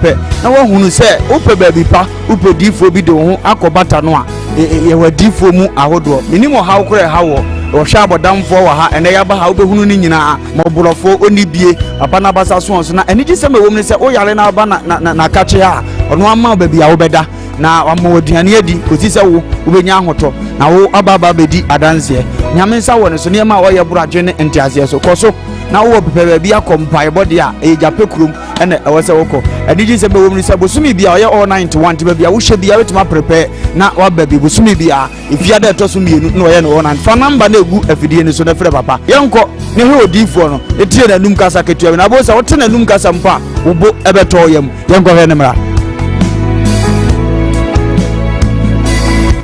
pɛ na woahunu sɛ wopɛ baabi pa, wopɛ diifoɔ bi de wo ho akɔbata no a, yɛwɔ adiifoɔ mu ahodoɔ. Menim ɔhaw korɔ ɛha wɔ wɔhwɛ abɔdamfoɔ wɔ ha ɛnɛ yɛaba ha wobɛhunu no nyinaa ma ɔborɔfoɔ ɔnni bie papa no abasa soɔ so na anigyesɛm ɛwɔ mu ne sɛ woyare no aba na nakakye a ɔno ama wo baabi a wobɛda na wama wo aduane adi kɔsi sɛ wo wobɛnya ahotɔ na wo aba aba bɛdi adanseɛ. Nyame nsa wɔ ne so, nneɛma a ɔyɛ boro adwene ne nteaseɛ so. Kɔ so na wowɔ pepɛ baabi akɔ mpaebɔ deɛ a ɛyɛ Gyapɛ kurom ɛna ɛwɔ sɛ wokɔ. Anigye sɛ bɛwɔ mu no sɛ bosome bi a ɔyɛ all 91 nti baabi a wohyɛ bia wobɛtumi aprepɛ na waba bi. Bosome bi a efia da ɛtɔ so mmienu na ɔyɛ no all 9. Fa number na ɛgu afidie no so na frɛ papa. Yɛnkɔ ne hwɛ odiifoɔ no ne tie n'anum kasa ketewa bi na abo sɛ wote n'anum kasa mpo a wo bo ɛbɛtɔ yam. Yɛnkɔhwɛ ne mmara.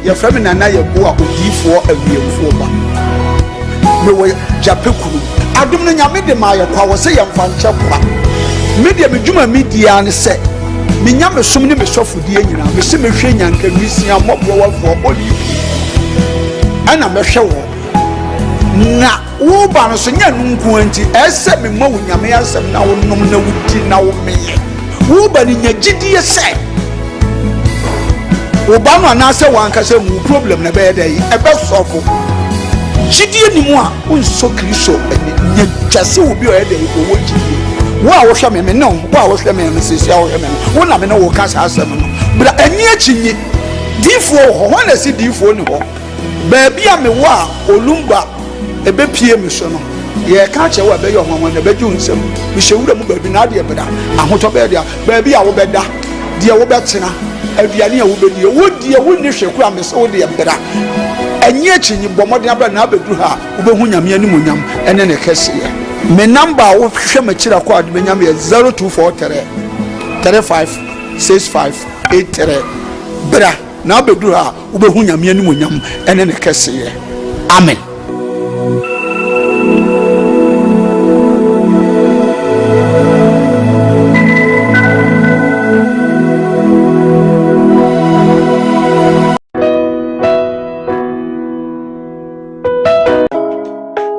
Yɛfrɛ me Nana Yɛboa, odiifoɔ awiemfoɔ ba. Mewɔ Gyapɛ kurom. Adom no Nyame de maa yɛ kwa, wɔ sɛ yɛmfa nkyɛ kwa. Me deɛ, me dwuma me diaa ne sɛ menya me som ne me sɔfodie nyinaa. Mese mehwɛ nyanka, nwisia, mmɔborɔwafoɔ, ɔnni bi ɛna mɛhwɛ wɔ na woba no so. Nyɛ no nko nti ɛsɛ mema wo Nyame asɛm na wonom na wodi na womeyɛ. Woba no, nya gyidie sɛ wo ba no anaasɛ wankasa mu problem na ɛbɛyɛ dɛ yi ɛbɛsɔfo. Gyidie ni mu a wonsɔ Kristo ani nya twa sɛ obi a ɔyɛ dɛ ɔwɔ gyidie. Wo a wohwɛ me, me ne wo, wo a wohwɛ me no sisi a wohwɛ me no, wo na me ne wo ka saa asɛm no. Bra, ani akyi nyi diifoɔ wɔ hɔ. Hɔn na ɛsi diifoɔ ni hɔ baabi a mewɔ a olumba ɛbɛpie me so no, yɛka kyerɛ wo a ɛbɛyɛ ɔnwanwa na ɛbɛgye wo nsam. Mehyɛ wura mu baabi na adeɛ bra ahotɔ bɛyɛ deɛ baabi a wobɛda, deɛ wobɛtena, aduane a wobɛdie, wo deɛ wonni hwɛ kora. Me sɛ wo deɛ, bra, ɛnyɛ akyinyi, bɔ mmɔden abra na abɛduru ha a wobɛhu Nyame animonyam ɛne ne kɛseɛ. Me number a wohwɛ m'akyiri akɔ ade bɛnya me yɛ 0243 35 65 83. Bra na abɛduru ha a wobɛhu Nyame animonyam ɛne ne kɛseɛ. Amen.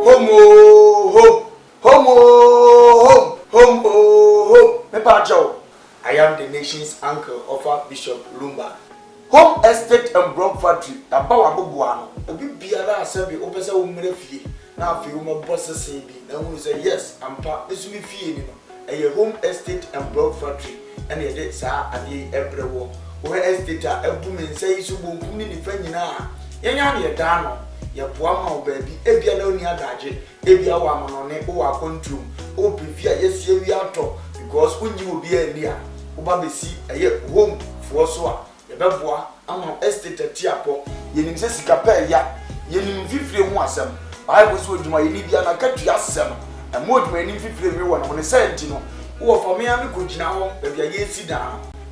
Home oh, home, home oh, home, home oh, home. Mepa kyɛw. I am the nation's uncle, Offer Bishop Lumba. Home Estate and Block Factory aba w'aboboa no. Obi biara a sɛbi wopɛ sɛ wommrɛ fie na afei womɛbɔ sese bi na wohunu sɛ yes, ampa, me so me fie ni no, ɛyɛ Home Estate and Block Factory ɛna yɛde saa adeɛ yi ɛbrɛ wɔ. Wohwɛ estate a ɛbu me nsa yi so bonkum ne nifa nyinaa, yɛn ara na yɛda ano. Yɛboa ma wo baabi ebia na wonni adagye, ebia wɔ amanɔne, wowɔ akɔntuom, wopɛ fie a yɛasi awie atɔ because wonnyi obiara nni a woba bɛsi ɛyɛ home foɔ so a yɛbɛboa ama wo estate atiapɔ. Yɛnim sɛ sika pɛ ɛya, yɛnim mfifire ho asɛm. Bible sɛ odwumayɛni bia n'akatua asɛ no, ɛma odwumayɛni mfifire nwe wɔ ne ho. Ne sɛ nti no wowɔ fa me a mekɔgyina hɔ baabi a yɛsi dan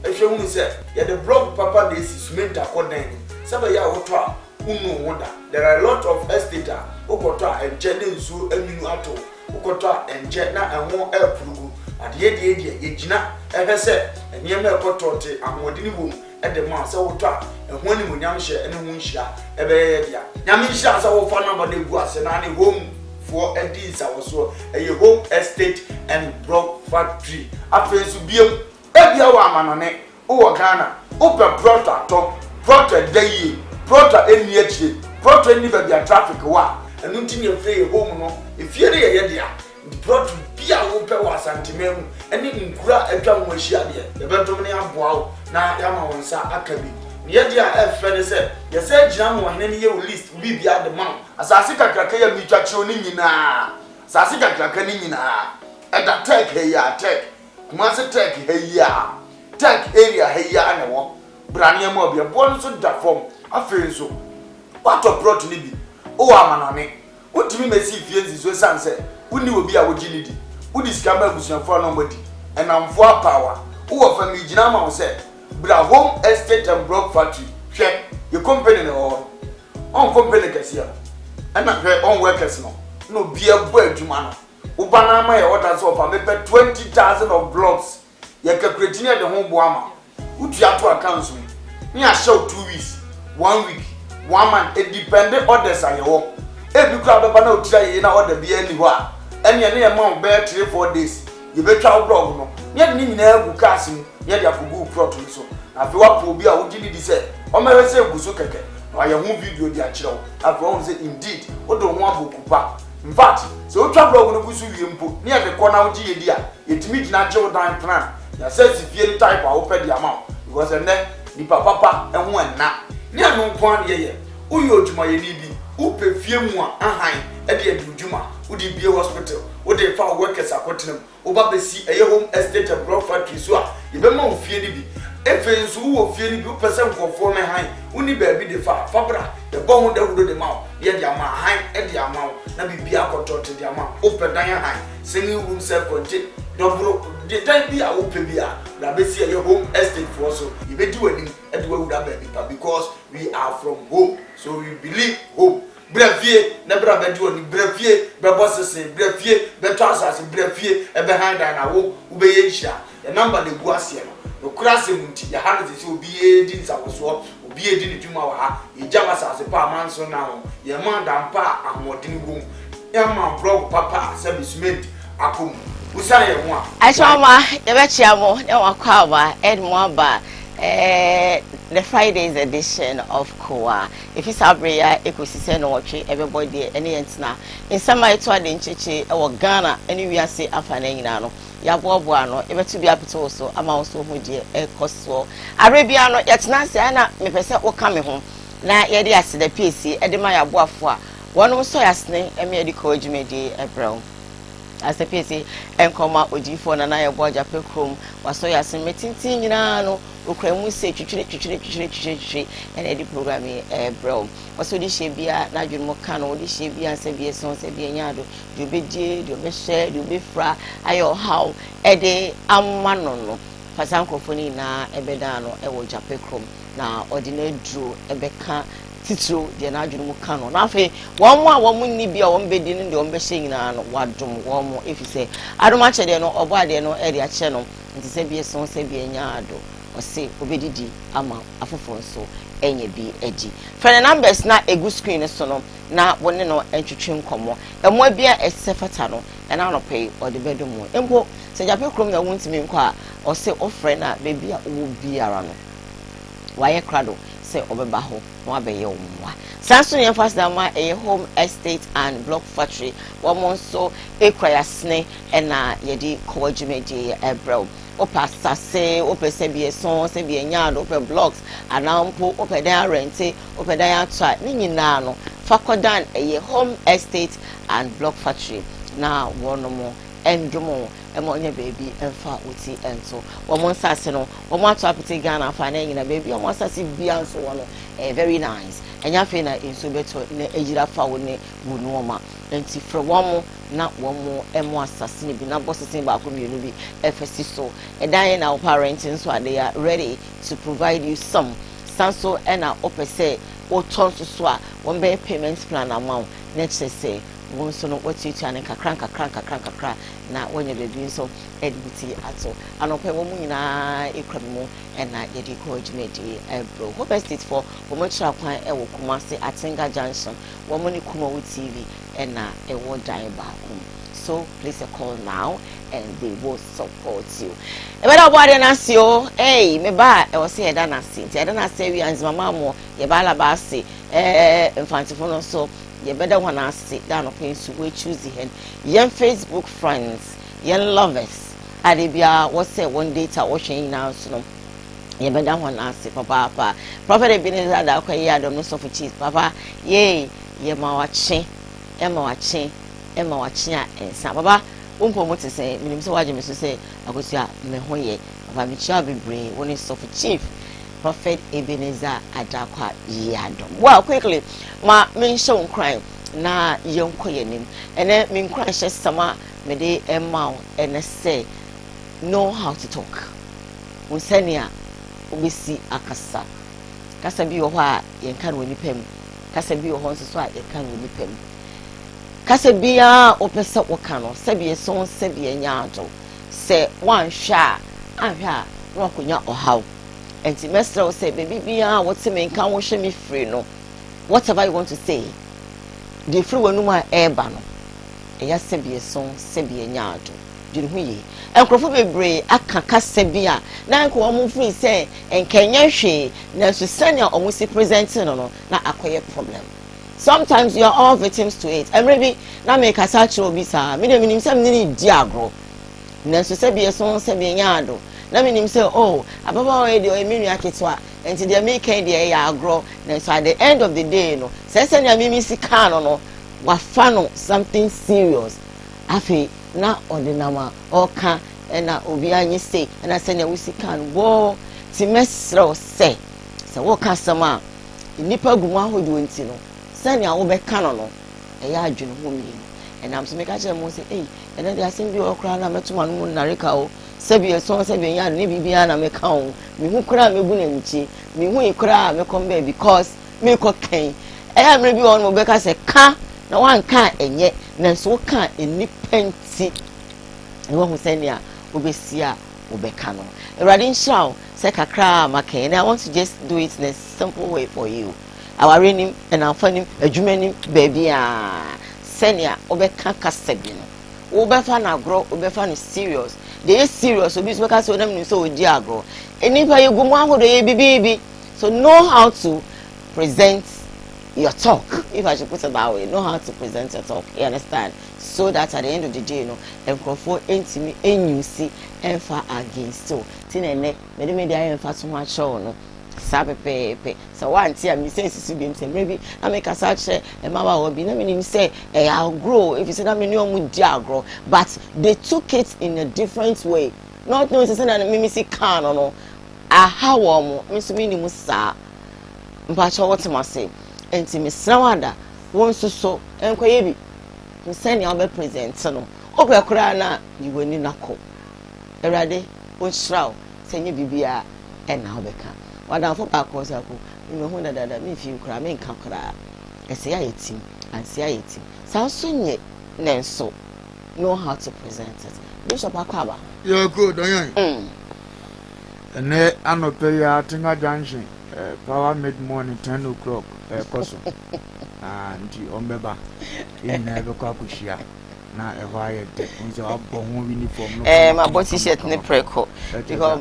no ɛhwɛ hunu sɛ yɛde block papa na ɛsi cement akɔ dan nim sɛ bɛyɛ a wotɔ a wonu ho da. There are a lot of estate a wokɔtɔ a ɛnkyɛ ne nsuo anwunu ato, wokɔtɔ a ɛnkyɛ na ɛho ɛpurugu adeɛ. Deɛ deɛ yɛgyina ɛhwɛ sɛ nneɛma ɛkɔtɔ te ahoɔden wɔ mu ɛde ma sɛ wotɔ a ɛho animonyam hyɛ ɛne ho nhyira ɛbɛyɛ yɛ dea. Nyame nhyira sɛ wofa number no egu ase na ne home foɔ adi nsawɔsoɔ. Ɛyɛ Home Estate and Block Factory. Afei nso biem, ebia wɔ amanɔne, wowɔ Ghana, wopɛ plot atɔ, plot ɛda yie, plot a ɛnni akyire, plot a ɛnni baabi a traffic wɔ a, ɛno nti ne yɛfrɛ yɛ home no. Efie no yɛyɛ dea nti plot bi a wopɛ wɔ Asanteman mu ɛne nkuro a atwa ho ahyia deɛ, yɛbɛdom ne aboa wo na yɛama wo nsa aka bi. Ne yɛdeɛ a ɛfɛ ne sɛ yɛsɛ gyina ma ɔhene no yɛ wo list, wo biribia de ma wo. Asase kakraka yi a meretwa kyerɛw no nyinaa, asase kakraka no nyinaa, ɛda Tech ha yi a, Tech, Kumasi Tech ha yi a, Tech area ha yi a na ɛwɔ. Bra nneɛma obi, ɛboɔ no nso da fam. Afei nso, woatɔ plot no bi, wowɔ amanɔne, wotumi mɛsi fie nsi so esiane sɛ wonni obi a wogye ne di. Wode sika ma abusuafoɔ a na wɔadi, ɛnamfoɔ apaawa. Wowɔ fa megyina ama wo sɛ bra Home Estate and Block Factory. Hwɛ, yɛ company na ɛwɔ hɔ no. Ɔn company kɛseɛ no ɛna hwɛ ɔn workers no na obiara bɔ adwuma no. Woba no ama yɛ order sɛ ɔfa mepɛ 20,000 of blocks, yɛ calculate ne yɛde ho boa ma wotua to accounts mu ne ahyɛ wo 2 weeks, one week, one month, edepend orders a yɛwɔ. Ebi koraa bɛba na otira yeye na order biara ni hɔ a, ɛneɛ ne yɛ ma wo bɛyɛ 3-4 days, yɛbɛtwa wo block no ne yɛde ne nyinaa agu cars mu. na yɛde akɔgu wo plot no so. Na afei woapɛ obi a wogye no di sɛ ɔmmɛhwɛ sɛ egu so kɛkɛ na wayɛ ho video de akyerɛ wo. Na afei woahu sɛ indeed wode wo ho abɔ kupa. Infact, sɛ wotwa blɔg no gu so wie mpo na yɛde kɔ na wogye yɛ di a, yɛtumi gyina gye wo dan plan, yɛasɛse fie no type a wopɛ de ama wo because ɛnnɛ nipa papa ho ɛnna. Ne ɛno nko ara na yɛyɛ. Woyɛ odwumayɛni bi, wopɛ fie mu a ahan de adi wo dwuma, wode rebue hospital, wode refa wo workers akɔtena mu, Woba bɛsi ɛyɛ home estate and block factory so a, yɛbɛma wo fie no bi. Afei nso wowɔ fie no bi, wopɛ sɛ nkurɔfoɔ no han, wonni baabi de fa a, fa bra. Yɛbɔ ho dawuro de ma wo, na yɛde ama ahan de ama wo, na biribiara akɔtɔɔte de ama wo. Wopɛ dan ahan, single room self contained, dɔboro, de dan bi a wopɛ biara, bra bɛsi ɛyɛ home estate foɔ so. Yɛbɛdi w'anim de wo awura baabi pa because we are from home, so we believe home. Bra fie na bra bɛgye w'ani, bra fie bɛbɔ sese, bra fie bɛtɔ asase, bra fie bɛhan dan na wo wobɛyɛ nhyira. Yɛn number na ɛgu aseɛ no. Nokorɛ asɛm nti, yɛha no te sɛ obi redi nsawɔsoɔ, obi redi ne dwuma wɔ ha. Yɛgya w'asase pa a manso nna ho, yɛma dan pa a ahoɔdene wɔ mu, yɛma blɔk papa a sɛbe cement akɔ mu. Wosiane yɛn ho a, Akyerɛma, yɛbɛkyea mo na moakɔ aba ɛde mo aba eh, the Friday's edition of Kowa. Efi saa bere yi ara kosi sɛ nnɔnwɔtwe bɛbɔ deɛ ɛne yɛn tena nsɛm a ɛto ade nkyekye wɔ Ghana ne wiase afanan nyinaa no, yɛaboaboa ano, yɛbɛto bi apete wo so ama wo nso woahu deɛ ɛrekɔ soɔ. Aberɛ biara no, yɛtena ase a na mepɛ sɛ woka me ho na yɛde aseda piesie de ma yɛn aboafoɔ a wɔnom sɔ yɛn asene ma yɛde kɔ dwumadie yi brɛ wo. Aseda piesie nkɔma Odiyifoɔ Nana Yeboah Gyapɛ Kurom, wasɔ yɛn asene mmerɛ tenten nyinaa no, Okura mu sɛ twitwiri twitwiri twitwiri twitwiri twitwiri ɛna ɛde program yi ɛrebrɛ wo. Ɔsɛ ɔde hyɛ bia n'adwene mu ka no, ɔde hyɛ bia nsa bi ɛsɔn nsa bi ɛnyɛ ado, deɛ ɔbɛdie, deɛ ɔbɛhyɛ, deɛ ɔbɛfira ayɛ ɔhaw ɛde ama no no. Fa saa nkorɔfoɔ no nyinaa ɛbɛdan ano ɛwɔ Gyapɛ kurom na ɔde n'aduro ɛbɛka titiriw deɛ n'adwene mu ka no. Na afei wɔn a wɔn nni bi a wɔn bɛdi ne deɛ wɔn bɛhyɛ nyinaa no wadom wɔn efisɛ adom akyɛdeɛ no ɔbɔ adeɛ no ɛde akyɛ no. Nti sɛ bi ɛsɔn sɛ bi ɛnya ado ɔse ɔbɛdidi ama afoforɔ nso anya bi adi. Frɛ ne numbers no a ɛgu screen no so no na wo ne no ntwetwe nkɔmmɔ. Mmoa bi a ɛsɛ fata no ɛna anɔpa yi ɔde bɛdom wo. Mpo sɛ Gyapɛ kurom na wontumi nkɔ a ɔse wofrɛ no a baabi a wowɔ biara no wayɛ krado sɛ ɔbɛba hɔ na wabɛyɛ wo mmoa. Saa nso na yɛmfa aseda ma ɛyɛ Home Estate and Block Factory wɔn nso kura yɛasene na yɛde kɔwa dwumadie yi brɛ wo. Wopɛ asase, wopɛ sɛbi ɛso, sɛbi ɛnya ado, wopɛ blocks anaa mpo wopɛ dan arɛnte, wopɛ dan ato a, ne nyinaa no fa kɔdan ɛyɛ Home Estate and Block Factory na wɔnom ndom wo ma wonya baabi mfa wo ti nto. Wɔn nsase no, wɔn ato apete Ghana afa na nyina baabi a wɔn asase biara nso wɔ no, ɛyɛ very nice. Ɛnyɛ afei na nsuo bɛtɔ na ayiri afa wo ne wo nnoɔma. Nti frɛ wɔn na wɔmmɔ asase no bi na bɔ sese baako mmienu bi fa si so. Ɛdan na wopɛ arɛnte nso a, they are ready to provide you some. San so na wopɛ sɛ wotɔ nso so a, wɔbɛyɛ payment plan ama wo na kyerɛ sɛ wo nso no woatuatua no nkakra nkakra nkakra nkakra na woanya baabi nso de wo ti ato. Anɔpa yi wɔn nyinaa kura me mu na yɛde kɔ dwumadie brɛ. Hope Estate foɔ wɔn akyira kwan wɔ Kumasi Atenga Junction. Wɔn ne Kumawu TV na ɛwɔ dan baako mu. So place a call now and they will support you. Ɛbɛda ɔbɔ adeɛ no ase o. Hey, me ba a ɛwɔ sɛ yɛda no ase. Nti yɛda no ase awie a nzemama mo yɛba alaba ase. Ɛɛ mfantefo no nso yɛbɛda wɔn ase da anɔpa yi nso wɔachoose hɛn. Yɛn Facebook friends, yɛn lovers a de biara wɔsɛ wɔn data wɔhwɛ nyinaa nso no yɛbɛda hɔn ase papaapa. Prophet Ebenezer Darko Yiadom no sɔfo chief papa yay yɛma wakye ɛma wakye ɛma wakye a nsa papa wo mpɔ mu te sɛn menim sɛ wagye me so sɛ akosua me ho yɛ papa mekyia wo bebree wo ne sɔfo chief Prophet Ebenezer Adarkwa Yiadom. Well quickly ma menhyɛ wo nkuran na yɛnkɔ yɛn anim ɛnɛ me nkuranhyɛ sɛm a mede ɛma wo ɛnɛ sɛ know how to talk. Hu sɛnea wobesi akasa. Kasa bi wɔ hɔ a yɛnka no wɔ nnipa mu. Kasa bi wɔ hɔ nso so a yɛka no wɔ nnipa mu. Kasa biara a wopɛ sɛ woka no, sɛbi ɛsõ sɛbi ɛnyɛ ado. Sɛ woanhwɛ a, anhwɛ a na woakɔnya ɔhaw. Ɛnti mɛsrɛ wo sɛ baabi biara a wote me nka wohwɛ me firi no, whatever you want to say, deɛ ɛfiri w'anum a ɛreba no, ɛyɛ sɛbi ɛsõ sɛbi ɛnyɛ ado. Dwene ho yie. Nkurɔfo bebree aka kasa bi a na anka wɔn feel sɛ nka ɛnyɛ hwee, nanso sɛnea wɔn si present no no, na akɔyɛ problem. Sometimes we are all victims to it. Mmerɛ bi na mekasa akyerɛ obi saa, me deɛ menim sɛ mene ne di agorɔ, nanso sɛbi ɛso sɛbi ɛnyɛ ado, na menim sɛ, oh, ababaawa yi deɛ, ɔyɛ me nua ketewa, nti deɛ meka yi deɛ, ɛyɛ agorɔ. Nanso at the end of the day no, sɛ sɛnea mimi si kaa no, wafa no something serious. Afei na ɔde nam a ɔka ɛna obi anyi se ɛna sɛnea wosi kaa no bɔɔ. Ti mɛsrɛw sɛ wɔka asɛm a nnipa gu mu ahodoɔ nti no, sɛnea wobɛka no, ɛyɛ adwene ho mmienu. Ɛnam so meka kyerɛ mo sɛ, ei, ɛnɛ de asɛm bi wɔ koraa na mɛto ma no mu nnareka o. Sɛbi ɛsɔn, sɛbi ɛnyɛ ade ne biribiara na meka o. Mehu koraa mɛbu n'anikyi, mehu yi koraa mɛkɔm bɛɛ because mekɔ kɛn. Ɛyɛ mmerɛ bi wɔ hɔ no, mobɛka sɛ ka na wanka a ɛnyɛ, nanso woka nnipa nti na wahu sɛnea wobɛsi a wobɛka no. Awurade nhyira wo sɛ kakra a maka, and I want to just do it in a simple way for you. Aware nim, ɛnamfa nim, adwuma nim, baabi a sɛnea wobɛka kasa bi no, wobɛfa no agorɔ, wobɛfa no serious. Deɛ ɛyɛ serious, obi nso bɛka sɛ ɔnam nim sɛ ɔdi agorɔ. Nnipa yɛgu mu ahodoɔ, yɛ bibiibi, so know how to present your talk, if I should put it that way. Know how to present your talk, you understand, so that at the end of the day no, nkurɔfoɔ ntumi enyusi ɛnfa against o. Ti na ɛnɛ mɛde ayɛ nfa so ho akyerɛw no saa pɛpɛɛpɛ. Sɛ wante a, mesɛ nsisi bi sɛ mmerɛ bi na mekasa kyerɛ mmabaawa bi na menim sɛ ɛyɛ agorɔ, ɛfiri sɛ na me ne ɔmo di agorɔ, but they took it in a different way, not knowing sɛ sɛnea mimi si kaa no, aha wɔ mo. Me nso menim saa. Mpakyɛ wɔte mo ase. Nti mesrɛ wo ada, wɔn nso so nkɔyɛ bi sɛnea wobɛ present no. Wopɛ koraa na yi w'ani nakɔ. Awurade ɔnhyira wo sɛ nyɛ biribiara ɛna wobɛka. Wadamfo baako sɛ ako mehu dadada, memfi koraa, menka koraa. Ɛsɛ ayɛ tim ansi ayɛ tim saa nso nyɛ, nanso know how to present it. Bishop, akɔ aba. Yɛkɔ Dayan. Ɛnɛ anɔpɛ yi, Atenga Junction, power mid morning 10 o'clock ɛkɔ so. Ah, nti ɔmbɛba, yɛn nyinaa yɛbɛkɔ akɔhyia na ɛhɔ ayɛ dɛ. N sɛ wabɔ ho uniform no. Mabɔ T-shirt ne prɛko because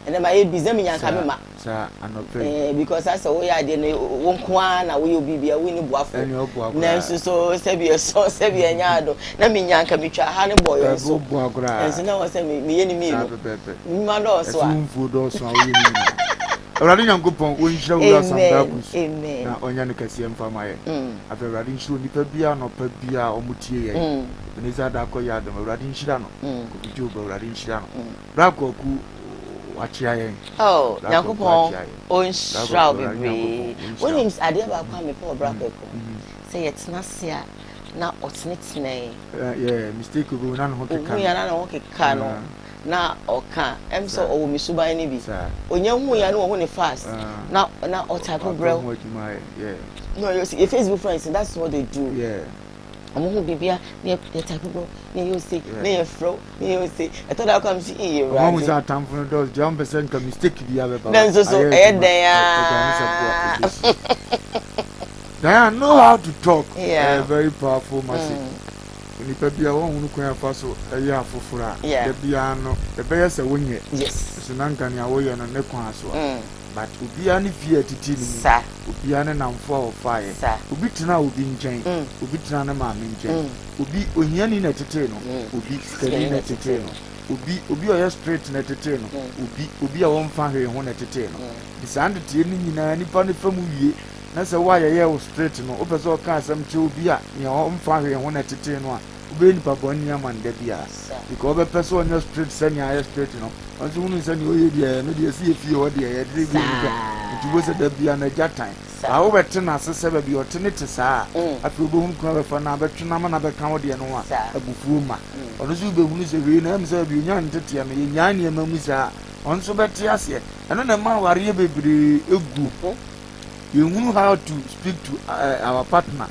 ɛnɛ ma yɛ busy, mi nyanka mi ma. Saa anɔpɛ yi. Because asɛ woyɛ adeɛ no, wo nko ara na woyɛ obi bia wo ni boafo. Ɛne ɔboa koraa. Nanso so sɛbi ɛsɔ sɛbi ɛnya ado na mi nyanka mi twa ha ne bɔ yɛn so. Ɛbɛ boa koraa. Nso na wɔ sɛ mi yɛ ne saa mmienu. Pɛpɛɛpɛ. Nnwuma dɔɔso ɛso a. Mfuo dɔɔso a woyɛ ne nyinaa. Awurade Nyankopɔn wɔnhyira Wura Samdakus amen. Na ɔnyɛ no kɛseɛ mfa ma yɛ. Afei Awurade nhyira onipa biara nɔpa biara a ɔmo tie yɛn. Ebenezer Adakɔ yɛ adom, Awurade nhyira no. Kofi Job, Awurade nhyira no. Bra Kwaku wakyea yɛn. Oh, Bra Kwaku Nyankopɔn akyea yɛn. ɔnhyira wo Bra Kwaku, Awurade bebree. Nyankopɔn, ɔnhyira wo. Wonim adeɛ baako a mepɛ wɔ Bra Kwaku sɛ yɛtena ase a na ɔtenetene yɛn. Yɛ mistake obi na ne ho keka. Ohun ya na ne ho keka no na ɔka sɛ Saa. ɔwɔ me suban no bi. Saa. Onya hu ya na ɔhu ne fast na ɔtype brɛw. Wapɛ ho adwuma yɛ yeah. No, you see, your Facebook friends, that's what they do. Ɔmo ho bibia na yɛ type brɛw na yɛ ose na yɛ frɛw na yɛ ose ɛtɔ da kɔ am si iye. Ɔmo ahu Awurade sɛ atamfo no dɔɔso deɛ, ɔmo pɛ sɛ nka mistake bi abɛba. Na nso so Ayɛ ɛyɛ adwuma. dɛn Ɔdwane sɛ boa aa ɛbɛsi. Diane, know how to talk. Yeah. A very powerful message. Onipa bi a wɔn kwan afa so ɛyɛ afoforɔ a, da biara no ɛbɛyɛ sɛ wonyɛ. So na nka nea woyɛ no ne kwan so a. But obiara ne fie a ɛtete ne mu. Obiara ne namfo a ɔfaeɛ. Obi tena obi nkyɛn. Obi tena ne maame nkyɛn. Obi ohiani na ɛtetee no. Obi sikani na ɛtetee no. Obi a ɔyɛ straight na ɛtetee no. Obi a wɔmfa hwee ho na ɛtetee no. Nti saa nteteɛ no nyinaa nipa no fa mu wie na sɛ wo a yɛyɛ wo straight no, wopɛ sɛ ɔka asɛm kyerɛ obi a nea ɔmfa hwee ho na ɛtetee no a, wobɛyɛ nipa bɔne ama no da biara. Because wobɛpɛ sɛ ɔnyɛ straight sɛnea ayɛ straight no, ɔno nso hunu sɛ nea ɔyɛ deɛ no deɛ, ɛsɛ yɛ fie hɔ deɛ yɛde bi nipa nti wo sɛ da biara no agya tan. Baa wobɛte n'ase sɛ baabi a ɔte ne te saa a, afei wobɛhunu kwan bɛfa no abɛtwe no ama no abɛka wo deɛ no ho a abufuo ma ɔno nso wobɛhunu sɛ wei na ɛm sɛ baabi onya nteteɛ no, yɛnyaa nneɛma mu saa a, ɔno nso bɛte aseɛ. Ɛno na ɛma awareɛ bebree egu. Yɛhunu how to speak to our partner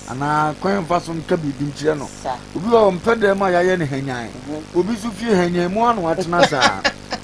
anaa kwan mfa so nka biribi nkyerɛ no. Obi wɔ ɔmpɛ dɛm a yɛayɛ no hanyan. Obi nso fie hanyan mu ano atena saa,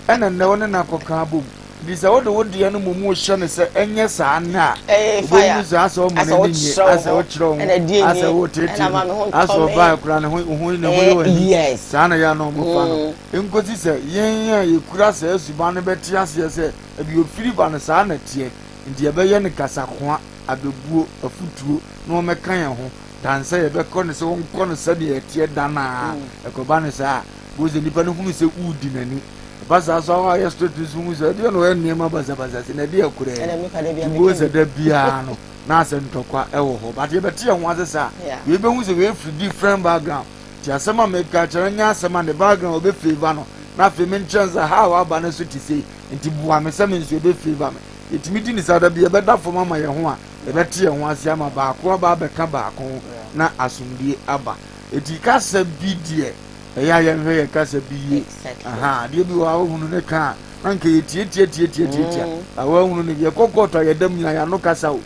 ɛna nnɛ wo ne no akɔka abom. Nti sɛ wode wo deɛ no mmom rehyɛ no sɛ ɛnyɛ saa nnɛ a, wobɛhunu sɛ asɛ ɔma n'ani nnye, asɛ wokyerɛ wo ho, asɛ woteetee no, asɛ ɔbaeɛ koraa ne ho ho ne ho yɛ w'ani. Saa na ɛyɛ a na wɔfa no. Nkosi sɛ yɛn a yɛkura saa suban no bɛte aseɛ sɛ baabi ofiri ba no saa na ɛteɛ, nti yɛbɛyɛ no kasakoa, abɛbuo, afutuo, na wɔmmɛka yɛn ho, dan sɛ yɛbɛkɔ no sɛ wɔnkɔ no sɛdeɛ ɛteɛ da no ara. Ɛkɔba no saa a, wobɛhu sɛ nnipa no hunu sɛ woredi n'ani. Ɛba saa nso a, wɔayɛ straight nso hu sɛ ɛdeɛ na ɔyɛ nneɛma basabasa sɛ na ɛdeɛ koraa ni. Nti wobɛhu sɛ da biara no na asɛ ntɔkwa wɔ hɔ. But yɛbɛte yɛn ho ase saa a, wei bɛhu sɛ wei firi different background. Nti asɛm a meka kyerɛ no nyɛ asɛm a ne background ɔbɛ favour no na afei menkyerɛ no sɛ how a waba no so te sei nti boa me sɛ me nso ɛbɛ favour me. Yɛtumi di no saa da bi yɛbɛda fam ama yɛn ho a yɛbɛte yɛn ho ase ama baako aba abɛka baako ho na asomdue aba. Enti kasa bi deɛ ɛyɛ a yɛnhwɛ yɛn kasa bi yie. Aha, adeɛ bi wɔ hɔ a wohunu ne ka a na nka yɛtiatiatiatiatiatia. Mm. A woahunu ne yɛkɔ kɔɔto a yɛda mu nyinaa yɛano kasa o.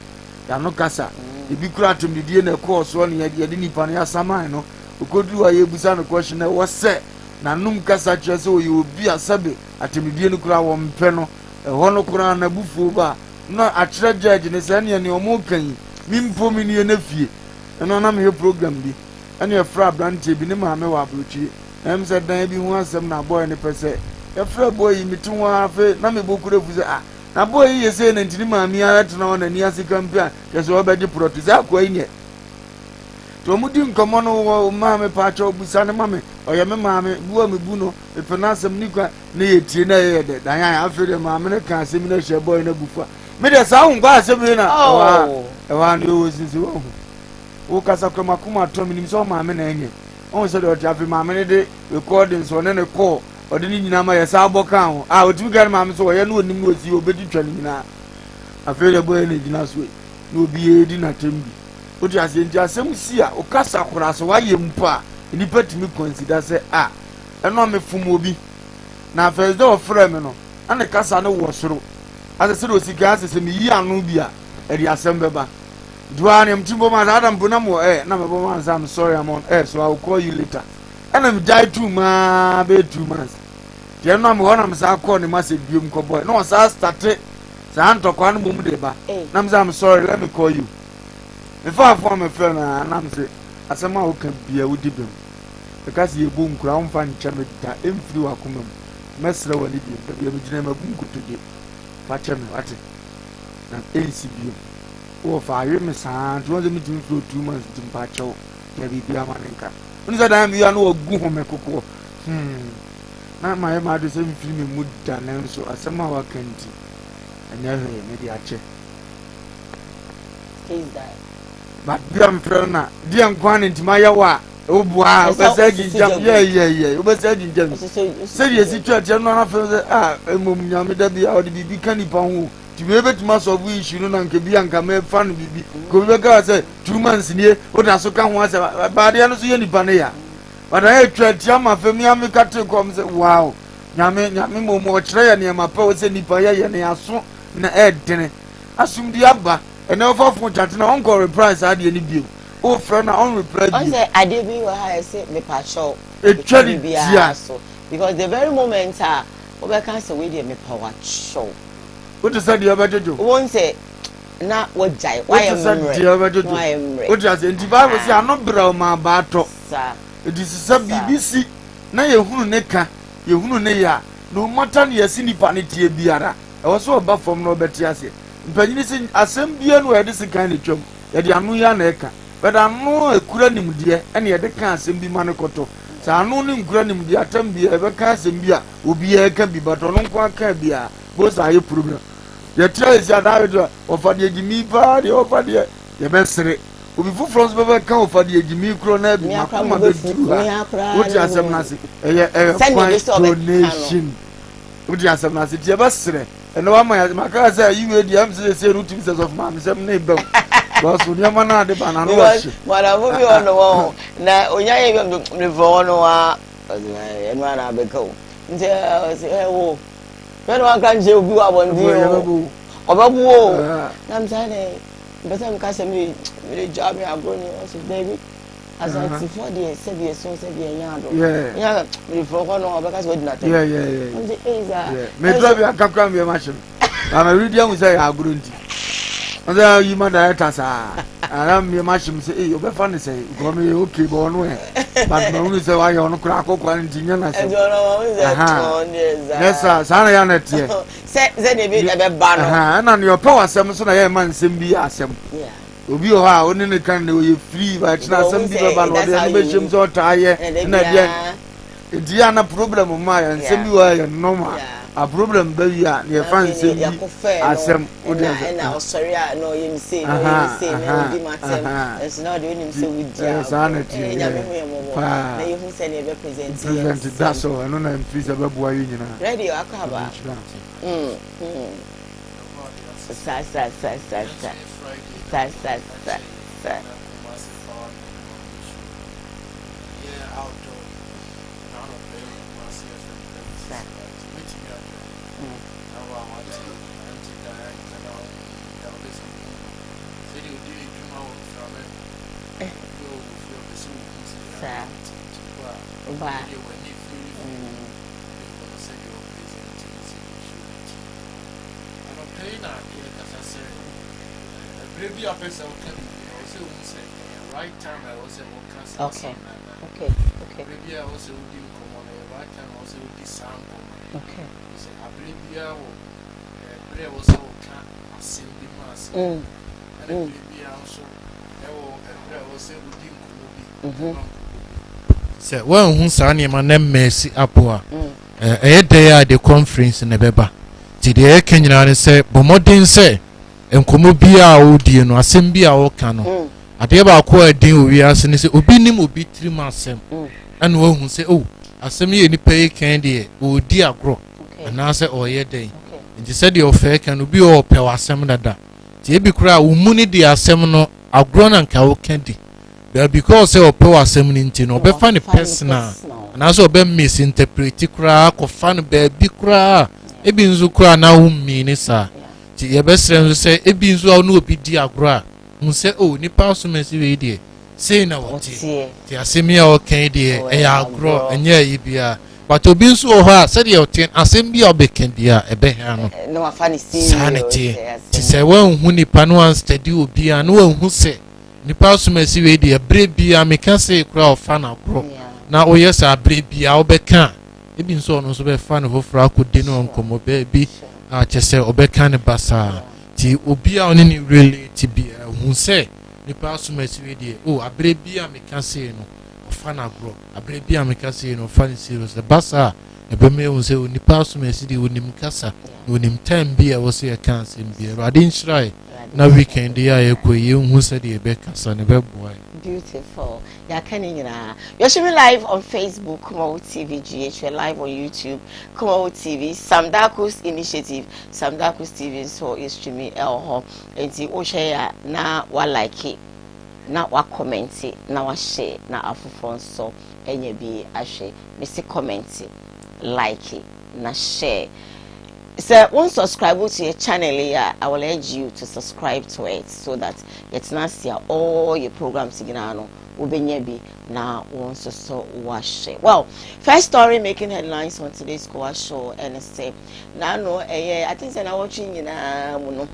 Yɛano kasa. Mm. Ebi kura atemdidie na ɛkɔɔ soɔ ne yɛde nipa no yɛasaman no. Okoduru hɔ a yɛbusa no question na ɛwɔ sɛ n'anom kasa kyerɛ sɛ ɔyɛ obi a sɛbe atemdidie no koraa wɔmpɛ no. Ɛhɔ no koraa n'abufuo ba a na akyerɛ judge no sɛ ɛneɛ nea wɔreka yi me mpo menie na fie. Ɛno na mehwɛ program bi ɛna yɛfrɛ abranteɛ bi ne maame wɔ abrokyire na ɛm sɛ dan bi ho asɛm na boy no pɛ sɛ yɛfrɛ boy yi mete ho ara afei na me bo kura fu sɛ ah na boy yi yɛ sei na nti ne maame ara tena hɔ n'ani ase kampi a kyerɛ sɛ ɔbɛgye prɔto sɛ akoa yi neɛ nti wɔn di nkɔmmɔ no wɔ maame paakyɛ ɔbusa ne ma me ɔyɛ me maame bu a mebu no mepɛ n'asɛm ne kwa ne yɛ tie na ɛyɛ dɛ dan ayɛ afei deɛ maame no ka asɛm no hyɛ boy no abufu a me deɛ saa ho nkɔ asɛm yi na ɛwɔ a ɛwɔ a na ɛwɔ sisi wɔ ho wo kasa kora makoma atɔ menim sɛ ɔmaame na ɛnyɛ ɔhu sɛ deɛ ɔte afei maame no de recordings ɔne ne kɔɔ ɔde ne nyinaa ma yɛ saa bɔ ka ho a ɔtumi ka ne maame sɛ ɔyɛ ne ɔnim ne ɔsi ɔbɛdi twa ne nyinaa afei deɛ bɔyɛ na ɛgyina so yi na obi yɛdi n'atɛm bi wote aseɛ nti asɛm si a wokasa koraa sɛ woayɛ mpo a nnipa tumi consider sɛ a ɛno a mefom obi na first day ɔfrɛ me no na ne kasa no wɔ soro asɛ sɛdeɛ ɔsi kan asɛ sɛ meyi ano bi a ɛde asɛm bɛba nti waa nea mti bɔ ma saa da mpo na mewɔ air na mebɔ ma sɛ I'm sorry I'm on air so I will call you later ɛna megyae tuu maa bɛyɛ 2 months nti ɛno a mewɔ na mesaa kɔɔ ne ma sɛ biom kɔbɔɛ na ɔsaa starte saa ntɔkwa no mmom de ba na mesɛ I'm sorry, let me call you. Mefaa fo a mefrɛ no a na mesɛ asɛm a woka bia wodi bem ɛka sɛ yɛbu nkura womfa nkyɛ me da ɛmfiri w'akoma mu. Mɛsrɛ w'ani biom baabi a megyina mabu nkotodwe fa kyɛ me wate na ɛnsi biom wɔ fa awe me saa nti wɔn sɛ metumi firi 2 months nti mpa kyɛw gya biribi ama ne nka wone sɛ dan mewia no wagu ho me kokoɔ na mayɛ m'adwe sɛ mfiri me mu da ne nso asɛm a waka nti ɛnyɛ hwee mede akyɛ. But bia mfrɛ no na deɛ nko a ne nti mayɛ wo a woboa a wobɛsɛ agyingyam yɛyɛyɛ wobɛsɛ agyingyam sɛdeɛ ɛsi twa kyerɛ no ara fɛm sɛ a mmom nyame da bi a ɔde biribi ka nipa ho nti wei bɛtumi asɔbo issue no na nka bi anka mɛfa no biribi nka obi bɛka sɛ 2 months nie woda so ka ho asɛm baadeɛ no so yɛ nipa no ya but ayɛ twa tia ma fam ya meka te kɔm sɛ wow nyame nyame mmom ɔkyerɛ yɛ nneɛma pɛ wɔ sɛ nipa yɛyɛ ne aso na ɛɛdene asomdue aba ɛnɛ wofa phone chat na ɔnkɔ reply saa adeɛ no bio wofrɛ no a ɔnreply bio. Ɔsɛ adeɛ bi wɔ ha yɛsɛ mepakyɛw etwa ne tia so because the very moment a wobɛka sɛ wei deɛ mepa wakyɛw wote sɛ deɛ ɔbɛdwodwo wɔn sɛ na wagyae wayɛ wote sɛ mmerɛ deɛ ɔbɛdwodwo na wayɛ mmerɛ. Wote ase nti Bible sɛ ano brɛ ɔma abaa tɔ saa nti sɛ biribi si na yɛhunu ne ka yɛhunu ne yɛ a no matter ne yɛsi nipa ne tie biara ɛwɔ sɛ ɔba fam na ɔbɛte aseɛ. Mpanyini sɛ asɛm biara no a yɛde sekan na twam yɛde ano yi ana ɛka but ano a ekura nimdeɛ ɛna yɛde ka asɛm bi ma no kɔtɔ sɛ ano no nkura nimdeɛ atam bi a yɛbɛka asɛm bi a obiara ka bi but ɔno nko aka bi a bosa ayɛ problem. Yɛte ayɛ si adaa yɛ ɔfa deɛ gyimi paa deɛ ɔfa deɛ yɛbɛsere obi foforɔ nso bɛbɛka ɔfa deɛ gyimi korɔ na bi makoma bɛduru ha. Wote asɛm no ase ɛyɛ ɛyɛ kwan donation wote asɛm no ase nti yɛbɛserɛ ɛnɛ wama yɛ maka sɛ ayi wei deɛ ɛm sɛ sɛ no wotumi sɛ sɔfo maame sɛm ne ba mu because nneɛma no ade ba na no wɔhye. Madamfo bi wɔ no wɔ na onya yɛ bi mefrɛ hɔ no a ɛno ana abɛka o nti ɔsɛ ɛ wo fɛn wanka nkyerɛ obi wɔ abɔnten o ɔbɛbo o na mesɛ dɛ mpɛ sɛ meka sɛ mede gyaa me agorɔ ni ɔsɛ daabi. Asantefoɔ deɛ sɛbi ɛso sɛbi ɛnyɛ ado. Nyɛ mefrɛ hɔ no ɔbɛka sɛ wadi n'atɛm. Ɔmo sɛ ee saa. Metura bi anka kora mbea ma hyem. Na ma redi ahu sɛ yɛ agorɔ nti. Ɔsɛ yi ma director saa. Ana mbea ma hyem sɛ ee ɔbɛfa ne sɛ nkɔ me yɛ okay bɔ ɔno ɛ. But ma hunu sɛ wayɛ ɔno kora akɔkora no nti nyɛ n'asɛm. Ɛnti ɔno ma hunu sɛ tɔn deɛ saa. Nyɛ saa saa na yɛ ana teɛ. Sɛ sɛ deɛ bi ɛbɛba no. Ɛna nea ɔpɛ wɔ asɛm so na yɛ ma nsɛm bi yɛ asɛm. Obi wɔ hɔ a ɔne ne kan na ɔyɛ free ba ɛkyena asɛm bi bɛba no ɔde ɛno bɛhyɛm sɛ ɔtaa yɛ ɛna ɛdeɛ nti yɛ ana problem ma yɛ nsɛm bi wɔ hɔ yɛ normal a problem ba wi a na yɛfa nsɛm bi asɛm wode ɛna ɔsɔre a na ɔyɛ mi sei na ɔyɛ mi sei na ɔdi ma tɛm ɛnso na ɔde onim sɛ wodi a saa na ɛteɛ nyame hu yɛ mmɔbɔ na yɛhu sɛ ne yɛbɛ present yɛ present da so ɛno na mfiri sɛ bɛboa yɛ nyinaa radio akɔ aba. Sa sa sa sa sa sa sa sa sa. Sa. Sa. Ba. Anɔpa yi na yɛrekasa sɛ ɛberɛ bi a wopɛ sɛ woka biribi no, ɛwɔ sɛ wohu sɛ ɛyɛ right time a ɛwɔ sɛ woka saa Okay. asɛm no anaa. Okay. Okay. Berɛ bi a ɛwɔ sɛ wodi nkɔmmɔ no, ɛyɛ right time a ɛwɔ sɛ wodi saa nkɔmmɔ no. Okay. Ɛfiri sɛ aberɛ biara wɔ eh, berɛ a ɛwɔ sɛ woka asɛm bi ma asɛm bi, ɛna berɛ biara nso ɛwɔ ɛberɛ a ɛwɔ sɛ wodi nkɔmmɔ bi ma nkɔmmɔ bi. Sɛ woanhu saa nneɛma no mmɛsi apo a, ɛyɛ dɛn a de conference na ɛbɛba. Nti deɛ yɛka nyinaa ne sɛ bɔ mmɔden sɛ nkɔmmɔ biara a wodie no, asɛm bi a woka no, mm. adeɛ baako a ɛden wɔ wiase ne sɛ obi nim obi tirim asɛm mm. ɛna wahu sɛ oh asɛm yi nipa yi kan deɛ ɔredi agorɔ anaasɛ ɔreyɛ dɛn. Nti sɛdeɛ ɔfɛɛ kan no obi wɔ ɔpɛ w'asɛm dada. Nti ebi koraa wo mu ne deɛ asɛm no agorɔ na nka woka di. But because sɛ ɔpɛ w'asɛm no nti no, ɔbɛfa no personal anaasɛ ɔbɛ misinterpret koraa akɔfa no baabi koraa ebi nso koraa na wo mean saa. Nti yɛbɛsrɛ nso sɛ ebi nso a wo ne obi di agorɔ a, hu sɛ oh nipa asomasi wei deɛ sei na ɔte. Nti asɛm yi a ɔka yi deɛ ɛyɛ agorɔ ɛnyɛ ayi biara. But obi nso wɔ hɔ a sɛdeɛ ɔte no asɛm bi a ɔbɛka biara ɛbɛha no. Saa na ɛteɛ. Nti sɛ woanhu nipa na woanstudy obi a na woanhu sɛ Nipa asomasi wei deɛ berɛ biara meka sei koraa ɔfa no agorɔ na woyɛ saa berɛ biara wobɛka a ebi nso ɔno nso bɛfa no foforɔ akɔdi no nkɔmmɔ baabi a kyɛ sɛ ɔbɛka no basaa nti obi a ɔne ne relate biara hu sɛ nipa asomasi wei deɛ o aberɛ bi a meka sei no ɔfa no agorɔ aberɛ bi a meka sei no ɔfa no serious ɛba saa ɛbɛma ehu sɛ onipa asomasi deɛ onim kasa na onim time bi a ɛwɔ sɛ yɛka asɛm bi. Awurade nhyira yɛ na weekend yi a yɛkɔ yi yɛnhu sɛdeɛ yɛbɛkasa no ɛbɛboa yɛ. Beautiful. Yɛaka ne nyinaa. You're streaming live on Facebook, Kumawu TV GH. We're live on YouTube, Kumawu TV. Sam Darko's Initiative, Sam Darko's TV nso yɛ streaming ɛwɔ hɔ. Nti wohwɛ yɛ a na wa like, na wa comment, na wa share, na afoforɔ nso anya bi ahwɛ. Mesi comment, like, na share. Sɛ won subscribe to yɛ channel yi a, I will urge you to subscribe to it so that yɛtena ase a all yɛ programs nyinaa no wobɛnya bi na wɔn nso so wahwɛ. Well, first story making headlines on today's Kowa show ɛne sɛ n'ano ɛyɛ I think sɛ n'awɔtwe nyinaa mu no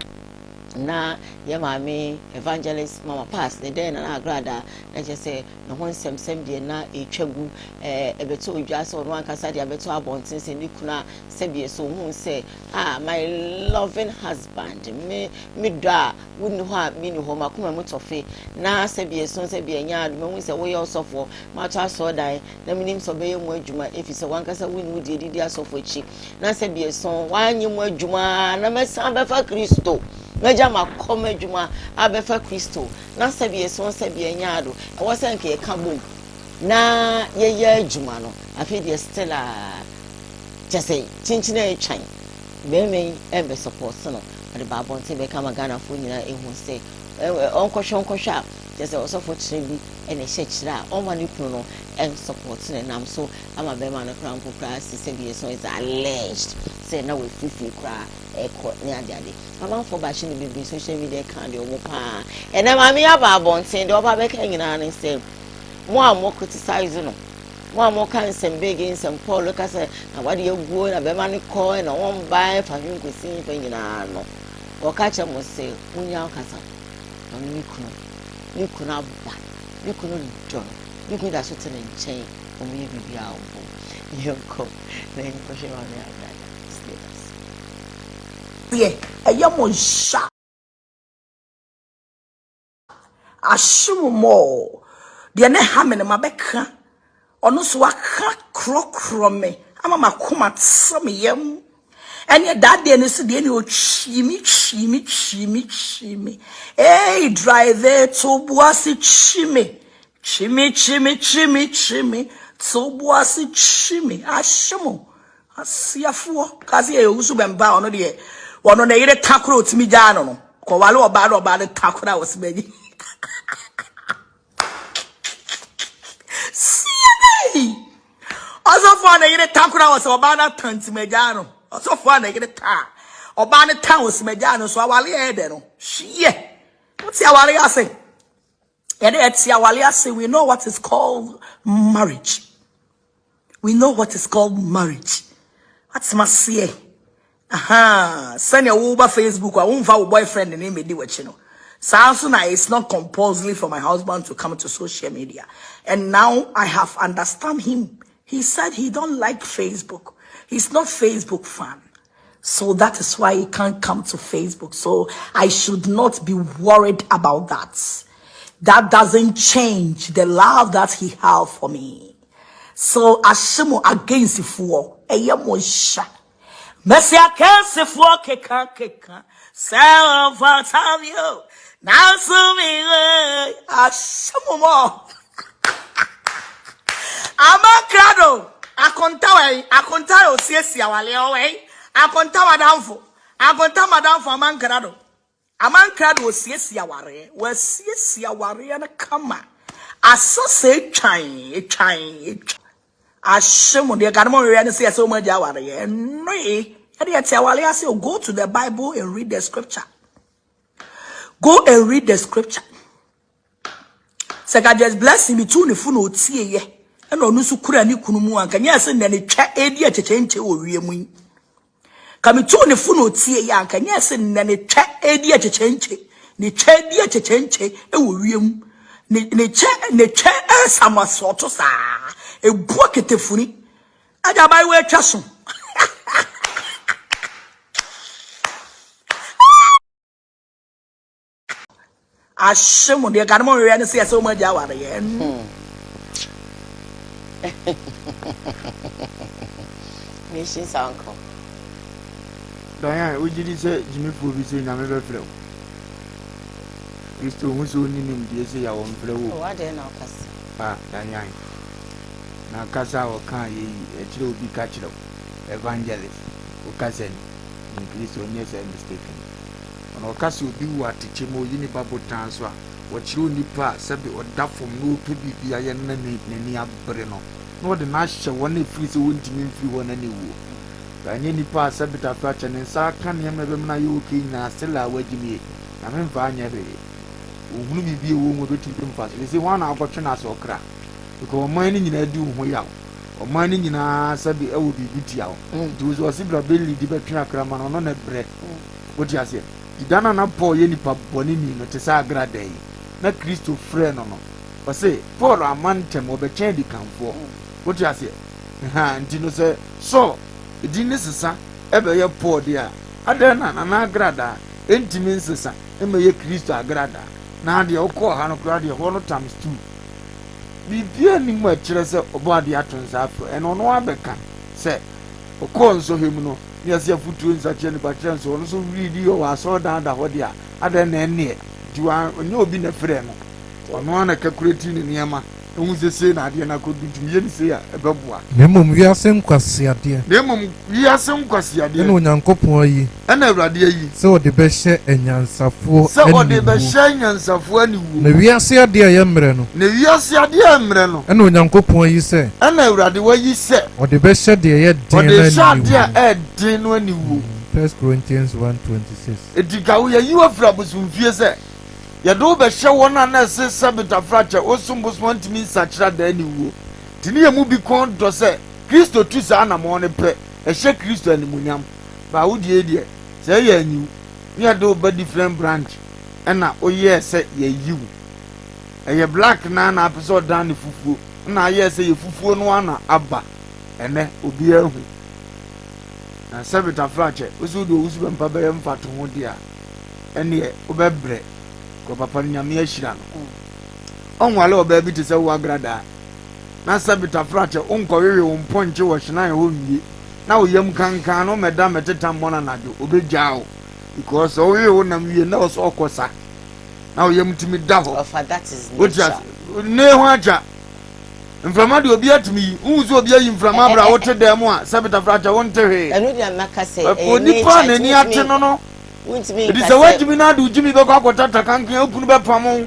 na yɛ maame evangelist mama pass ne dɛn na na agrada na kyerɛ sɛ Ne ho nsɛmsɛm deɛ na ɛretwa gu, ɛbɛtɔ dwa sɛ ɔno ankasa de abɛtɔ abɔnten sɛ ne kunu a sɛdeɛ sɛ ɔhuu sɛ ah my loving husband, me me dɔ a wonni hɔ a menni hɔ, m'akoma mu tɔfe, na sɛdeɛ so sɛdeɛ ɛnyɛ ado mahu sɛ woyɛ ɔsɔfoɔ, matɔ asɔredan na menim sɛ ɔbɛyɛ mu adwuma ɛfiri sɛ w'ankasa wonni wo deɛ didi asɔfo akyi, na sɛdeɛ so woanyɛ mu adwuma na mɛsan bɛfa Kristo, mɛgya makɔ m'adwuma abɛfa Kristo. Na sɛbi ɛsõ sɛbi ɛnyɛ ado, ɛwɔ sɛ nka yɛka bom na yɛyɛ adwuma no, afei deɛ still a kyɛ sɛ kyinkyin a ɛtwan bɛrima yi ɛmbɛ support no, ɔde ba abɔnten bɛka ama Ghanafoɔ nyinaa ehu sɛ ɔnkɔhwɛ ɔnkɔhwɛ a kyɛ sɛ ɔsɔfo kyerɛ bi ɛna ɛhyɛ kyerɛ a ɔma ne kunu no ɛnsupport no, ɛnam so ama bɛrima no koraa mpo koraa si sɛbi ɛsõ is alleged sɛ na wafirifiri koraa ɛkɔ ne adeade. Amanfoɔ bahye no bebree social media ka deɛ ɔmo paa. Ɛnɛ maame yi aba abɔnten deɛ ɔba bɛka nyinaa ne sɛ. Mo a mo criticize no, mo a moka nsɛm bege nsɛm Paul ka sɛ na wade aguo na bɛma no kɔ na wɔn ba fa hwe nkosi fa nyinaa no, wɔka kyerɛ mo sɛ munya ɔkasa. Ɔno ne kunu, ne kunu aba, ne kunu dɔ no, ne kunu da so te ne nkyɛn, wɔn yɛ biribiara bom. Yɛnkɔ na yɛnkɔhwɛ Maame Agrada status. Deɛ ɛyɛ mo ya. Ahye mo mɔɔ. Deɛ ne ha me no mabɛka. Ɔno nso waka korɔkorɔ me ama m'akoma te me yam. Ɛneɛ that day no so deɛ ne ɔtwi me twi me twi me twi me. Hey drive to boase twi me. Twi me twi me twi me twi me. To boase twi me. Ahye mo. Asiafoɔ ka sɛ yɛyɛ owusu bɛmpa a ɔno deɛ ɔno ne yere ta koro otumi gyaa no no kɔwale ɔbaa na ɔbaa no ta koro a ɔsi bɛgye siani ɔsɔfoɔ a ne yere ta koro a ɔsɛ ɔbaa no ata ntumi agyaa no ɔsɔfoɔ a ne yere ta ɔbaa no ta ɔsi magyaa no so awale yɛ dɛ no hwiɛ wote awale ase yɛde ɛte awale ase. We know what is called marriage. We know what is called marriage. Atema seɛ. Aha, sɛnea woba Facebook a womfa wo boyfriend ne mmɛdi w'akyi no. Saa nso na it's not compulsory for my husband to come to social media. And now I have understand him. He said he don't like Facebook. He's not Facebook fan. So that is why he can't come to Facebook. So I should not be worried about that. That doesn't change the love that he have for me. So ahyɛ against foɔ ɛyɛ mo hyɛ. Mɛsi akɛsefoɔ keka keka sɛ ɔfata mi o nanso mi ahyɛ mo mɔ. Amankrado akonta wɛn akonta yɛ osiesie awale ɔwɛn akonta madamfo akonta madamfo amankrado amankrado osiesie awareɛ wasiesie awareɛ no kama asose etwan etwan etwan ahyɛ mo deɛ kanemo wɛwɛ ne sɛ yɛsɛ wɔn agya awareɛ ɛnoe yɛde yɛte awareɛ ase o. Go to the Bible and read the scripture. Go and read the scripture. Sɛ ka just blessing bi tu ne fo na otie yɛ ɛna ɔno nso kura ne kunu mu anka nyɛ sɛ nnɛ ne twɛ edi akyɛkyɛnkyɛ wɔ wiem yi. Ka me tu ne fo na otie yɛ anka nyɛ sɛ nnɛ ne twɛ edi akyɛkyɛnkyɛ ne twɛ edi akyɛkyɛnkyɛ wɔ wiem ne ne kyɛ ne twɛ ɛsamasɔɔto saa ebu aketefuni agya abayewa atwa so. Ahyɛ mo deɛ kanemo wɛwɛ ne sɛ yɛsɛ wɔn agya awareɛ. Nations uncle. Diane, wogye di sɛ gyimifoɔ bi sɛ Nyame bɛfrɛ wo? Kristo hu sɛ wonni nimdeɛ sei a wɔmfrɛ wo. Oh, adɛn na wokasa? Ah, Diane. Na kasa a wɔkaa yɛ yi, ɛkyerɛ obi ka kyerɛ wo. Evangelist, wo kasa ni. Nim Kristo ɔnyɛ saa mistake no. Ɔna ɔka sɛ obi wɔ atɛkyɛ mu, oyi ne ba botan so a, wɔkyerɛ onipa a sɛbe ɔda fam na ɔpɛ biribi ayɛ no na n'ani abere no, na ɔde no ahyɛ wɔn a ɛfiri sɛ wɔntumi mfiri hɔ no aniwuo. Sɛ anyɛ nipa a sɛbe tafra kyɛ ne nsa aka nneɛma a ɛbɛma no ayɛ okay nyinaa still a wagyimie. Nyame mfa anyɛ hwee. Ɔnhunu biribi a ɛwɔ mu a ɛbɛtumi de mfaso. Seesei hwan na akɔtwe no asɛ ɔkra? Because ɔman no nyinaa di wo ho yaw. Ɔman no nyinaa sɛbe ɛwɔ biribi tia wo. Nti wo sɛ ɔse bra bɛ lead bɛtwe akra ma no, ɔno na ɛbrɛ. Wote aseɛ? Nti da no a na Paul yɛ nipa bɔneni no te sɛ agradaa yi, na Kristo frɛɛ no no, ɔse Paul amma ntɛm, ɔbɛkyɛn adikanfoɔ. Wote aseɛ? Ha, nti no sɛ Saul din no sesa bɛyɛ Paul deɛ a, adɛn na Nana Agradaa ntumi nsesa mmɛyɛ Kristo Agradaa? Na deɛ wokɔɔ ha no koraa deɛ, hɔ no times two. Biribiara nni mu a ɛkyerɛ sɛ Ɔbɔadeɛ ato nsa afrɛ. Ɛno ɔno ara bɛka sɛ ɔkɔɔ nsɔhwɛ mu no, ne yɛse afotuo nsakyera nipa kyerɛ nso ɔno nso redi wɔ asɔredan da hɔ deɛ a, adɛn na ɛnneɛ? Nti ɔnyɛ obi na ɛfrɛɛ no. Ɔno ara na calculate ne nneɛma hu sɛ sei na adeɛ no akɔdu nti meyɛ no sei a ɛbɛboa. Na mmom wiase nkwaseadeɛ. Na mmom wiase nkwaseadeɛ. Ɛna Onyankopɔn ayi. Ɛna Awurade ayi. Sɛ ɔde bɛhyɛ anyansafoɔ Sɛ ɔde bɛhyɛ anyansafoɔ aniwuo. Na wiase adeɛ a ɛyɛ mmerɛ no. Na wiase adeɛ a ɛyɛ mmerɛ no. Ɛna Onyankopɔn ayi sɛ. Ɛna Awurade wayi sɛ. Ɔde bɛhyɛ deɛ ɛyɛ den no Ɔde rehyɛ aniwuo. adeɛ a ɛyɛ den no aniwuo. First Corinthians 1:26. Enti ka wo yɛyi wo afiri abosomfie sɛ. Yɛde wo bɛhyɛ wɔn a na ɛse sɛ betafrakyɛ wosom bosom a ntumi nsakyera daa aniwuo. Nti ne yɛn mu bi kɔn dɔ sɛ Kristo tu saa anamɔn no pɛ, ɛhyɛ Kristo animuonyam. But wo deɛ yi deɛ, sɛ ɛyɛ anyiw ne yɛde wo ba different branch ɛna woyɛɛ sɛ yɛayi wo. Ɛyɛ black no ara na apɛ sɛ ɔdan ne fufuo ɛna ayɛɛ sɛ yɛ fufuo no ara na aba. Ɛnɛ obiara ahu. Na sɛ betafrakyɛ wo sɛ wode owusu bɛmpa bɛyɛ mfatoho deɛ a, ɛneɛ wobɛbrɛ kɔ papa no nyame ahyira no ɔnwale ɔbaa bi te sɛ wo agradaa na sɛ betafrakyɛ wonkɔwewe wo mpɔnkye wɔ hyenan hɔ nwie na wo yam kankan no mɛda mɛteta mmɔ no anadwo obɛgyaa wo because sɛ wowewe wo nam wie na ɔsɛ ɔkɔ sa na wo yam tumi da hɔ wote ase ne ho agya mframa deɛ obi atumi yi wohu sɛ obi ayi mframa berɛ a wote dan mu a sɛ betafrakyɛ wonte hwee onipa n'ani ate no no Wontumi Enti nka sɛ sɛ. woagyimi na ade wo gyimi bɛkɔ akɔtata kankan a, wo kunu bɛpam wo.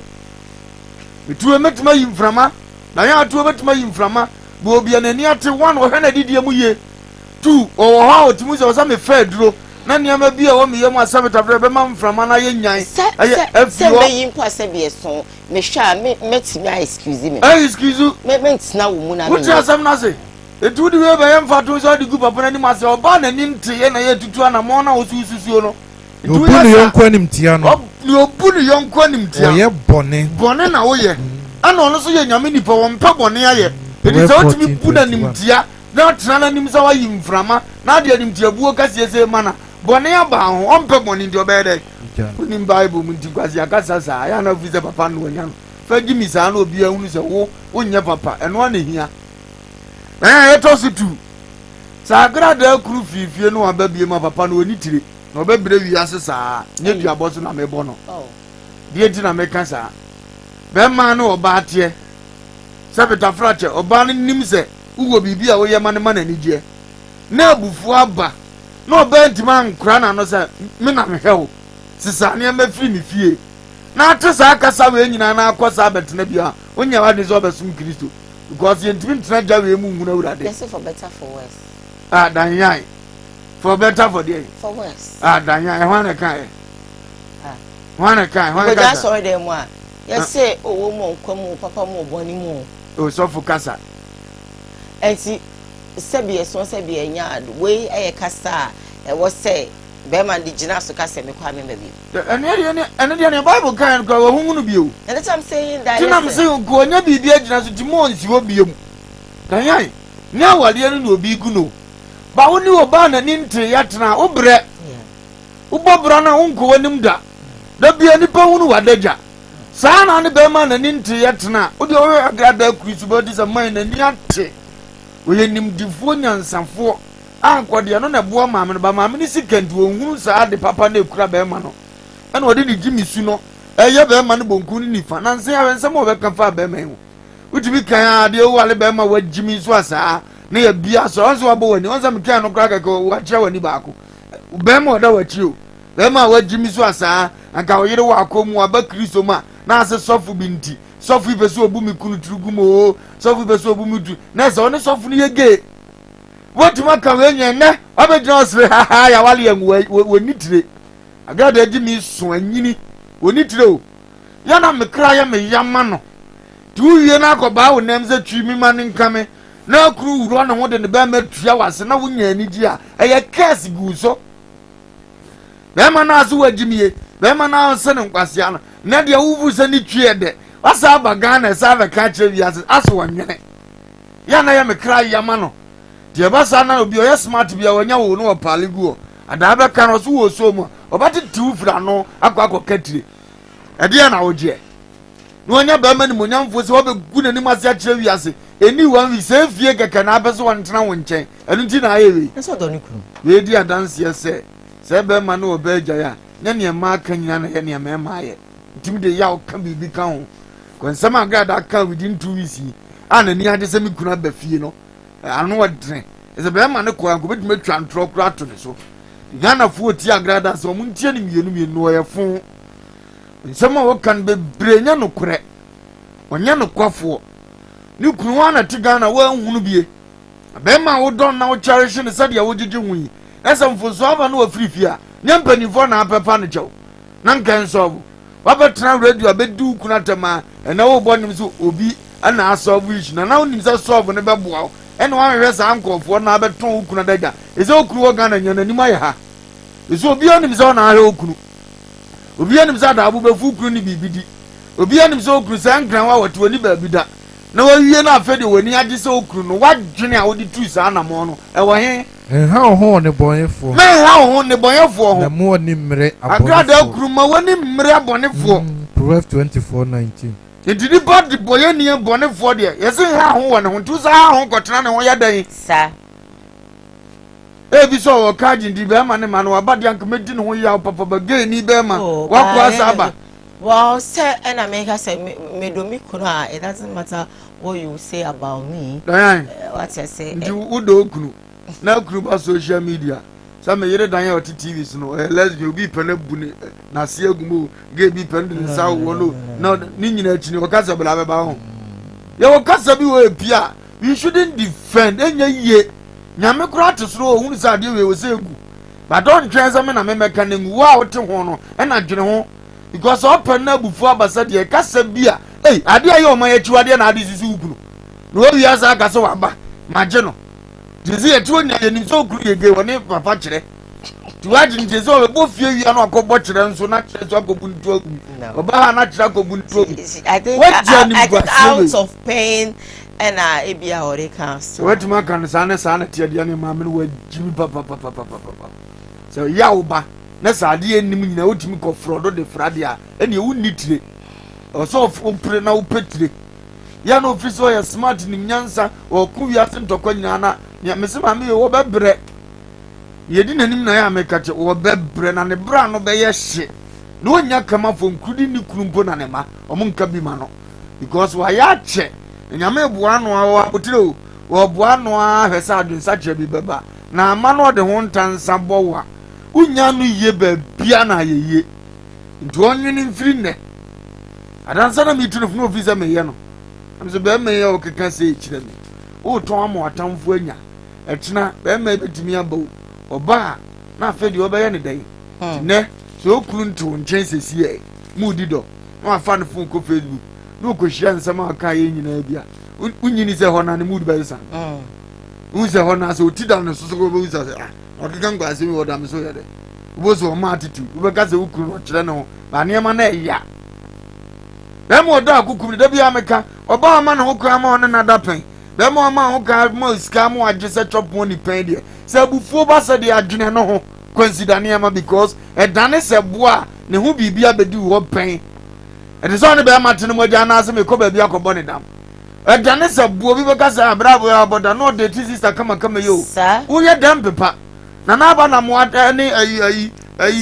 Metuo mɛtumi ayi mframa. Na yɛn atuo bɛtumi ayi mframa. Bɛ obi a n'ani ate, one, ɔhwɛ n'adidie mu yie. Two, ɔwɔ hɔ a ɔtumi sɛ ɔsɛ mefa aduro na nneɛma bi a ɛwɔ me yam a sɛ metabrɛ bɛma mframa no ayɛ nyan Sɛ ɛyɛ sɛ afi sɛ hɔ. mɛyi mpo a sɛ bi ɛso mehwɛ a me mɛtumi a excuse me. Ɛyɛ excuse. Me mentena wo mu na Wote menyɛ. asɛm no ase? Enti wode wei bɛyɛ mfatoho sɛ wode gu papa no anim ase, ɔbaa n'ani nteeɛ na yɛtutu anammɔn na wo so wosusuo no. Nea Nti obu woyɛ ne saa, yɔnko animtia no, ɔb- nea obu ne yɔnko animtia, ɔyɛ bɔne. bɔne na woyɛ. Ɛna ɔno nso yɛ Nyame nipa, ɔmpɛ bɔne ayɛ. Enti Proverbs sɛ wotumi bu 14:21. n'animtia na ɔtena n'anim sɛ woayi mframa na ade animtiabuo kɛseɛ sɛ ma no a, bɔne aba ho, ɔmpɛ bɔne nti ɔbɛyɛ dɛn? Gya no. Wonim Bible mu nti Kwasi akasa saa, ɛyɛ a na wofiri sɛ papa no wanya no. Fa gye mi saa na obiara hunu sɛ wo wonyɛ papa, ɛno ara na ɛhia. Na yɛn a yɛtɔ so tu. Sɛ agradaa kuru fii fie no aba biem a papa no ɔni tire na ɔbɛbrɛ wiase saa. Nyɛ duabɔ so na mebɔ no. Deɛ nti na meka saa. Bɛrima ne ɔbaa teɛ. Sɛ betafrakyɛ ɔbaa no nim sɛ wowɔ biribi a woyɛ ma no ma n'ani gyeɛ. Na abufuo aba na ɔbaa ntumi ankora n'ano sɛ me na mehwɛ wo. Sesa nneɛma firi me fie. Na ate saa kasa wei nyinaa na akɔ saa bɛtena bi a wonyɛ w'adwene sɛ ɔbɛsom Kristo. Because yɛntumi ntena gya wei mu nhunu Awurade. Yɛse for better for worse. Ah, danyan. For better for deɛ. For worse. Ah, danyan. Ɛho ana ka ɛ. Ah. Ho ana ka ɛ. Ho ana kasa. Nkɔgya asɔre dɛm mu a. Yɛse owó mu nkwa mu papa mu bɔne mu. Osɔfo kasa. Ɛnti sɛbi ɛso sɛbi ɛnya ado. Wei ɛyɛ kasa a ɛwɔ sɛ bɛrima de gyina so ka sɛ mekɔ a memba bio. Ɛno deɛ ɛno deɛ nea Bible kan no koraa wɔahuhu no bio. And that's what I'm saying that Ti na mese nka ɔnya biribi agyina so nti mo nsi hɔ bio mu. Kanyan ne awadeɛ no na obi gu no. Ba wo ne ɔbaa n'ani ntee yɛatena a wobrɛ. Wobɔ bra no a wonkɔ w'anim da. Da bia nipa hunu w'adagya. Saa na ne bɛrima n'ani ntee yɛtena a wodeɛ wohwɛ agradaa kuri so bɛte sɛ man n'ani ate. Ɔyɛ nimdifoɔ nyansafoɔ. Ankɔ deɛ ɛno na ɛboa maame no ba maame no sika nti ɔnhunu saa ade papa no ɛkura bɛrima no ɛna ɔde ne gyimi su no ɛyɛ bɛrima no bonkum ne nifa nansa ahwɛ nsɛm a ɔbɛka fa bɛrima yi ho wotumi kan adeɛ wowale bɛrima wagyimi nso asaa na yɛbia sɛ ɔn sɛ wabɔ w'ani ɔn sɛ mekaa no koraa kɛkɛ wakyerɛ w'ani baako bɛrima ɔda w'akyi o bɛrima a wagyimi so asaa anka ɔyere wɔ akɔ mu aba kristo mu a na ase sɔfo bi nti sɔfo yi pɛ sɛ ɔbu me kunu tiri gu mu o sɔfo yi pɛ sɛ ɔbu me tiri na sɛ ɔne sɔfo no yɛ gay Wotumi aka wei nyɛ nnɛ wabɛgyina ɔsere haha yɛawale yɛn wɔni tire agrada agye mi so anyini wɔni tire o yɛ na me kra yɛ me ya ma no nti wowie no akɔbaa wo nam sɛ twi mi ma ne nka me na akuru wura ne ho de ne bɛrima tua wase na wonya anigye a ɛyɛ kɛse gu so bɛrima no ase wagye mie bɛrima no ase ne nkwasea no na deɛ wofu sɛ ne twi ɛdɛ wasa aba Ghana ɛsɛ abɛka akyerɛ wiase ase wɔnwene yɛ na yɛ me kra ya ma no nti ɛba saa na obi ɔyɛ smart bi a wanya wo na ɔpaale gu hɔ adaa bɛka no ɔso wɔ osuo mu a ɔbɛtete wo firi ano akɔ akɔka tire ɛdeɛ na wogyeɛ na wanya bɛrima nimonyamfoɔ sɛ wabɛgu n'anim ase akyerɛ wiase ɛni one week sɛ efie kɛkɛ na apɛ sɛ wɔntena wo nkyɛn ɛno nti na ayɛ wei wei di adanseɛ sɛ sɛ bɛrima ne ɔbaa agyae a nyɛ nea mmaa aka nyinaa na ɛyɛ nea mmarima ayɛ ntimi de yaw ka biribi ka ho Kɔ nsɛm a Agradaa kaa within 2 weeks yi a n'ani agye sɛ me kunu aba fie no, ano ɔdene. Sɛ bɛrima no kɔɛ anka obɛtumi atwa ntorɔ koraa ato ne so. Ghanafoɔ tie Agradaa sɛ wɔn ntie no mmienu mmienu no ɔyɛ fo. Nsɛm a wɔka no bebree nyɛ nokorɛ. Ɔnyɛ nokwafoɔ. Ne kunu hɔ na te Ghana wɔanhunu bie. Bɛrima a wodɔn na wokyɛrehye no sɛdeɛ wogyegye ho yi, na sɛ mfonsoɔ aba na wafiri fie a, nyɛ mpanimfoɔ na apɛpa no kyɛw na nkɛnsɔɔbo. Wabɛtena radio abɛdi wo kunu atɛm a ɛnɛ wobɔ nim sɛ obi ɛna asɔlve issue na na wonim sɛ sɔlve no bɛboa wo ɛna woahwehwɛ saa nkurɔfoɔ na abɛtɔn wo kunu adagya. Ɛsɛ wo kunu wɔ Ghana nya n'anim ayɛ ha. Ɛsɛ obiara nim sɛ ɔna ahwɛ wo kunu. Obiara nim sɛ adaabo bɛfu wo kunu ne biribi di. Obiara nim sɛ wo kunu sɛ nkran wa wɔte w'ani baabi da. Na wawie no afei deɛ w'ani agye sɛ wo kunu no w'adwene a wode tuu saa anamɔn no ɛwɔ he? Nha wo ho wɔ nnebɔneyɛfoɔ ho. Menha wo ho nnebɔneyɛfoɔ ho. Na mma w'ani mmere abɔnefoɔ. Agradaa kunu, mma w'ani mmere abɔnefoɔ. Proverbs 24:19. Nti nipa debɔyɛni bɔnefoɔ deɛ, yɛse nha ho wɔ ne ho, nti wo sa ha ho kɔtena ne ho yɛ dɛn? Sa. Ebi sɛ ɔwɔ kaa gye nti bɛrima ne ma no waba deɛ anka mɛdi ne ho yaw papa ba gay ni bɛrima Oh, wakɔ ba asa aba. Well, sɛ ɛna meka sɛ medɔ me kunu a, it doesn't matter what you say about me. Diane, Eh, wate ase. nti wodɔ wo kunu na kunu ba social media sɛ me yere dan a ɔte tv so no ɔyɛ lesbian obi pɛ no abu ne n'ase agu mu o gay bi pɛ no de ne nsa wowɔ no na ne nyina akyi no ɔka sɛ bla bɛba ho yɛwɔ kasa bi wɔ epi a we shouldn't defend ɛnyɛ yie nyame koraa te soro ohunu sɛ adeɛ wei wɔ sɛ egu but ɔntwɛn sɛ me na memɛka no ngu wo a wote ho no ɛna dwene ho because ɔpɛ no abufuo aba sɛ deɛ kasa bi a ei adeɛ a ɛyɛ ɔman akyiwadeɛ na ade susu wo kunu na wawie asa aka sɛ waba magye no te sɛ yɛte hɔ nyinaa yɛnim sɛ okunu yɛ gay wɔne papa kyerɛ nti wagye no te sɛ ɔbɛbɔ fie wia no akɔbɔ kyerɛ nso na kyerɛ nso akɔbu nto agu ɔba ha na kyerɛ akɔbu nto agu wagye animguaseɛ wei out of pain ɛna ebi a ɔde ka so watumi aka no saa ne saa na teɛ deɛ ne maame no wagye mi papapapapapa sɛ yaw ba na sɛ adeɛ nnim nyinaa wotumi kɔ frɔdo de fra deɛ a ɛneɛ wonni tire ɛwɔ sɛ wopere na wopɛ tire yɛ na ofiri sɛ ɔyɛ smart nim nyansa ɔko wiase ntɔkwa nyinaa na nea mese maame yɛ wɔbɛbrɛ yɛdi n'anim na yɛ a meka kyɛ wɔbɛbrɛ na ne bra no bɛyɛ hye na ɔnya kamafo nkurudi ne kunu mpo na ne ma ɔmo nka bi ma no because wayɛ akyɛ na nyame boa no a ɔwɔ abotire o wɔboa no a hwɛ sɛ adwensakyerɛ bi bɛba na ama no ɔde ho ntansa bɔ wo a wonya no yie baabia na ayɛ yie nti ɔnwene mfiri nnɛ adansa na metu no fo na ofiri sɛ meyɛ no ɛm sɛ bɛrima yi a ɔkeka sɛ kyerɛ me wotɔn ama w'atamfo anya ɛkyena bɛrima yi bɛtumi aba o ɔba a na afei deɛ ɔbɛyɛ ne dɛn nti nnɛ sɛ okunu nte wo nkyɛn sɛsi ɛ mu di dɔ na wafa ne fon kɔ facebook na ɔkɔhyia nsɛm a ɔka yɛ nyinaa bi a wonyini sɛ hɔ na ne mood bɛsesa wohu sɛ hɔ na sɛ ɔti da no so so wobɛhu sɛ ah ɔkeka nkɔ asɛm yi ɔda me so yɛ dɛ wobɛhu sɛ ɔma attitude wobɛka sɛ wo kunu no ɔkyerɛ ne ho ba nneɛma no ɛya bɛrima ɔdɔ akokum no da biara meka ɔbaa ɔma ne ho kwan ma ɔne nada pɛn bɛrima ɔma ho kwan ma sika ma wagye sɛ chop money pɛn deɛ sɛ abufuo ba sɛ deɛ adwene no ho kwansida nneɛma because ɛdane sɛ boa a ne ho biribi abɛdi hɔ pɛn ɛte sɛ ɔne bɛrima te no mu agya anaasɛ mekɔ baabi akɔbɔ ne dam ɛdane sɛ boa bi bɛka sɛ abrɛ aboa abɔ da na ɔde ti sista kamakama yi o woyɛ dɛm pepa na n'aba na mo ne ayi ayi ayi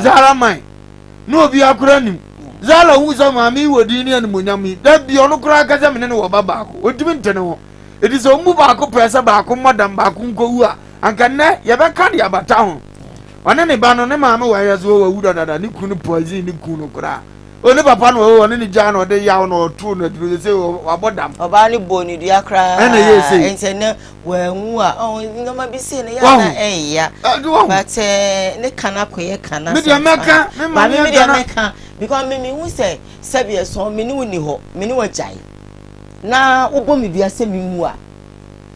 zaraman na obi akora nim zara hu sɛ maame yi wɔ din ne animonyam yi da bi ɔno koraa kasa mene ne wɔ ba baako ɔntumi nte ne ho ɛti sɛ ɔmu baako pɛɛ sɛ baako mmɔ dam baako nkɔwu a anka nnɛ yɛbɛka de abata ho ɔne ne ba no ne maame wɔ ayɛ so wawu dadada ne kunu poison ne kunu no koraa ɔne papa no ɔwɔ ɔne ne gyaa na ɔde yaw na ɔtoo no aduro sɛ wabɔ dam ɔbaa no bɔ ne dua koraa ɛna yɛ sɛ nti ɛnɛ wanwu a ɔn nneɛma bi sei no yɛ ana ɛnya but eh, ne kana kɔyɛ kana me deɛ mɛka me ma me deɛ mɛka because me mehu sɛ sɛbi ɛsɔn me ne wo ni hɔ me ne wo agyae na wobɔ me dua sɛ me nwu a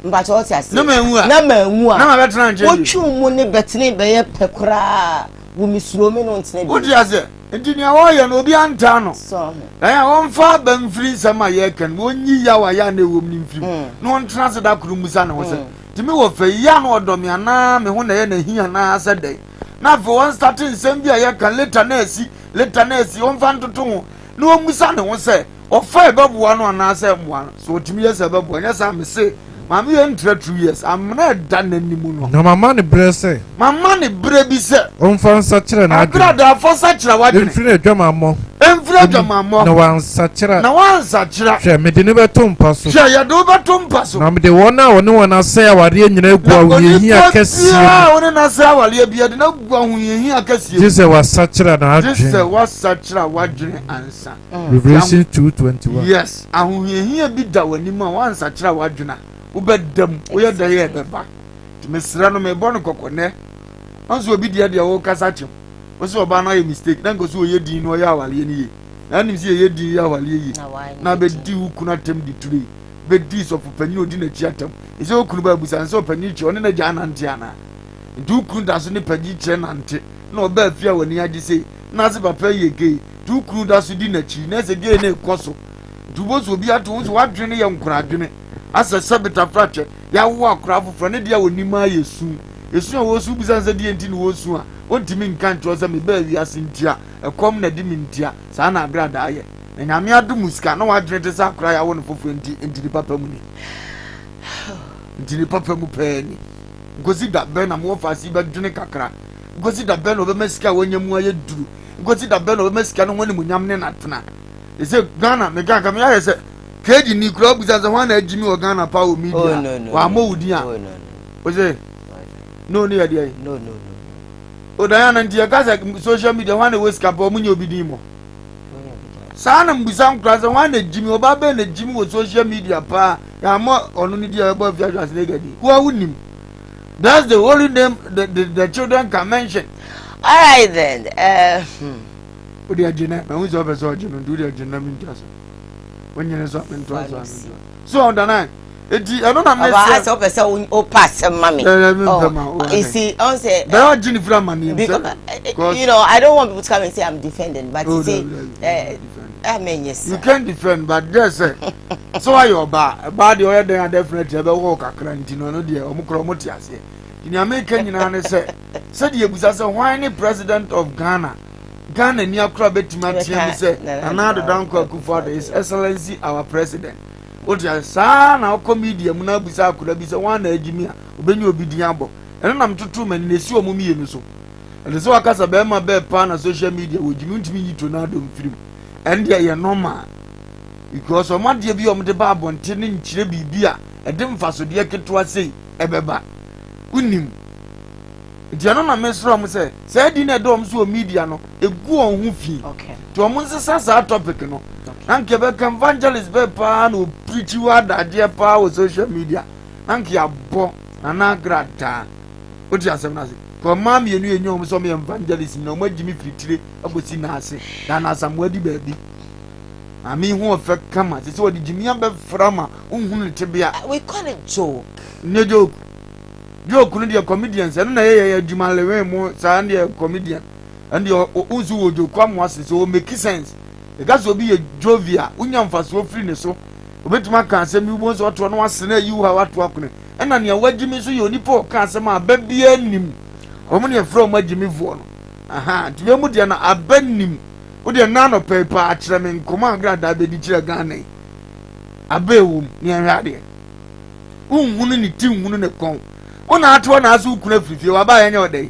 mpakyɛ ɔte ase na manwu a na manwu a na mabɛtena nkyɛn wotwi mu ne bɛtene bɛyɛ pɛ koraa wo me suro me no ntena bi wote ase nti nea wɔyɛ no obi antaa no ɛyɛ wɔmfa aba mfiri nsɛm a yɛreka no wɔnyi yaw a yɛ a na ɛwɔ mu no mfiri mu mm. na wɔntena ase da koro mmusa ne ho sɛ mm. nti me wɔ fɛ yi a na ɔdɔ me anaa me ho na ɛyɛ n'ahi anaa sɛ dɛn na afei wɔnstate nsɛm bi a yɛka later na asi later na asi wɔmfa ntoto ho na wɔmmusa ne ho sɛ Ɔfa ɛbɛboa no anaasɛ ɛmmoa no? Sɛ ɔtumi yɛ sɛ ɛbɛboa, nyɛ saa mese maame yɛ ntra 2 years amena ɛda n'anim no. Na mama no berɛ sɛ. Mama no berɛ bi sɛ. Ɔmfa nsakyera n'adwene. Agradaa fa sakyera w'adwene. Mfiri n'adwamammɔ. Mfiri adwamammɔ. Na wansakyera. Na wansakyera. Hwɛ, mede no bɛto mpa so. Hwɛ, yɛde wo bɛto mpa so. Na mede wɔn a wɔne wɔn asɛe awareɛ nyinaa agu ahohiahia kɛseɛ mu. Na onipa biara a wɔne no asɛe awareɛ biara, yɛde no agu ahohiahia kɛseɛ mu. Gye sɛ wasakyera n'adwene. Gye sɛ wasakyera w'adwene ansa. Revelation 2:21. Yes, ahohiahia bi da w'anim a woansakyera w'adwene a, wobɛda mu, woyɛ dɛn yɛ ɛbɛba. Nti mesrɛ no, mebɔ no kɔkɔ nnɛ. Ɔn sɛ obi deɛ deɛ wokasa kyem. Wo sɛ ɔbaa no ayɛ mistake na nka sɛ ɔyɛ din na ɔyɛ awareɛ no yie. Na anim sɛ yɛyɛ din yɛ awareɛ yie. Na bɛdi wo kunu atɛm de tire. Bɛdi sɔfo panyin a ɔdi n'akyi atɛm. Ɛsɛ wo kunu ba abusa no sɛ ɔpanyin kyerɛ ɔne n'agya anante anaa? Nti wo kunu da so ne panyin kyerɛ nante na ɔbaa fie a w'ani agye sei na ase papa yi yɛ gay. Nti wo kunu da so di n'akyi na ɛsɛ gay no rekɔ so. Nti wobɛhu sɛ obi ato wo sɛ w'adwene yɛ nkoradwene. Asɛ sɛ betafrakyɛ yɛawo akora foforɔ ne deɛ a ɔnim ara yɛ su. Esu a wɔresu wobisa no sɛ deɛ nti na wɔresu a, ɔntumi nka nkyerɛ wo sɛ mebaa wiase ntia, ɛkɔm na ɛde me ntia. Saa na agradaa yɛ. Na Nyame adom wo sika na w'adwene te sɛ akora a yɛawo no foforɔ nti, ntini papa mu ni. Ntini papa mu pɛɛ ni. Nkosi da bɛn na mo wɔfaase yi bɛdwene kakra? Nkosi da bɛn na ɔbɛma sika a wanya mu ayɛ duru? Nkosi da bɛn na ɔbɛma sika no ho animuonyam ne n'atena? Ɛsɛ Ghana, meka nka meyayɛ sɛ keegi ni koraa wobisa sɛ hwan na agyimi wɔ Ghana paa wɔ media Oh, no, no, wammɔ no. wo din a Oh, no, no. wo se no ne yɛ deɛ No, no, no. o Diana nti yɛka sɛ social media hwan na ɛwɔ sika paa ɔmo nyɛ obi din mɔ saa na mbisa nkora sɛ hwan na gyimi ɔbaa bɛn na gyimi wɔ social media paa yɛammɔ ɔno ne din a yɛbɔ afia Schwarzenegger din wo a wonim that's the only name the children can mention. All right then. Wode agye nɛ mahu sɛ wopɛ sɛ ɔgye no nti wode agye no na mentua so wonyene so a mentoa so a mentoa so ɔdana eti ɛno na mesɛ ɔba asɛ wopɛ sɛ wopa asɛm ma me mempɛ ma wo you see ɔn sɛ bɛyɛ ɔgye ne firi amanneɛm sɛ I don't want people to come and say I'm defending, but you see, I mean, yes, you can defend, but just sɛ sɛ wayɛ ɔbaa, ɔbaa deɛ ɔyɛ dɛn a definitely ɛbɛwɔ wo kakra nti no ɛno deɛ ɔmo korɔ ɔmo te aseɛ. Nti nea meka nyinaa ne sɛ sɛdeɛ ebusa sɛ hwan ne president of Ghana, Ghana ni akora bɛtumi ateɛ mu sɛ Nana Addo Dankwa Akufo-Addo, His Excellency our president. Wote ase saa na wokɔ media mu na abusa akora bi sɛ hwan na agyi mi a obɛnya obi din abɔ. Ɛno na metoto m'ani na esi wɔn mmienu so. Ɛte sɛ waka sɛ bɛrima bɛɛ paa na social media wɔ gyimi ntumi nyi tornado mfiri mu. Ɛno deɛ ɛyɛ normal because wɔn adeɛ bi a wɔde ba abɔnten no nkyerɛ biribi a ɛde mfasodeɛ ketewa sei ɛbɛba. Wonim. Nti ɛno na mesrɛ wɔn sɛ saa din na ɛda wɔn so wɔ media no egu wɔn ho fi. Nti wɔn nsesa saa topic no. Na nka ɛbɛka evangelist bɛɛ paa na ɔpirikyi wɔ adagyeɛ paa wɔ social media. Na nka yɛabɔ Nana Agradaa. Wote asɛm no ase? Ka ɔmaa mmienu yɛ nyɛ wɔn sɛ wɔyɛ evangelist nyina wɔn agye me firi tire akɔsi nan ase. Na na Asamoah di baabi. Maame yi ho ɔfɛ kama te sɛ wɔde gyimia bɛfra ma wohunu ne tebea. We call it joke. Nyɛ joke. Joke no deɛ comedians ɛno na ɛyɛ yɛ adwuma lewen mo saa deɛ comedian ɛno deɛ wonso wɔ joke amoa se sɛ wɔ make sense. Ɛka sɛ obi yɛ jovial wonya mfasoɔ firi ne so. Obetumi aka asɛm bi wobɛhu sɛ ɔtoɔ no wasene ayi wo ha wato akone. Ɛna nea wagyimi nso yɛ onipa a ɔka asɛm a aba biara nnim. Wɔn ne yɛfrɛ wɔn agyimifoɔ no. Aha, nti wei mu deɛ no aba nnim. Wo deɛ nna anɔpa yi paa kyerɛ me nkɔmɔ a agradaa bɛdi kyerɛ Ghana yi. Aba ɛwɔ mu, ne yɛnhwɛ adeɛ. Wonhunu ne ti nhunu ne kɔn. Wo na ate hɔ na ase wo kunu afiri fie, waba a yɛnyɛ ɔdɛ yi.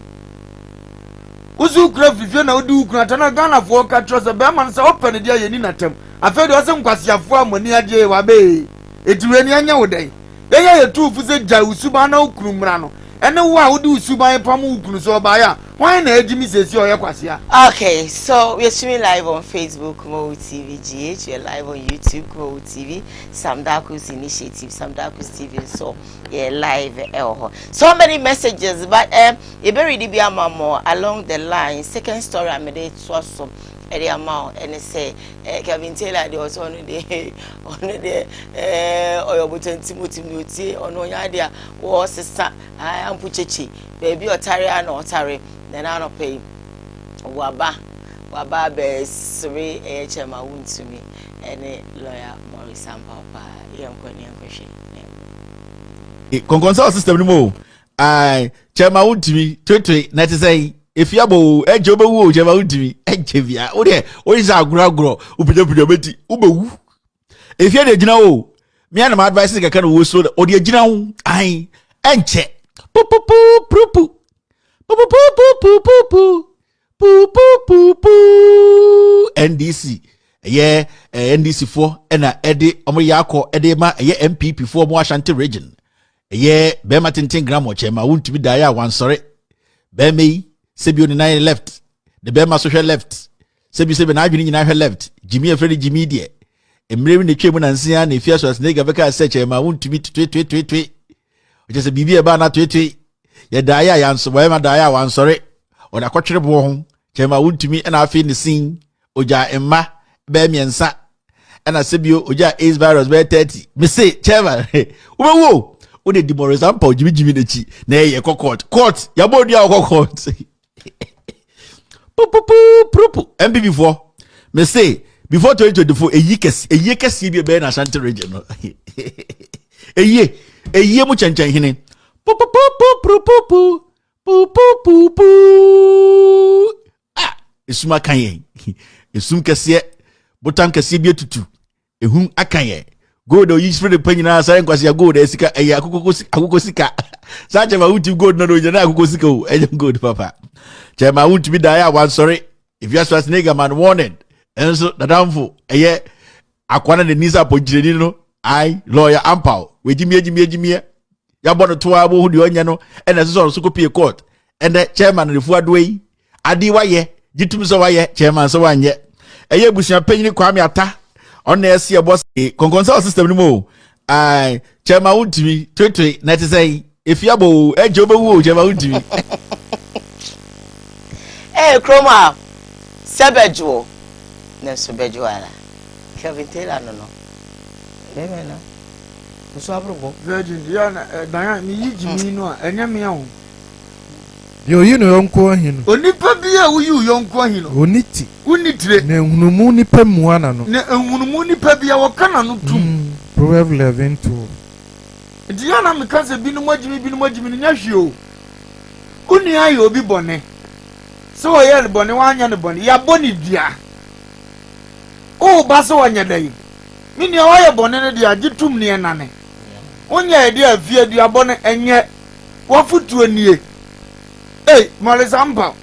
Wo so wo kunu afiri fie na wodi wo kunu atɛm na Ghanafoɔ ka kyerɛ sɛ bɛrima no sɛ wopɛ ne deɛ yɛni n'atɛm. Afei deɛ ɔse nkwaseafoɔ a mo ani agye waba ee. Eti wei ne yɛnyɛ wo dɛn? Yɛn a yɛtu wo fo sɛ gyae wo suban na wo kunu mmra no, ɛne wo a wode wo suban pam wo kunu sɛ ɔbaeɛ a, hwan na agyi me seesei a ɔyɛ kwasea? Okay, so we are streaming live on Facebook, Kumawu TV GH. We are live on YouTube, Kumawu TV, Sam Darko's Initiative, Sam Darko's TV. So yeah, live. Eh, so many messages, but you better be ama more along the line. Second story I made it so so. Ɛde ama wo ɛne sɛ Kevin Taylor deɛ ɔsɛ ɔno deɛ ɔno deɛ ɔyɛ ɔbotantim otim deɛ otie ɔno ɔnyɛ adeɛ a wɔsesa ampo kyekye baabi ɔtare a na ɔtare na ɛna anɔpɛ yi waba abɛsere ɛyɛ kyɛ ma wontumi ɛne lawyer Maurice Ampaw paa. Yɛnkɔ ne yɛnkɔhwɛ. Kɔnkɔnsa wɔ system no mu o. Ai, kyɛma wontumi toetoe na ɛte sɛ efi abɔ o, ɛnkyɛ wobɛwu o. Kyɛma wontumi ɛnkyɛ bia wo deɛ woyɛ sɛ agorɔ agorɔ wopagyampagya bɛti wobɛwu. Efie de gyina o, mea na ma advice kɛkɛ na wɔwɔ so ɔde agyina wo. Ai, ɛnkyɛ pupupu purupu pupupupupupu pupupupu. NDC ɛyɛ NDC foɔ ɛna ɛde ɔmo yɛ akɔ ɛde ma ɛyɛ NPP foɔ ɔmo Ashanti Region. Ɛyɛ bɛrima tenten gram ɔkyɛn ma wontumi daeɛ a wansɔre. Bɛrima yi sɛbi o ne nan left ne bɛrima so hwɛ left, sɛbi sɛbi n'adwene nyinaa hwɛ left. Jimmy efrɛ ne Jimmy deɛ mmerɛ bi na etwa mu nansia na efi aso asenega bɛka sɛ kyɛn ma wontumi toetoetoetoe ɔkyɛ sɛ biribi a ɛbaa na toetoe yɛ daeɛ a yanso bɛrima daeɛ a wansɔre ɔde akɔtwere boɔ ho. Chairman Wontumi ɛna afei ne sin ogya mma bɛyɛ mmiɛnsa ɛna sɛbio ogya AIDS virus bɛyɛ 30. Mese chairman wobɛwu o, wode di Maurice Ampaw gyimigyimi n'akyi na ɛyɛ kɔ court court yɛabɔ odua wɔkɔ court pupupu purupu. NPP foɔ, mese before 2024 eyi kɛse, eyie kɛseɛ bi ɛbɛyɛ na Ashanti Region no, eyie eyie mu kyɛnkyɛn hene pupupu pupupu. Ah, esum aka yɛn, esum kɛseɛ, botan kɛseɛ bi atutu, ehum aka yɛn. Gold a oyi firi ne pa nyinaa sáré nkwasi gold ɛyɛ sika, ɛyɛ akokɔ sika. Saa Chairman Wontumi gold no no onyina akokɔ sika o, ɛnyɛ gold papa. Chairman Wontumi dan a wansɔre Efia Schwarzenegger man warning ɛnso dadamfo ɛyɛ akwa na n'ani sɛ apɔnkyerɛni no ai lawyer Ampaw wegyimie gyimie gyimie yabɔ no toa bohu deɛ ɔnyɛ no ɛna ɛsɛ sɛ ɔno so kɔpie court. Ɛnɛ chairman ne fu adoa yi ade wayɛ gye tum sɛ wayɛ chairman sɛ wanyɛ. Ɛyɛ abusua panyin Kwame Ata ɔno na ɛsi ɛbɔ kɔnkɔnsa wɔ system no mu o. Ai, Chairman Wontumi toetoe na ɛte sɛ efi abɔ o, ɛgye wobɛwu o, Chairman Wontumi. Ee, kurom a sɛ bɛdwo nanso bɛdwo ara. Kevin Taylor no bɛmɛ no nso aborɔbɔ. Virgin yɛ na ɛdan a meyi gyimi no a ɛnyɛ mea o. Deɛ oyi ne yɔnko ahi no. Onipa bi a woyi wo yɔnko ahi no. Onni ti. Wonni tire. Na nhunumu nipa mua n'ano. Na nhunumu nipa bi a wɔka n'ano tum. Proverbs 11:12. Nti yɛ na meka sɛ binom agyimi, binom agyimi no nyɛ hwee o. Wo nua ayɛ obi bɔne. Sɛ wɔyɛ no bɔne, wanyɛ no bɔne, yɛabɔ ne dua. Woba sɛ wɔnyɛ dɛn? Me nua wayɛ bɔne no deɛ agye tum ne ɛnane. Wonyɛ ɛdeɛ afie aduabɔ no ɛnyɛ. W'afotuo nie. Ei, Maurice Ampaw,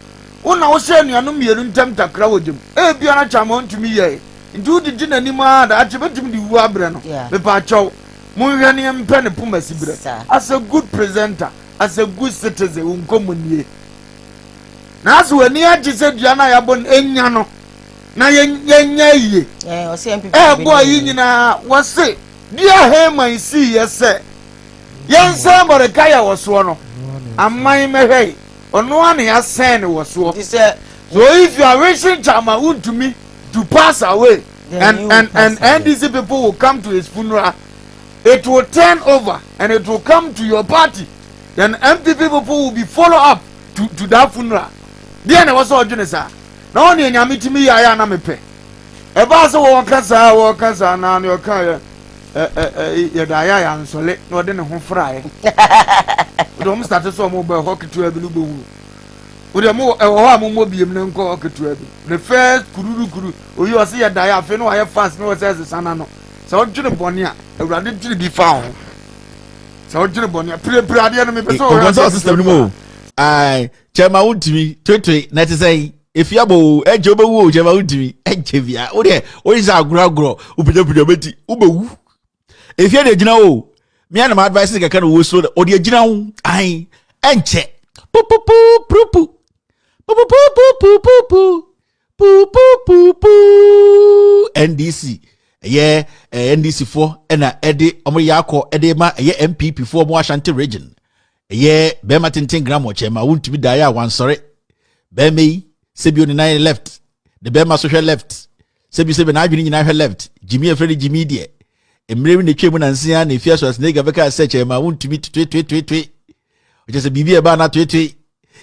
wo na wohyɛ anuanom mmienu ntam takra wɔ gyam. Ebia na Kyama ntumi yɛe, nti wodidi n'anim ara daakye bɛtumi de wuo abrɛ no. Mepaakyɛw, monhwɛ ne yɛmpɛ ne poma siberɛ. As a good presenter, as a good citizen, wo nkɔmmɔ nie. Na asɛ w'ani agye sɛ dua no a yɛabɔ no ɛnya no na yɛnya yie. Ɛɛbɔ yi nyinaa, wɔse dua Haman siiɛ sɛ yɛnsɛn Mordekai a wɔ soɔ no, aman mmɛhwɛ ɔno ara na yɛasɛn no wɔ soɔ. So if you are wishing Chairman Wontumi to pass away and NDC people will come to his funeral, it will turn over and it will come to your party. Then NPP people will be follow up to that funeral. Deɛ na ɛwɔ sɛ ɔdwene saa. Na ɔne Nyame tumi yɛ ayɛ a na mepɛ. Ɛbaa sɛ wɔka saa wɔka saa na ne ɔka yɛ yɛda ayɛ ayɛ ansɔle na ɔde ne ho fraeɛ. Wode wɔn starte sɛ wɔn bɔ ɛhɔ ketewa bi no bɛhunu. Wode mo ɛwɔ hɔ a mommɔ biem na nkɔ hɔ ketewa bi. The first kururu kuru oyi ɔse yɛda ayɛ afei na wayɛ fast na wɔsɛ ɛsesa n'ano. Sɛ ɔdwene bɔne a Awurade dwene bi fa ho. Sɛ ɔdwene bɔne a pirepire adeɛ no mepɛ sɛ ɔhwɛ kɔnkɔnsa wɔ system no mu o. Ai, Chairman Wontumi toetoe na ɛte sɛ efi abɔ o, ɛnkyɛ wobɛwu o. Chairman Wontumi ɛnkyɛ bia wodeɛ woyɛ sɛ agorɔ agorɔ wopigyapigya bɛti wobɛwu. Efie de gyina o, mea na ma advice kɛkɛ na owó soro ɔde agyina wo. Ai, ɛnkyɛ pupupu purupu pupupupupupu pupupupu. NDC ɛyɛ NDC foɔ ɛna ɛde wɔn yɛ akɔ ɛde ma ɛyɛ NPP foɔ wɔn Ashanti Region. Ɛyɛ bɛrima tenten gram ɔkyɛn ma Wontumi daeɛ a wansɔre. Bɛrima yi sɛbi ne nan left ne bɛrima so hwɛ left, sɛbi sɛbi n'adwene nyinaa hwɛ left. Jimmy efrɛ ne Jimmy deɛ mmerɛ bi na etwa mu nansia na Efia Schwarzenegger bɛka sɛ kyɛn ma Wontumi toetoetoetoe ɔkyɛ sɛ biribi a ɛbaa na toetoe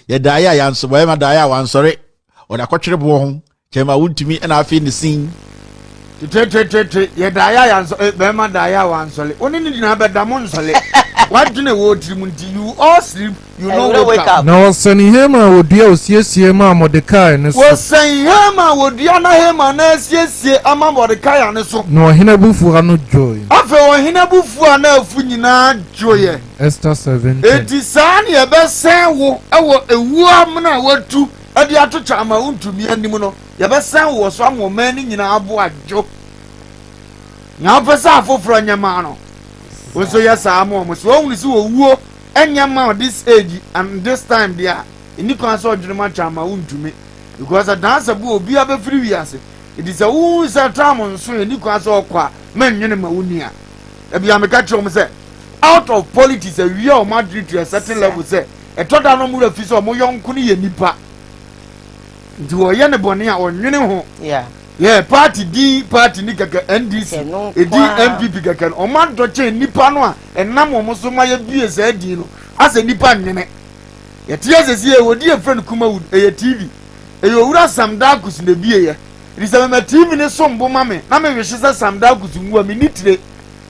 yɛ daeɛ a yanso bɛrima daeɛ a wansɔre ɔde akɔtwere boɔ ho. Kyɛn ma Wontumi ɛna afei ne sin. Tetetete yɛ daeɛ a yansɔ bɛrima daeɛ a wansɔle wo ne ne nyinaa bɛda mo nsɔle wadwene wɔ tirim nti you all sleep, you no wake up. Na wɔsɛne Haman a wɔdua osiesie maa Mordekai no so. Wɔsɛn Haman a wɔdua na Haman na asiesie ama Mordekai no so. Na ɔhene abufuo ano dwoe. Afei ɔhene abufuo a na afu nyinaa dwoeɛ. Esther 7:10. Enti saa ne yɛbɛsɛn wo wɔ ewuo amena a watu de ato Chairman Wontumi anim no, yɛbɛsɛn wo wɔ so ama ɔman no nyinaa abo adwo. Nea wopɛ sɛ afoforɔ nyɛ maa no, wo nso yɛ saa ma wɔn. Sɛ wɔhunu sɛ owuo nyɛ ma wo this age and this time deɛ a, ɛnni kwan sɛ ɔdwene ma Chairman Wontumi because ɛdan bo obiara bɛfiri wiase. Nti sɛ wohu sɛ time nso ɛnni kwan sɛ ɔkɔ a, mɛnnwene ma wo nua. Ebia meka kyerɛ wɔn sɛ out of politics awia wɔn adwene to a certain level sɛ ɛtɔ da no wɔn werɛ fi sɛ wɔn yɔnko no yɛ nipa. Nti wɔyɛ ne bɔne a ɔnwene ho. Yɛ party din party ni kɛkɛ NDC edin NPP kɛkɛ no ɔmo adɔ kyɛn nipa no a ɛnam wɔn so ma yɛbie saa din no asɛ nipa nwene. Yɛte asɛsi yɛ wɔdi yɛfrɛ no Kumawood ɛyɛ TV ɛyɛ owura Sam Darkus na ebie yɛ. Ɛti sɛ mema TV ne som bo ma me na me wehye sɛ Sam Darkus nwu a menni tire.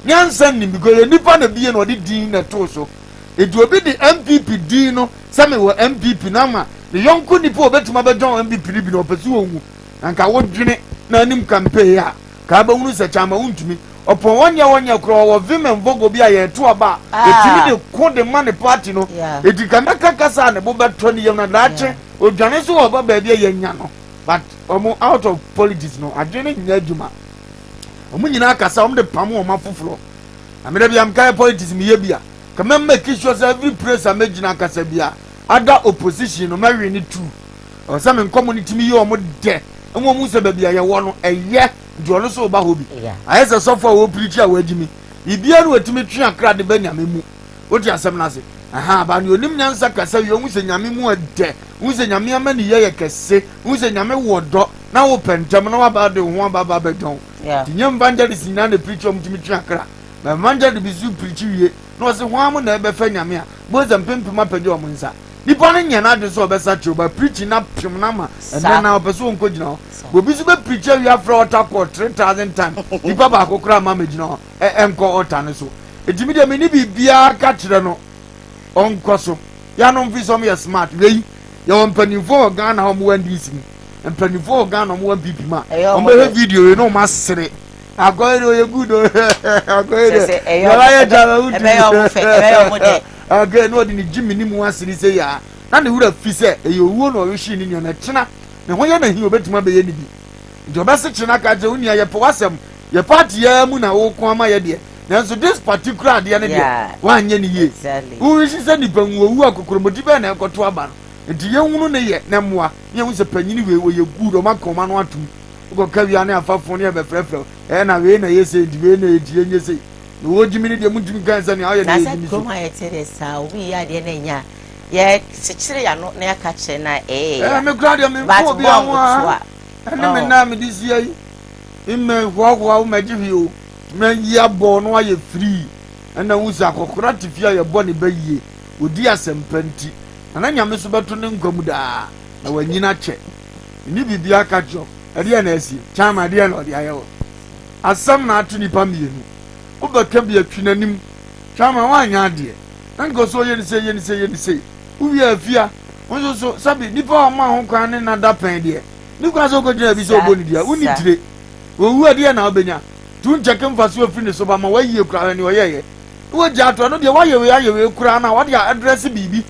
Nyansa nnim because ɛyɛ nipa na ebie na ɔde din na ɛtoo so. Enti obi de NPP din no sɛ mewɔ NPP no ama ne yɔnko nipa a obetumi abɛjoin NPP no bi na ɔpɛ sɛ owu. Na nka wodwene na anim campaign a, ka abɛhunu sɛ Kyama wontumi. Ɔpɔn wɔnyɛ wɔnyɛ koraa ɔwɔ vim and vogo bi a yɛto aba a etumi de ko de ma ne party no. Enti nka mɛka kasa a ne bo bɛtɔ ne yam na daakye odwane nso ɔba baabi a yɛanya no. But wɔn out of politics no adwene no nyɛ adwuma. Wɔn nyinaa kasa wɔn de pam wɔn afoforɔ. Na me da bi a meka yɛ politics meyɛ bi a ka mɛ make sure sɛ every place a mɛgyina akasa bi a ada opposition no mɛwe ne tu. Ɛwɔ sɛ me nkɔmɔ no tumi yɛ wɔn dɛ ɛma wɔn sɛ baabi a yɛwɔ no ɛyɛ nti ɔno nso ɔba hɔ bi. Ayɛ sɛ sɔfo a wɔpirikyi a wɔagyi mi. Biribiara no wɔtumi twe akra de ba nyame mu. Wote asɛm no ase? Aha, ba nea onim nyansa kasa wie, ohu sɛ Nyame mu ɛdɛ, ohu sɛ Nyame amaniyɛ yɛ kɛse, ohu sɛ Nyame wɔ dɔ, na wopɛ ntɛm na waba de wo ho aba aba abɛdɔn. Nti nyɛ evangelist nyinaa na preach ɔmo tumi twe akra. Na evangelist bi so preach wie, na ɔse hwan mo na ɛbɛfɛ Nyame a, bohu sɛ mpempem apagya ɔmo nsa. Nipa no nyɛ n'adwene sɛ ɔbɛsa kyerɛ ba preaching na pem no ama ɛnɛ na ɔpɛ sɛ ɔnkɔ gyina hɔ. Obi nso bɛ preach awie afrɛ altar call 3000 times, nipa baako koraa mma mɛgyina hɔ, ɛnkɔ altar no so. Enti me deɛ menni biribiara ka kyerɛ no ɔnkɔ so. Yanom fi sɛ ɔmo yɛ smart. Wei yɛwɔ mpanimfoɔ wɔ Ghana a ɔmo wɔ NDC mu, mpanimfoɔ wɔ Ghana ɔmo wɔ NPP mu a ɔmo bɛhwɛ video yi na ɔmo asere. Akɔyɛ de ɔyɛ good o. Akɔyɛ de yɛrɛ ayɛ gya na wutu. Akɔyɛ na ɔde ne gyi mi ne mu asere sɛ yaa na ne wura fi sɛ ɛyɛ owuo na ɔrehye ne nua na ɛkyena ne ho yɛ na hi obetumi abɛyɛ ne bi. Nti ɔbɛsekye no aka kyerɛ wo nua yɛpɛ w'asɛm yɛ party yaa mu na woko ama yɛ deɛ. Nanso this particular adeɛ no deɛ wanyɛ no yie. Worehye sɛ nipa nwu owu a kokromoti bɛn na ɛkɔto aba no. Nti yɛnhunu ne yɛ na mmoa na yɛhu sɛ panyini wei ɔyɛ good ɔma ka ɔma no atom. Wokɔka wie a ne afa fon ne yɛbɛfrɛfrɛ wo ɛɛ na wei na ɛyɛ sei nti wei na ɛyɛ nti yɛnyɛ sei. Na wɔgyimi no deɛ montumi nka sɛ nea ɔyɛ no Na yɛ sɛ gyimi so. kurom ha yɛte deɛ saa obi yɛ adeɛ na ɛnyɛ a yɛkyekyere yɛn ano na yɛaka kyerɛ no a ɛyɛ ya Ɛɛ me koraa deɛ memfa but obiara bɔmb ho to a a ɛne me oh. nan a mede sia yi. Mmɛ hoahoa wo mɛgye hwee o. Mɛ yi abɔ no ayɛ free. Ɛna hu sɛ akɔkora te fie a yɛbɔ ne ba yie. Ɔdi asɛmpa nti. Nana Nyame so bɛto ne nkwa mu daa. Na wanyini akyɛ. Menni biribiara ka kyerɛ wo. Ɛdeɛn na asie? Chairman ɛdeɛn na ɔde ayɛ wo? Asɛm na ato nipa mmienu. Wobɛka bi atwi n'anim. Chairman woanyɛ adeɛ. Na nka ɔsɛ ɔyɛ ne sei, yɛ ne sei, yɛ ne sei. Wowie a afia. Wo nso so, sɛbe nipa a ɔmaa ho kwan ne nna da pɛn deɛ. Ne kwan sɛ wokɔgyina baabi sɛ ɔbɔ ne dua. Wonni tire. Owu a ɛdeɛn na wobɛnya? Tu nkyɛke mfasoɔ firi ne so ba ma wayie koraa hwɛ nea ɔyɛeɛ. Na wagya ato ɛno deɛ wayɛ wei ayɛ wei koraa na wade adrɛse biribi.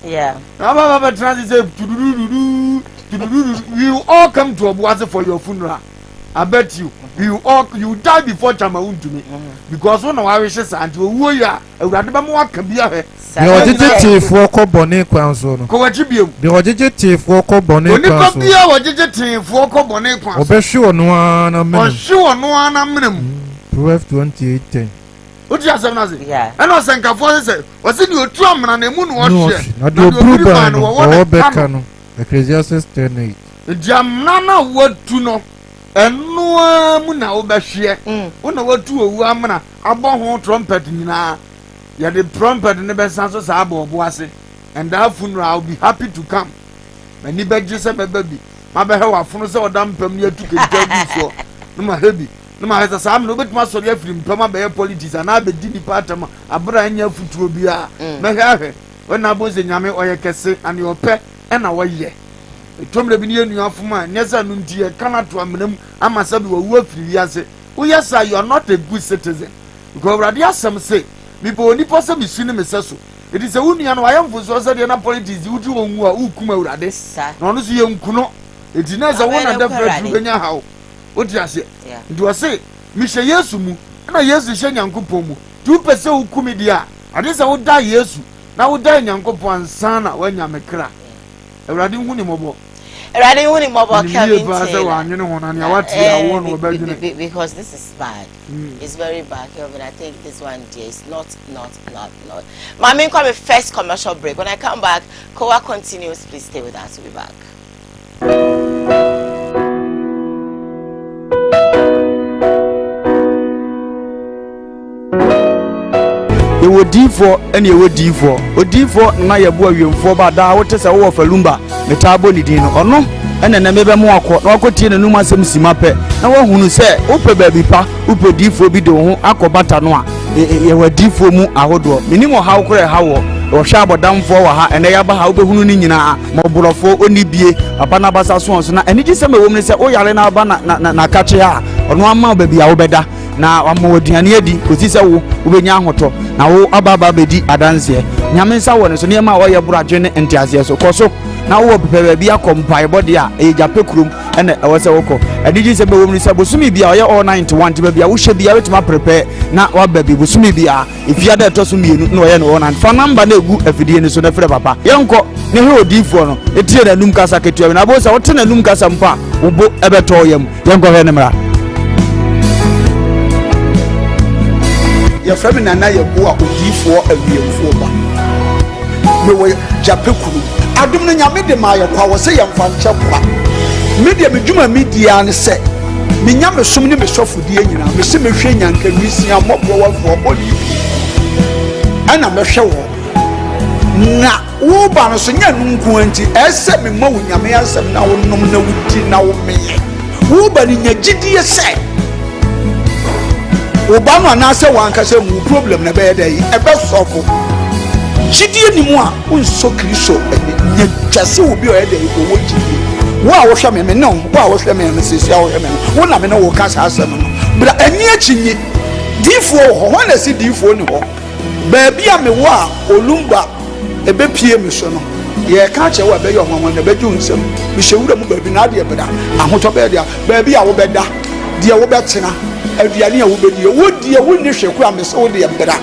Na waba ba bɛtena ase sɛ tududududu tududududu we will all come to Obuasi for your funeral. I bet you we will all you die before Chama Wontumi because wo na wawehye saa nti owuo yi a Awurade bɛma waka bi ahwɛ. Deɛ ɔgyegye teefoɔ kɔ bɔne kwan soɔ no. Kɔ w'akyi bio. Deɛ ɔgyegye teefoɔ kɔ bɔne kwan Onipa soɔ. biara a ɔgyegye teefoɔ kɔ bɔne kwan so. Ɔbɛhwe ɔno ara n'amena mu. Ɔhwe ɔno ara n'amena mu. Proverbs 28:10. Wote asɛm no ase? Yeah. Ɛna ɔsɛnkafoɔ se sɛ, ɔse deɛ ɔtu amena no, emu na Na ɔhweɛ, ɔhwe, na na deɛ deɛ ɔbiri ɔbiri ban ban no, no, wɔwɔ wɔwɔ na ɛka bɛka no. no. Ecclesiastes 10:8. Nti amena no a woatu no, ɛno ara mu na wobɛhweɛ. Wo na woatu owu amena abɔ ho trumpet nyinaa. Yɛde trumpet no bɛsa so saa abɔ ɔbo ase. And that funeral, I will be happy to come. M'ani bɛgye sɛ mɛba bi. Mabɛhwɛ w'afono sɛ ɔda mpam ne atu kente agu soɔ. Na mahwɛ bi. Na mahwɛ sɛ saa mmerɛ wobɛtumi asɔre afiri mpam abɛyɛ politics anaa abɛdi nnipa atam abere a ɛnyɛ afotuo biara. Mɛhwɛ ahwɛ. Wɔn abɔ sɛ Nyame ɔyɛ kɛse na nea ɔpɛ ɛna ɔyɛ. Ɛtɔ mmerɛ bi ne yɛn nua fom a, nyɛ sɛ ɛno nti yɛka no ato amena mu ama sɛbi wawu afiri wiase. Woyɛ saa you are not a good citizen. Because Awurade asɛm se, mebɔ onipa sɛ me su ne me sɛso. Enti sɛ wo nua no wayɛ mfomsoɔ sɛdeɛ na politics di wogye wɔn wu a, worekum Awurade. Na ɔno nso yɛnku no. Enti na sɛ wo na definitely wobɛnya haw. Wote aseɛ? Nti ɔse, mehyɛ Yesu mu, ɛna Yesu hyɛ Nyankopɔn mu. Nti wopɛ sɛ woku me deɛ a, ade sɛ wodae Yesu na wodae Nyankopɔn ansa na woanya me kra. Awurade nhu ne mmɔbɔ. Awurade nhu ne mmɔbɔ Menim yie Kelvin paa sɛ Taylor. wannwene ho na nea wate yi awoɔ na ɔbɛdwene. Because this is bad. It's very bad Kelvin. I think this one dear is not not not not. Maame nkɔ me first commercial break. When I come back, Kowa continues. Please stay with us. We'll be back. Yɛwɔ diifoɔ ɛne yɛwɔ diifoɔ. Odiifoɔ Nana Yɛboa Wiemfoɔ ba daa wote sɛ wowɔ Falumba metaa bɔ ne din no. Ɔno ɛna ɛnɛ mebɛmo akɔ na wakɔtie n'anum asɛm sima pɛ na wahunu sɛ wopɛ baabi pa, wopɛ diifoɔ bi de wo ho akɔ bata no a, yɛwɔ adiifoɔ mu ahodoɔ. Menim ɔhaw korɔ ɛha wɔ. Wɔhwɛ abɔdamfoɔ wɔ ha, ɛnɛ yɛaba ha wobɛhunu ne nyinaa. Mmɔborɔfoɔ ɔnni bie, papa no abasa soɔ nso na anigyesɛm ɛwɔ mu ne sɛ woyare na aba na na na n'akakye ha a, ɔno ama wo baabi a wobɛda. Na wama wo aduane adi kɔsi sɛ wo wobɛnya ahotɔ, na wo aba aba abɛdi adanseɛ. Nyame nsa wɔ ne so, nneɛma a ɔyɛ boro adwene ne nteaseɛ so. Kɔ so na wowɔ pepɛ baabi akɔ mpaebɔ deɛ a, ɛyɛ gya pɛ kurom ɛna ɛwɔ sɛ wokɔ. Anigye sɛm ɛwɔ mu ne sɛ bosome bi a ɔyɛ all 91 nti baabi a wohyɛ biara wobɛtumi aprepɛ na waba bi bosome biara. Efiada a ɛtɔ so mmienu na ɔyɛ no wɔ nan. Fa namba no egu afidie no so na frɛ papa. Yɛnkɔ na hwɛ odiyifoɔ no na tie n'anum kasa ketewa bi. Na abom sɛ wote n'anum kasa mpo a, wo bo bɛtɔ wo yam. Yɛnkɔ hwɛ no mmra. Yɛfrɛ me Nana Yeboah Odiyifoɔ Awiemfoɔ ba. Mewɔ Gyapɛ kurom. Adom no Nyame de maa yɛ kwa, wɔ sɛ yɛmfa nkyɛ kwa. Me deɛ me dwuma me di ara ne sɛ me nyamesom ne me sɔfodie nyinaa mese mehwɛ nyanka nwisiaa mmɔborɔwafoɔ ɔnni bi ɛna mɛhwɛ wɔn na woba no so nyɛ no nko nti ɛsɛ mema wo Nyame asɛm na wonom na wodi na womeyɛ woba no nya gyidie sɛ wo ba no anaasɛ w'ankasa mu wo problem na ɛbɛyɛ dɛ yi ɛbɛsɔfo gyidie ni mu a wonsɔ Kristo ani nya twa sɛ obi a ɔyɛ dɛ ɔwɔ gyidie wo a wohwɛ me me ne wo wo a wohwɛ me me sisi a wohwɛ me no wo na me ne wo ka saa asɛm no bra ani akyi nyi diifoɔ wɔ hɔ hɔ na ɛsi diifoɔ ni hɔ Baabi a mewɔ a Olumba bepue me so no, yɛreka akyerɛ wo a ɛbɛyɛ ɔnwanwa na ɛbɛgye wo nsam. Mehyɛ wura mu baabi na adeɛ bɛda, ahotɔ bɛyɛ dea. Baabi a wobɛda, deɛ wobɛtena, aduane a wobɛdie, wo deɛ wonni hwee koraa mese wo deɛ bra.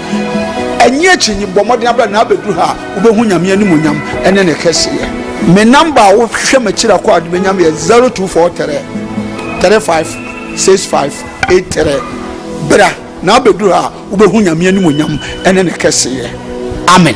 Ɛnyɛ akyinnye, bɔ mmɔden abra na abɛduru ha a wobɛhu Nyame animuonyam ne ne kɛseyɛ. Me number a wohwehwɛ m'akyiri akɔ a wode bɛnya me yɛ 0243 35 65 83. Bra na abɛduru ha a Wobɛhu Nyame animuonyam ne ne kɛseyɛ. Amen.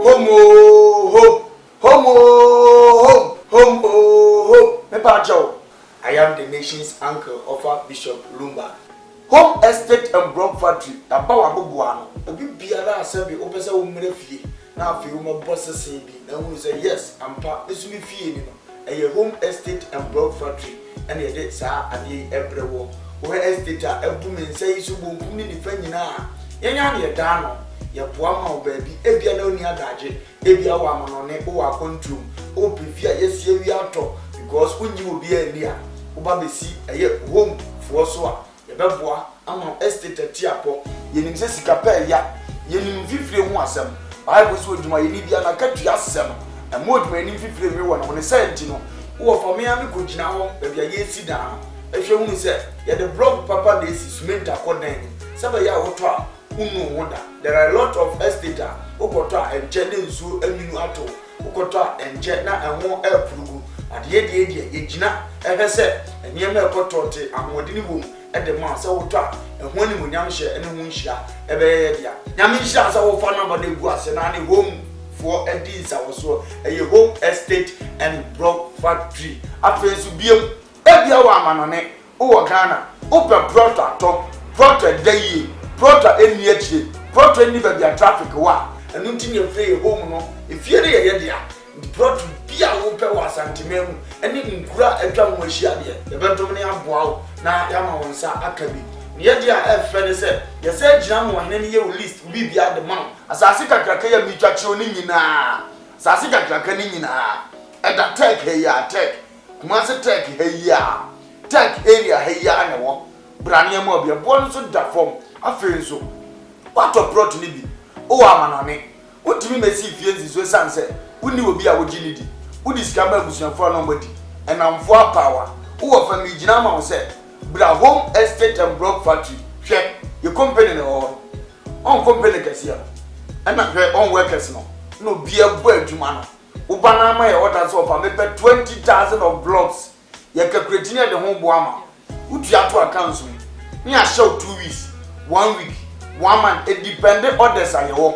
Home oo home, home oo home, home oo home, mepa kyɛw, I am the nation's uncle ɔfa Bishop Lumba. Home Estate and Block Factory aba w'aboboa ano. Obi biara a sɛbe wopɛ sɛ wo mmra fie na afei wo mmɛbɔ sese bi na ahunu sɛ yes ampa me nso me fie ni no, ɛyɛ Home Estate and Block Factory na yɛde saa adeɛ yi ɛbrɛ woɔ. Wohwɛ estate a abu me nsa yi so bonkum ne nifa nyinaa a, yɛn ara na yɛda ano, yɛboa ma wo baabi, ebia na wonni adagye, ebia wowɔ amanɔne, wowɔ akwantuo mu, wopɛ fie a yɛasi awie atɔ because wonnye obiara nni a, Woba bɛsi ɛyɛ home foɔ so a, yɛbɛboa ama wo estate atiapɔ. Yɛnim sɛ sika pɛ ɛya. Yɛnim mfifire ho asɛm. Bible se odwumayɛni biara n'akatua sɛ no. Ɛmma odwumayɛni mfifire nwe wɔ ne ho. Ne saa nti no, wowɔ fa me ara me kɔgyina hɔ baabi a yɛresi dan no, hwɛ hunu sɛ yɛde blɔk papa na ɛsi, cement akɔ dan no mu, sɛ ɛbɛyɛ a wotɔ a wonnu wo ho da. There are a lot of estate a wokɔtɔ a ɛnkyɛ na nsuo anwunu ato wo. Wokɔtɔ a, ɛnkyɛ na ɛho reporo gu. Adeyɛ deɛ deɛ, yɛgyina hwɛ sɛ nneɛma a ɛkɔ tɔɔte, ahoɔdene wom de ma sɛ wotɔ a, ɛho animuonyamhyɛ ne ho nhyira bɛyɛ yɛ dea. Nyame nhyira wo sɛ wofa number no gu ase na ne home foɔ di nsawɔsoɔ. Ɛyɛ Home Estate and Block Factory. Afei nso biom, ebia wɔ amanɔne, Wowɔ Ghana, wopɛ prɔto atɔ, prɔto a ɛda yie, prɔto a ɛnni akyire, prɔto a ɛnni baabi a traffic wɔ a, ɛno nti na yɛfrɛ yɛ home no, efie no yɛ yɛ dea. Nti prɔto bi a wopɛ wɔ Asanteman mu ne nkuro a atwa ho ahyia deɛ, yɛbɛdom na yɛaboa wo na yɛama wo nsa aka bi. Ne yɛ deɛ a ɛfɛ ne sɛ, yɛsan gyina ma ɔhene no yɛ wo list, wo biribiara de ma wo. Asase kakraka yi a meretwa kyerɛ wo no nyinaa, asase kakraka no nyinaa, ɛda Turk ha yi ara, Turk, Kumasi Turk ha yi ara. Tech area ha yi ara na ɛwɔ. Bra nneɛma bi. Ɛboɔ no nso da fam. Afei nso, woatɔ plot no bi, wowɔ amanɔne, wontumi mmɛsi fie nsi so ɛsiane sɛ wonni obi a wogye no di. Wode sika ma abusuafoɔ a na wɔadi, nnamfoɔ apaawa. Wowɔ fa meregyina ama wo sɛ bra Home Estate and Block Factory. Hwɛ, yɛ company na ɛwɔ hɔ no. Wɔn company kɛseɛ no, ɛna hwɛ wɔn workers no, na obiara bɔ adwuma no. Wo ba no ama yɛ order sɛ ɔfa mepɛ 20,000 of blocks. Yɛ calculate ne yɛde ho boa ma wo. Wotua to accounts mu ne yɛahyɛ wo 2 weeks, 1 week, 1 month. Edepende orders a yɛwɔ.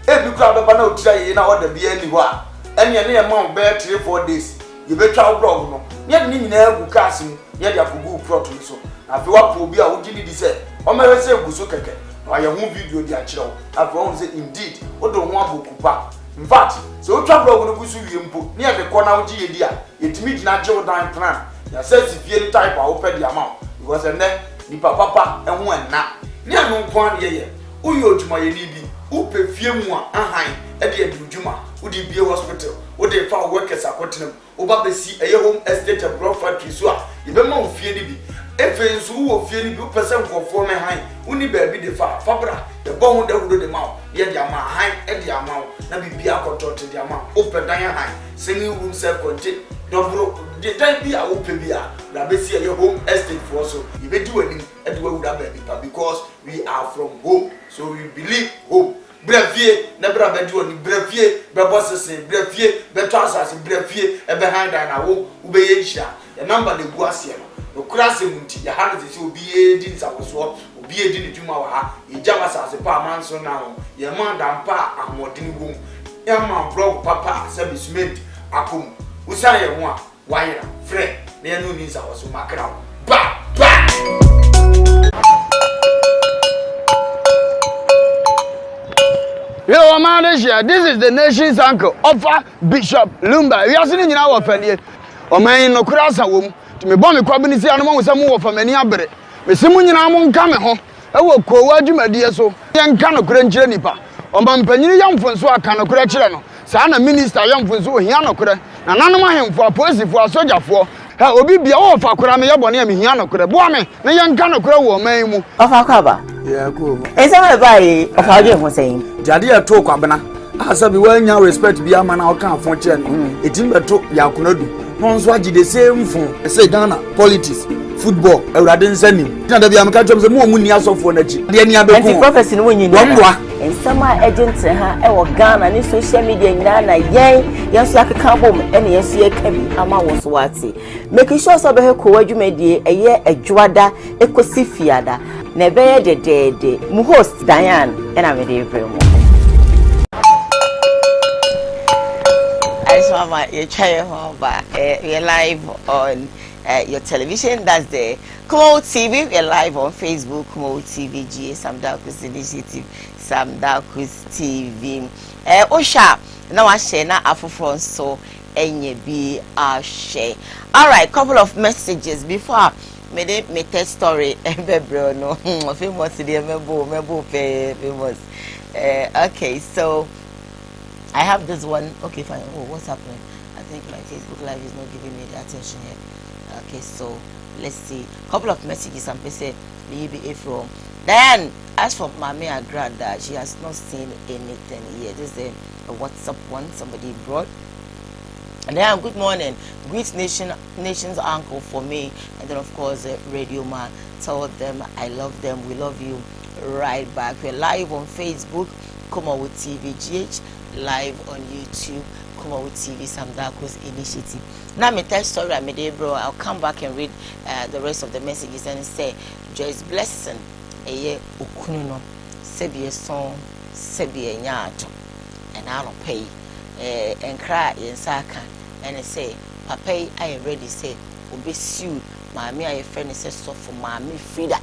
Ebi koraa bɛba na wo tiri ayɛ yie na order biara nni hɔ a, Ɛnneɛ na yɛma wo bɛyɛ 3, 4 days, yɛbɛtwa wo blɔg no na yɛde ne nyinaa agu cars mu na yɛde akɔgu wo plot no so. Na afei woapɛ obi a wogye no di sɛ ɔmmɛhwɛ sɛ ɛgu so kɛkɛ na wayɛ ho video de akyerɛ wo. Na afei woahu sɛ indeed wode wo ho abɔ kupa. In fact, sɛ wotwa blɔg no gu so wie mpo na yɛde kɔ na wogye yɛ di a, yɛtumi gyina gye wo dan plan, yɛasɛse fie no type a wopɛ de ama wo because ɛnnɛ nipa papa ho ɛnna. Nyɛ ɛno nko ara na yɛyɛ. Woyɛ odwumayɛni bi, wopɛ fie mu a ahan de adi wo dwuma, wode rebue hospital, wode refa wo workers akɔtena mu, woba bɛsi ɛyɛ home estate and block factory so a, yɛbɛma wo fie no bi. Afei nso wowɔ fie no bi, wopɛ sɛ nkurɔfoɔ mmɛhan, wonni baabi de fa a, fa bra, yɛbɔ ho dawuro de ma wo, na yɛde ama ahan de ama wo, na biribiara akɔtɔɔte de ama wo. Wopɛ dan ahan, single room self contained, dɔboro, dan bi a wopɛ biara, bra bɛsi ɛyɛ home estate foɔ so, yɛbɛdi w'anim de wo awura baabi pa because we are from home so we believe home. Bra fie na bra bɛgye w'ani, bra fie bɛbɔ sese, bra fie bɛtɔ asase, bra fie ɛbɛhan dan na wo wobɛyɛ nhyira. Yɛ number na egu aseɛ no. Nokorɛ asɛm nti yɛha no sese obi redi nsawɔsoɔ, obi redi ne dwuma wɔ ha. Yɛgya wo asase pa a manso nna ho, yɛma dan pa a ahoɔdene wɔ mu, yɛma blɔk papa a sɛbe cement akɔ mu. Wosiane yɛn ho a, Wayera, frɛ na yɛne wo nni nsawɔso, makra wo. Ba! Ba! Yo, ɔman de hyɛ. This is the nation's uncle, ɔfa Bishop Lumba. Wiase no nyinaa wɔ fɛ nie. Ɔman yi nokorɛ asa wɔ mu. Nti mebɔ me kwabene sia no moahu sɛ mowɔ fa m'ani abere. Mese mo nyinaa monka me ho wɔ koowa dwumadie so. Yɛnka nokorɛ nkyerɛ nnipa. Ɔmampanyini yɛ mfonsoɔ a, ka nokorɛ kyerɛ no. Saa na minista yɛ mfonsoɔ, ohia nokorɛ. Nananom ahemfo, apolisifoɔ, asogyafoɔ, hɛ, obi bia, wo ɔfa koraa meyɛ bɔne a mehia nokorɛ. Boa me na yɛnka nokorɛ wɔ ɔman yi mu. Ɔfa kɔ aba. Nsɛm a ɛbaeɛ yi, ɔfa wodwen ho sɛn? Nti adeɛ a ɛtoo Kwabena a sɛbi wannya respect bi ama na ɔka afo kyerɛ no ɛtumi bɛto Yakono Adu na ɔno nso agye the same fo. Ɛsɛ Ghana politics football awurade nsa nim. Nti na da biara meka kyerɛ m sɛ mo a mo nni asɔfoɔ no akyi deɛ nea bɛku Nti prophecy no wonyi wɔn mmoa. Nsɛm a ɛgye nteha wɔ Ghana ne social media nyinaa na yɛn yɛn nso yɛakeka abom ɛna yɛn nso yɛka bi ama wɔn nso wɔate. Making sure sɛ ɔbɛhwɛ kowa dwumadie ɛyɛ adwoada ɛkɔsi fiada na ɛbɛyɛ dɛdɛɛdɛ. Mo host Diane ɛna mede rebrɛ mo. Mama, yɛtwa yɛn ho aba. We're live on your television, that's the Kumawu TV. We're live on Facebook, Kumawu TV, GA Sam Darkus Initiative, Sam Darkus TV. Wohwɛ a na wahyɛ na afoforɔ nso anya bi ahwɛ. Alright, couple of messages before a mede me test story ɛbɛbrɛ no. Famous deɛ mɛbo mɛbo pɛɛ famous. Okay, so I have this one. Okay, fine. Oh, what's happening? I think my Facebook Live is not giving me the attention here. Okay, so let's see. Couple of messages. I'm say maybe from Then as for Mami Agrada, she has not seen anything yet. This is a WhatsApp one somebody brought. And then good morning, greet nation's uncle for me, and then of course Radio Man. Tell them I love them. We love you right back. We're live on Facebook, Kumawu TV GH, live on YouTube, Kumawu TV Sam Darko's Initiative. Now me tell story I made bro. I'll come back and read the rest of the messages and say Joyce Blessing eye okunu no sɛbi ɛsɔn sɛbi ɛnya ato ɛna anɔpa yi nkra a yɛn nsa aka ɛne sɛ papa yi ayɛ ready sɛ obesiw maame a yɛfrɛ no sɛ sɔfo maame Frida.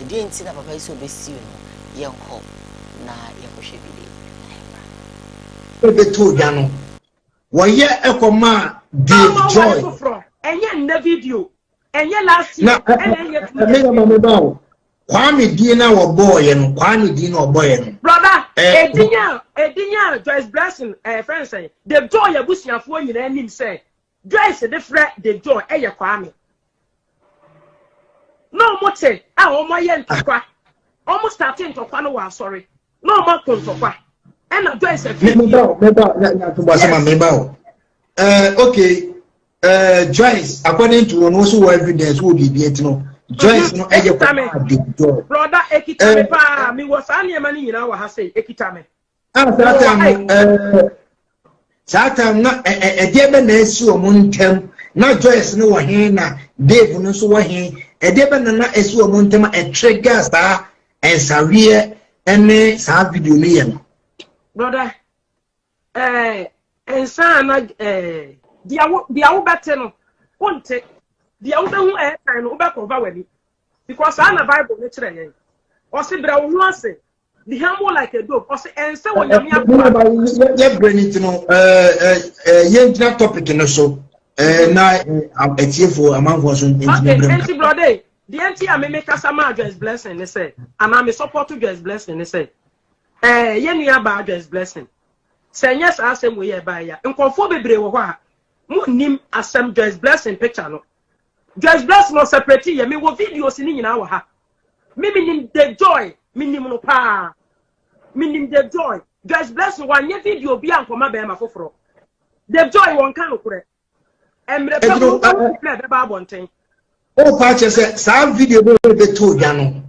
Ɛdeɛ nti na papa yi sɛ obesiw no, yɛnkɔ na yɛnkɔhwɛ video na yɛmmra. Bɛtoo dwa no, wɔyɛ kɔmaa Dave Joy. Ɛnyɛ nnɛ video, ɛnyɛ last year, ɛna ɛnyɛ 2 years. Na mama ba o, Kwame din na wɔbɔɔyɛ no, Kwame din na wɔbɔɔyɛ no. Brother, edin a edin a Joyce Blessing ɛɛ fɛn sɛn, Dave Joy abusuafoɔ nyinaa nim sɛ Joyce de frɛ Dave Joy ɛyɛ Kwame. Na wɔn te a wɔn ayɛ ntɔkwa, wɔn starte ntɔkwa no wɔ asɔre, na wɔn ako ntɔkwa, ɛna Joyce afi. Meba o, meba o, nyaatobɔ asɛm a meba o. Okay. Joyce, according to one also wɔ evidence wɔ biribi nti no, Joyce no ɛyɛ kɔ adi Joy. Brother, ekita me paa, mi wɔ saa nneɛma no nyinaa wɔ ha sei, ekita me. Ah, saa time no, saa time na ɛdeɛ bɛ na esi wɔn ntam na Joyce no wɔ he na Dave no nso wɔ he, ɛdeɛ bɛ na na esi wɔn ntam a ɛtrigger saa nsaweɛ ɛne saa video no yɛ no. Brother, Nsa na ɛɛ deɛ wo deɛ wobɛte no wonte deɛ wobɛhu ɛɛkan no wobɛkɔva w'ani because saa na Bible no kyerɛ yɛn. Ɔse brɛ wo ho ase be humble like a dove. Ɔse ɛnsɛ wɔ Nyame akoa. Yɛ brɛ no nti no yɛngyina topic no so na atiefoɔ amanfoɔ so ntumi brɛ mu. Nti brɔde deɛ nti a meme kasa maa Joyce Blessing ne sɛ anaa me support Joyce Blessing ne sɛ ɛɛ yɛn nua baa Joyce Blessing Sɛ ɛnyɛ saa asɛm wei a ɛbaeɛ yi a, nkurɔfoɔ bebree wɔ hɔ a monnim asɛm Joyce Blessing picture no. Joyce Blessing ɔsɛprɛti yɛ, mewɔ videos no nyinaa wɔ ha. Me menim The Joy, menim no paa. Menim The Joy. Joyce Blessing wanyɛ video bi ankɔma bɛrima foforɔ. The Joy wɔnka nokorɛ. Mmerɛ pa mu no wobɛhu na ɛbɛba abɔnten. Wopa kyerɛ sɛ saa video no bɛtoo dwa no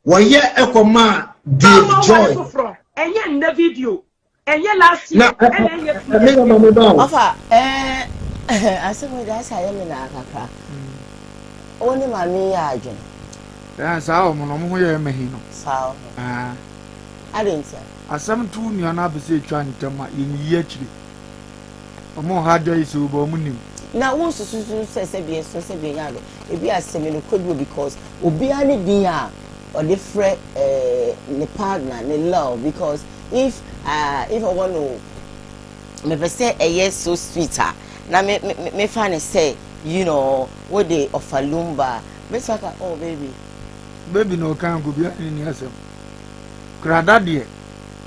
wɔyɛ ɛkɔmaa Dave Joy. Foforɔ ɛnyɛ nnɛ video ɛnyɛ last year ɛna ɛnyɛ two years. Ɔfa ɛɛ asɛm yi de asɛ ayɛ me naa kakra. Wo ne maame yɛ adwene. Ɛɛ saa wɔn no wɔn ho yɛ ɛmɛhi no. Saa wɔn. Adɛn ntia? Asɛm to wo nua no apɛ sɛ etwa ntɛm a yɛnyiyi akyire. Ɔmo ha Joyce o but ɔmo nim. Na wo nsusu so sɛ sɛbi ɛso sɛbi ɛnyɛ ado ebi asɛm yi nokorɛ bi wɔ because obiara ne din a ɔde frɛ eh, ne partner ne love because if uh, if I want to mepɛ sɛ ɛyɛ so sweet a na me me me fa ne sɛ you know wo de ɔfa lumba mɛtumi aka oh baby. Baby na ɔka nko obiara ne ni asɛm. Krada deɛ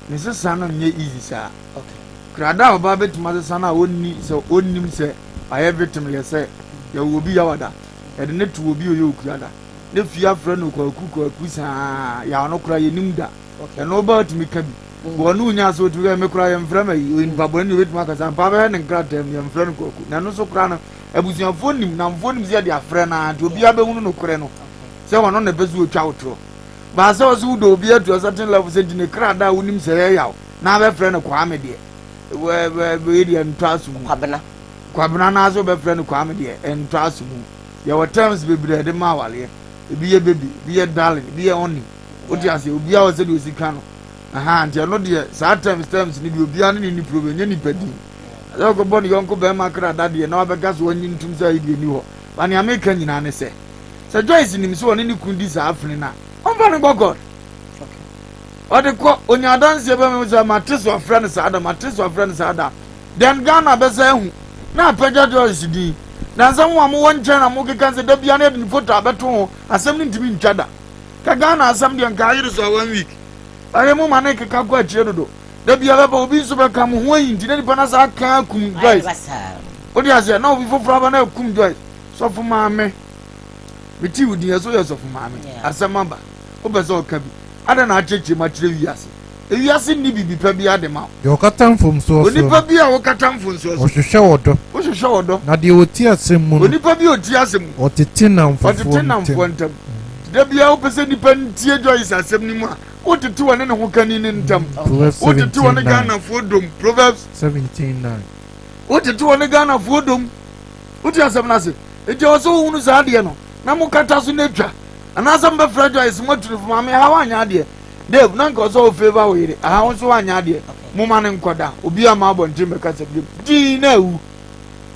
ne sesa no nyɛ easy saa. Okay. Krada a ɔbaa bɛtumi asesa no a ɔnni sɛ ɔnnim sɛ wayɛ victim yɛ sɛ yɛwɔ obi yawada yɛde no to obi ɔyɛ okuada ne fie afrɛ no kwaku kwaku saa yaw no koraa yɛnim da ɛno ɔbaa tumi ka bi wɔn no nya sɛ ɔtumi ka me koraa yɛmfrɛ ma yi ɔyɛ nipa bɔne ne ɔbɛtumi akasa mpa bɛhwɛ ne nkrataa mu yɛmfrɛ no kwaku na ɛno nso koraa no abusuafoɔ nim namfoɔ nim sɛ yɛde afrɛ no a nti obiara bɛhunu nokorɛ no sɛ ɔno na ɛpɛ sɛ ɔtwa wo torɔ baasɛ ɔsɛ wodɔ obi atu a certain level sɛ nti ne kradaa a wonim sɛ ɛyɛ yaw na abɛfrɛ no Kwame deɛ wei deɛ ntɔ aso mu. Kwabena. Kwabena naa sɛ wobɛfrɛ no Kwame deɛ ntɔ aso mu. Yɛwɔ terms bebree a yɛde ma awaleɛ. Ebi yɛ baby, ebi yɛ darling, ebi yɛ honey. Wote aseɛ obiara wɔ sɛdeɛ osi ka no. Aha nti ɛno deɛ saa terms terms no deɛ obiara ne ne ni problem nyɛ nipa din. Sɛ wokɔbɔ ne yɔnko bɛrima kra da deɛ na wabɛka sɛ wanyi ntom sɛ ayi deɛ ni hɔ. Ba nea meka nyinaa ne sɛ sɛ Joyce nim sɛ ɔne ne kunu di saa afene no a ɔmfa no nkɔ court. Ɔde kɔ, onya adanseɛ bɛ mu sɛ mate so afrɛ no saa da, mate so afrɛ no saa da. Then Ghana bɛsɛ ahu na apagya Joyce din. Na nsɛm a mowɔ nkyɛn na mokeka sɛ da bia na yɛde ne foto abɛto ho, asɛm no ntumi ntwa da. Ka Ghana asɛm deɛ nka ayere so a one week. Ayɛ mo ma ne keka kɔ akyire dodo. Da bia bɛba obi nso bɛka mo ho ayi nti na nipa no asa aka akum Joyce. Wode aseɛ na obi foforɔ aba na akum Joyce. Sɔfo maame, mete wo din ɛso yɛ sɔfo maame, asɛm aba. Wopɛ sɛ ɔka bi? Adɛn na akyerɛkyerɛ mu akyerɛ wiase? Ewiase nni biribi pa biara de ma wo. Deɛ ɔkata mfomsoɔ soɔ no. Onipa bi a wokata mfomsoɔ so. Ɔhwehwɛ ɔdɔ. Wohwehwɛ ɔdɔ. Na deɛ ɔti asɛm mu no. Onipa bi a ɔti asɛm mu. Ɔtete nnamfofoɔ ntam. Ɔtete nnamfoɔ ntam. Nti da biara wopɛ sɛ nnipa ntie Joyce asɛm no mu a, wotete wɔne ne hokani no ntam. Proverbs Wotete wɔne 17:9. Ghanafoɔ dom. Proverbs. 17:9. Wotete wɔne Ghanafoɔ dom. Wote asɛm no ase? Nti ɛwɔ sɛ wohunu saa adeɛ no na mokata so na atwa. Anaasɛ mobɛfrɛ Joyce mo aturu fo maame ha wanyɛ adeɛ Dave na nka ɔsɛ wo favor wo yere aha wo nso wanyɛ adeɛ moma no nkɔda obi ama abɔnten bɛkasa biom dii na awu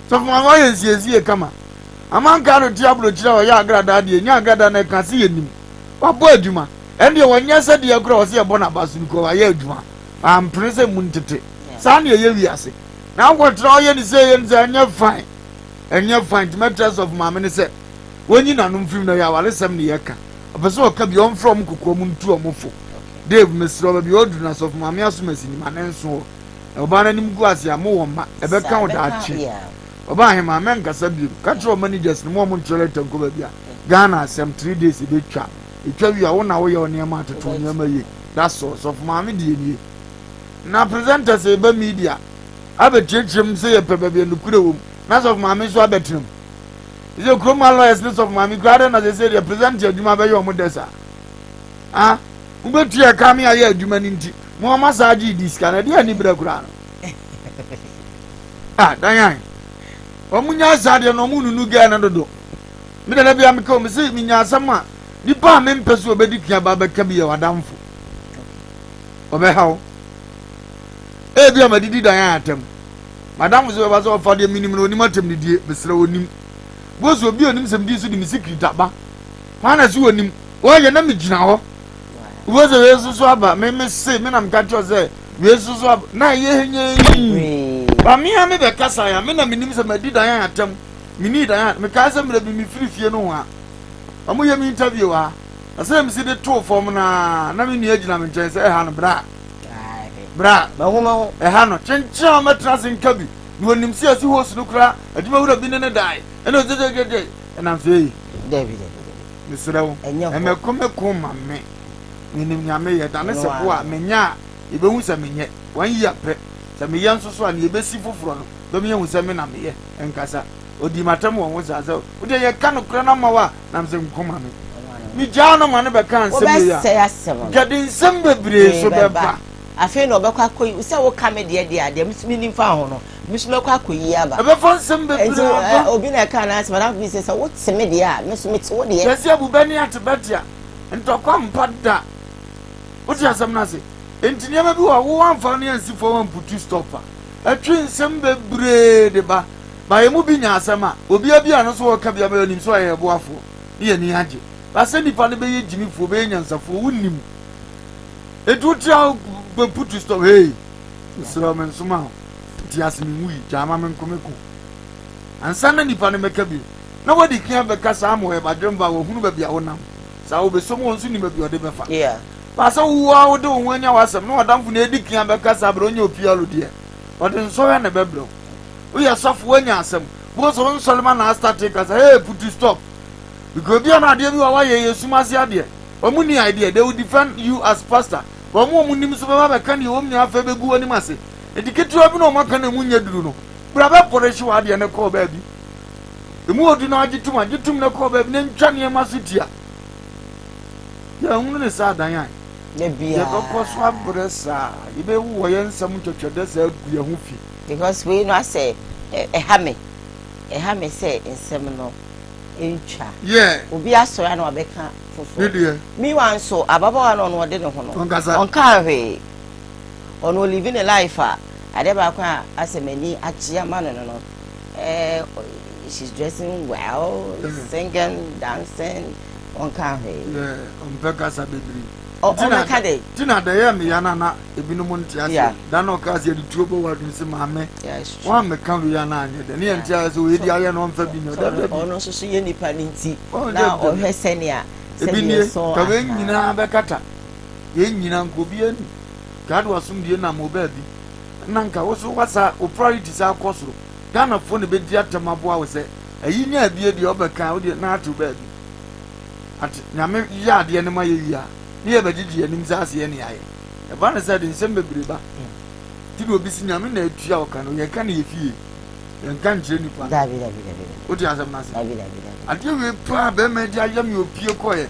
sɔfo maame wayɛ nsiesie kama amanka no te aburokyerɛ a ɔyɛ agradaa deɛ nya agradaa na ɛka se yɛnim wabɔ adwuma ɛndeɛ wɔnyɛ sɛ deɛ kora ɔsɛ yɛbɔ n'aba so no kɔ wayɛ adwuma ampene sɛ mu ntete saa ne ɛyɛ wiase na wokɔtra ɔyɛ ne sɛ yɛ ne sɛ ɛnyɛ fine ɛnyɛ fine nti mɛtrɛ sɔfo maame ne sɛ Wonyi n'ano mfiri mu na ɛyɛ awaresɛm ne yɛka. Ɔpɛ sɛ ɔka bi a ɔmfrɛ wɔn kokoa mu ntu wɔn fo. Dave, mesrɛ wo, baabi a ɔduru no asɔfo maame asomasi nim a ne nso hɔ. Na ɔbaa no anim gu ase a, mowɔ mma, ɛbɛka wo daakye. Ɔbaa ahemaa, mɛnkasa biom. Ka kyerɛ wo managers no ma wɔn nkyerɛ lɛta nkɔ baabi a Ghana asɛm, 3 days ɛbɛtwa. Ɛtwa wie a, wo na woyɛ wo nneɛma atoto wo nneɛma yie. That's all. Sɔfo maame deɛ nie. Na presenters reba media abɛkyerɛkyerɛ mu sɛ yɛpɛ baabi a nokorɛ wɔ mu. Na sɔfo maame nso abɛtena mu. Sɛ kurom ha lawyers ne sɔfo maame kura adɛn na sɛ sɛ deɛ president adwuma bɛyɛ ɔmo dɛ saa ah wobɛtua ɛka me ayɛ adwuma no nti mo ama saa gye di sika no ɛdeɛ ani berɛ koraa no ah danyan ɔmo nya saa deɛ na ɔmo nunu gɛɛ no dodo me dada bia meka ɔmo sɛ menya asɛm a nipa a mempɛ so ɔbɛdi kua ba bɛka bi yɛ wadamfo ɔbɛha wo ebi a madidi danyan atam. Madamfo sɛ bɛba sɛ ɔfa deɛ menim no ɔnim atɛm didie, mesrɛ ɔnim. Boss obi a ɔnim sɛ medi so de me secret aba. Hwan na sɛ ɔnim? Wɔyɛ na megyina hɔ. Wobɛhu sɛ wei nso so aba, me me se, me na meka kyerɛ sɛ wei nso so aba. Na ɛyɛ henyɛn. Ba me a mebɛkasa ya, me na menim sɛ madi dan atɛm. Menii dan a, mekae sɛ mmerɛ bi mefiri fie no ho a, wɔyɛ me interview wɔ ha. Na sɛ mesi de too fam no a, na me nua gyina me nkyɛn sɛ ɛha no bra. Bra. Ɛha no, kyenkyen a wɔmɛtena ase nka bi. Na wɔnim sɛ yɛsi host no koraa, adwumawura bi ne ne dae. Ɛna ɔgyegyegyegye. Ɛnam sɛ ei. Dabi, dabi, dabi. Mesrɛ wo, ɛmɛko mɛko ma me. Menim nea meyɛ, dane sɛ bo a menyɛ a, yɛbɛhu sɛ menyɛ. Wɔn yi apɛ. Sɛ meyɛ nso so a, nea ɛbɛsi foforɔ no, bɛma yɛahu sɛ me na meyɛ. Ɛnkasa. Ɔdii m'atɛm wɔ ho saa sɛ, wo deɛ yɛka nokorɛ no ama wo a, na mesɛ nko ma me. Megyaa no ma no bɛkaa nsɛm wei a, Wobɛsɛe asɛm no. nka de nsɛm bebree so bɛba. Afei na ɔbɛkɔ akɔyi, sɛ woka me deɛ deɛ a, deɛ me nso menim fa ho no, me nso mɛkɔ akɔyi aba. Ɛbɛfa nsɛm bebree Nti aba. obi na ɛkaa n'asɛm, adamfo bi sɛ, sɛ wote me deɛ a, me nso mete wo deɛ. Yɛse abubɛ ne atebɛte a, ntɔkwa mpa da. Wote asɛm no ase? Enti nneɛma bi wɔ hɔ a, wo woamfa no ansi fam amputu stop a, ɛtwe nsɛm bebree de ba. Ba yɛn mu bi nya asɛm a, obiara bi a no nso ɔreka bi ama yɛnim sɛ ɔyɛ yɛn boafoɔ, ne yɛn ani agye. Ba sɛ nipa no bɛyɛ gyimifoɔ, bɛyɛ nyansafoɔ, wonnim. Enti wote a bɛputu stop, hey, mesrɛ wo mensoma wo, nti ase menwui, gyaa ma menko me ko. Ansa na nipa no mɛka bi, na wadi kan abɛka saa ama ɔyɛ badwemba a wahunu baabi a wonam. Saa wobɛsɔ mu, wɔn nso nim baabi a ɔde bɛfa. Yeah. Ba sɛ wo ara wode wo ho anya w'asɛm na w'adamfo na edi kan abɛka saa bere ɔnyɛ opialo deɛ, ɔde nsɔhwɛ na ɛbɛbrɛ wo. Woyɛ sɔfo woanya asɛm. Bo so nsɔre ma na astate kasa, hey putu stop. Because obi a na adeɛ bi wɔ wayɛ yɛ sum ase adeɛ. Wɔn ni idea, they will defend you as pastor. Wɔn a wɔn nim so bɛba bɛka deɛ wɔn nyinaa afɛ bɛgu wɔn anim ase. Enti ketewa bi na wɔn aka na emu nyɛ duru no. Bra bɛ pɔrehye wɔ adeɛ no kɔɔ baabi. Emu odu na agye tum agye tum na kɔɔ baabi na ntwa nneɛma so tia. Yɛnhunu ne saa dan a yɛbɛkɔ so abrɛ saa yɛbɛwu wɔ yɛn nsɛm ntwɛtwɛdɛ saa agu yɛn ho fi. Because wei no asɛ ɛha me ɛha me sɛ nsɛm no ntwa. Yeah. Obi asɔre a na wabɛka Ne foforɔ. deɛ. Meanwhile nso ababaawa no ɔno ɔde ne ho no Ɔnkasa. ɔnkaa hwee. Ɔno ɔlive ne life a adeɛ baako a asɛ m'ani agye ama no no no eh, she's dressing well, singing, dancing, ɔnkaa hwee. Yeah, ɔmpɛ kasa bebree. Ɔmmɛka dɛ. Ti na dɛ yɛ meya na na ebinom nte aseɛ. Yeah. Da na ɔkaa sɛ yɛde tuo bɔ w'adwene sɛ maame. Yeah, it's true. Woammɛka wei a na anyɛ dɛ. Ne yɛnte aseɛ sɛ wei de ayɛ no ɔmfa bi nyɛ. So Dabi dabi. ɔno nso so yɛ nipa no nti Oh, na dabi dabi. ɔhwɛ sɛnea Ebi sɛdeɛ nie, ɛsɔ ka wei aha. nyinaa bɛkata. Yɛn nyinaa nka obiara ni. Ka ade w'asomdwie nam wɔ baabi. Na nka wo so wasa wo priorities akɔ soro. Ghanafoɔ na ɛbɛdi atɛm aboa wo sɛ ayi nya abie deɛ ɔbɛka wo deɛ na atew baabi. Ate Nyame yɛ adeɛ no ma yɛ wie a ne yɛ bɛgyegye yɛn anim sɛ aseɛ ne ayɛ. Ɛba no sɛ de nsɛm bebree ba. Ti na obi si Nyame na atua wo ka no yɛka no yɛ fie. Yɛnka nkyerɛ nipa no. Dabi dabi dabi dabi. Wote asɛm no ase? Dabi dabi dabi. Adeɛ wei paa bɛrima de ayɛ me opie kɔɛ.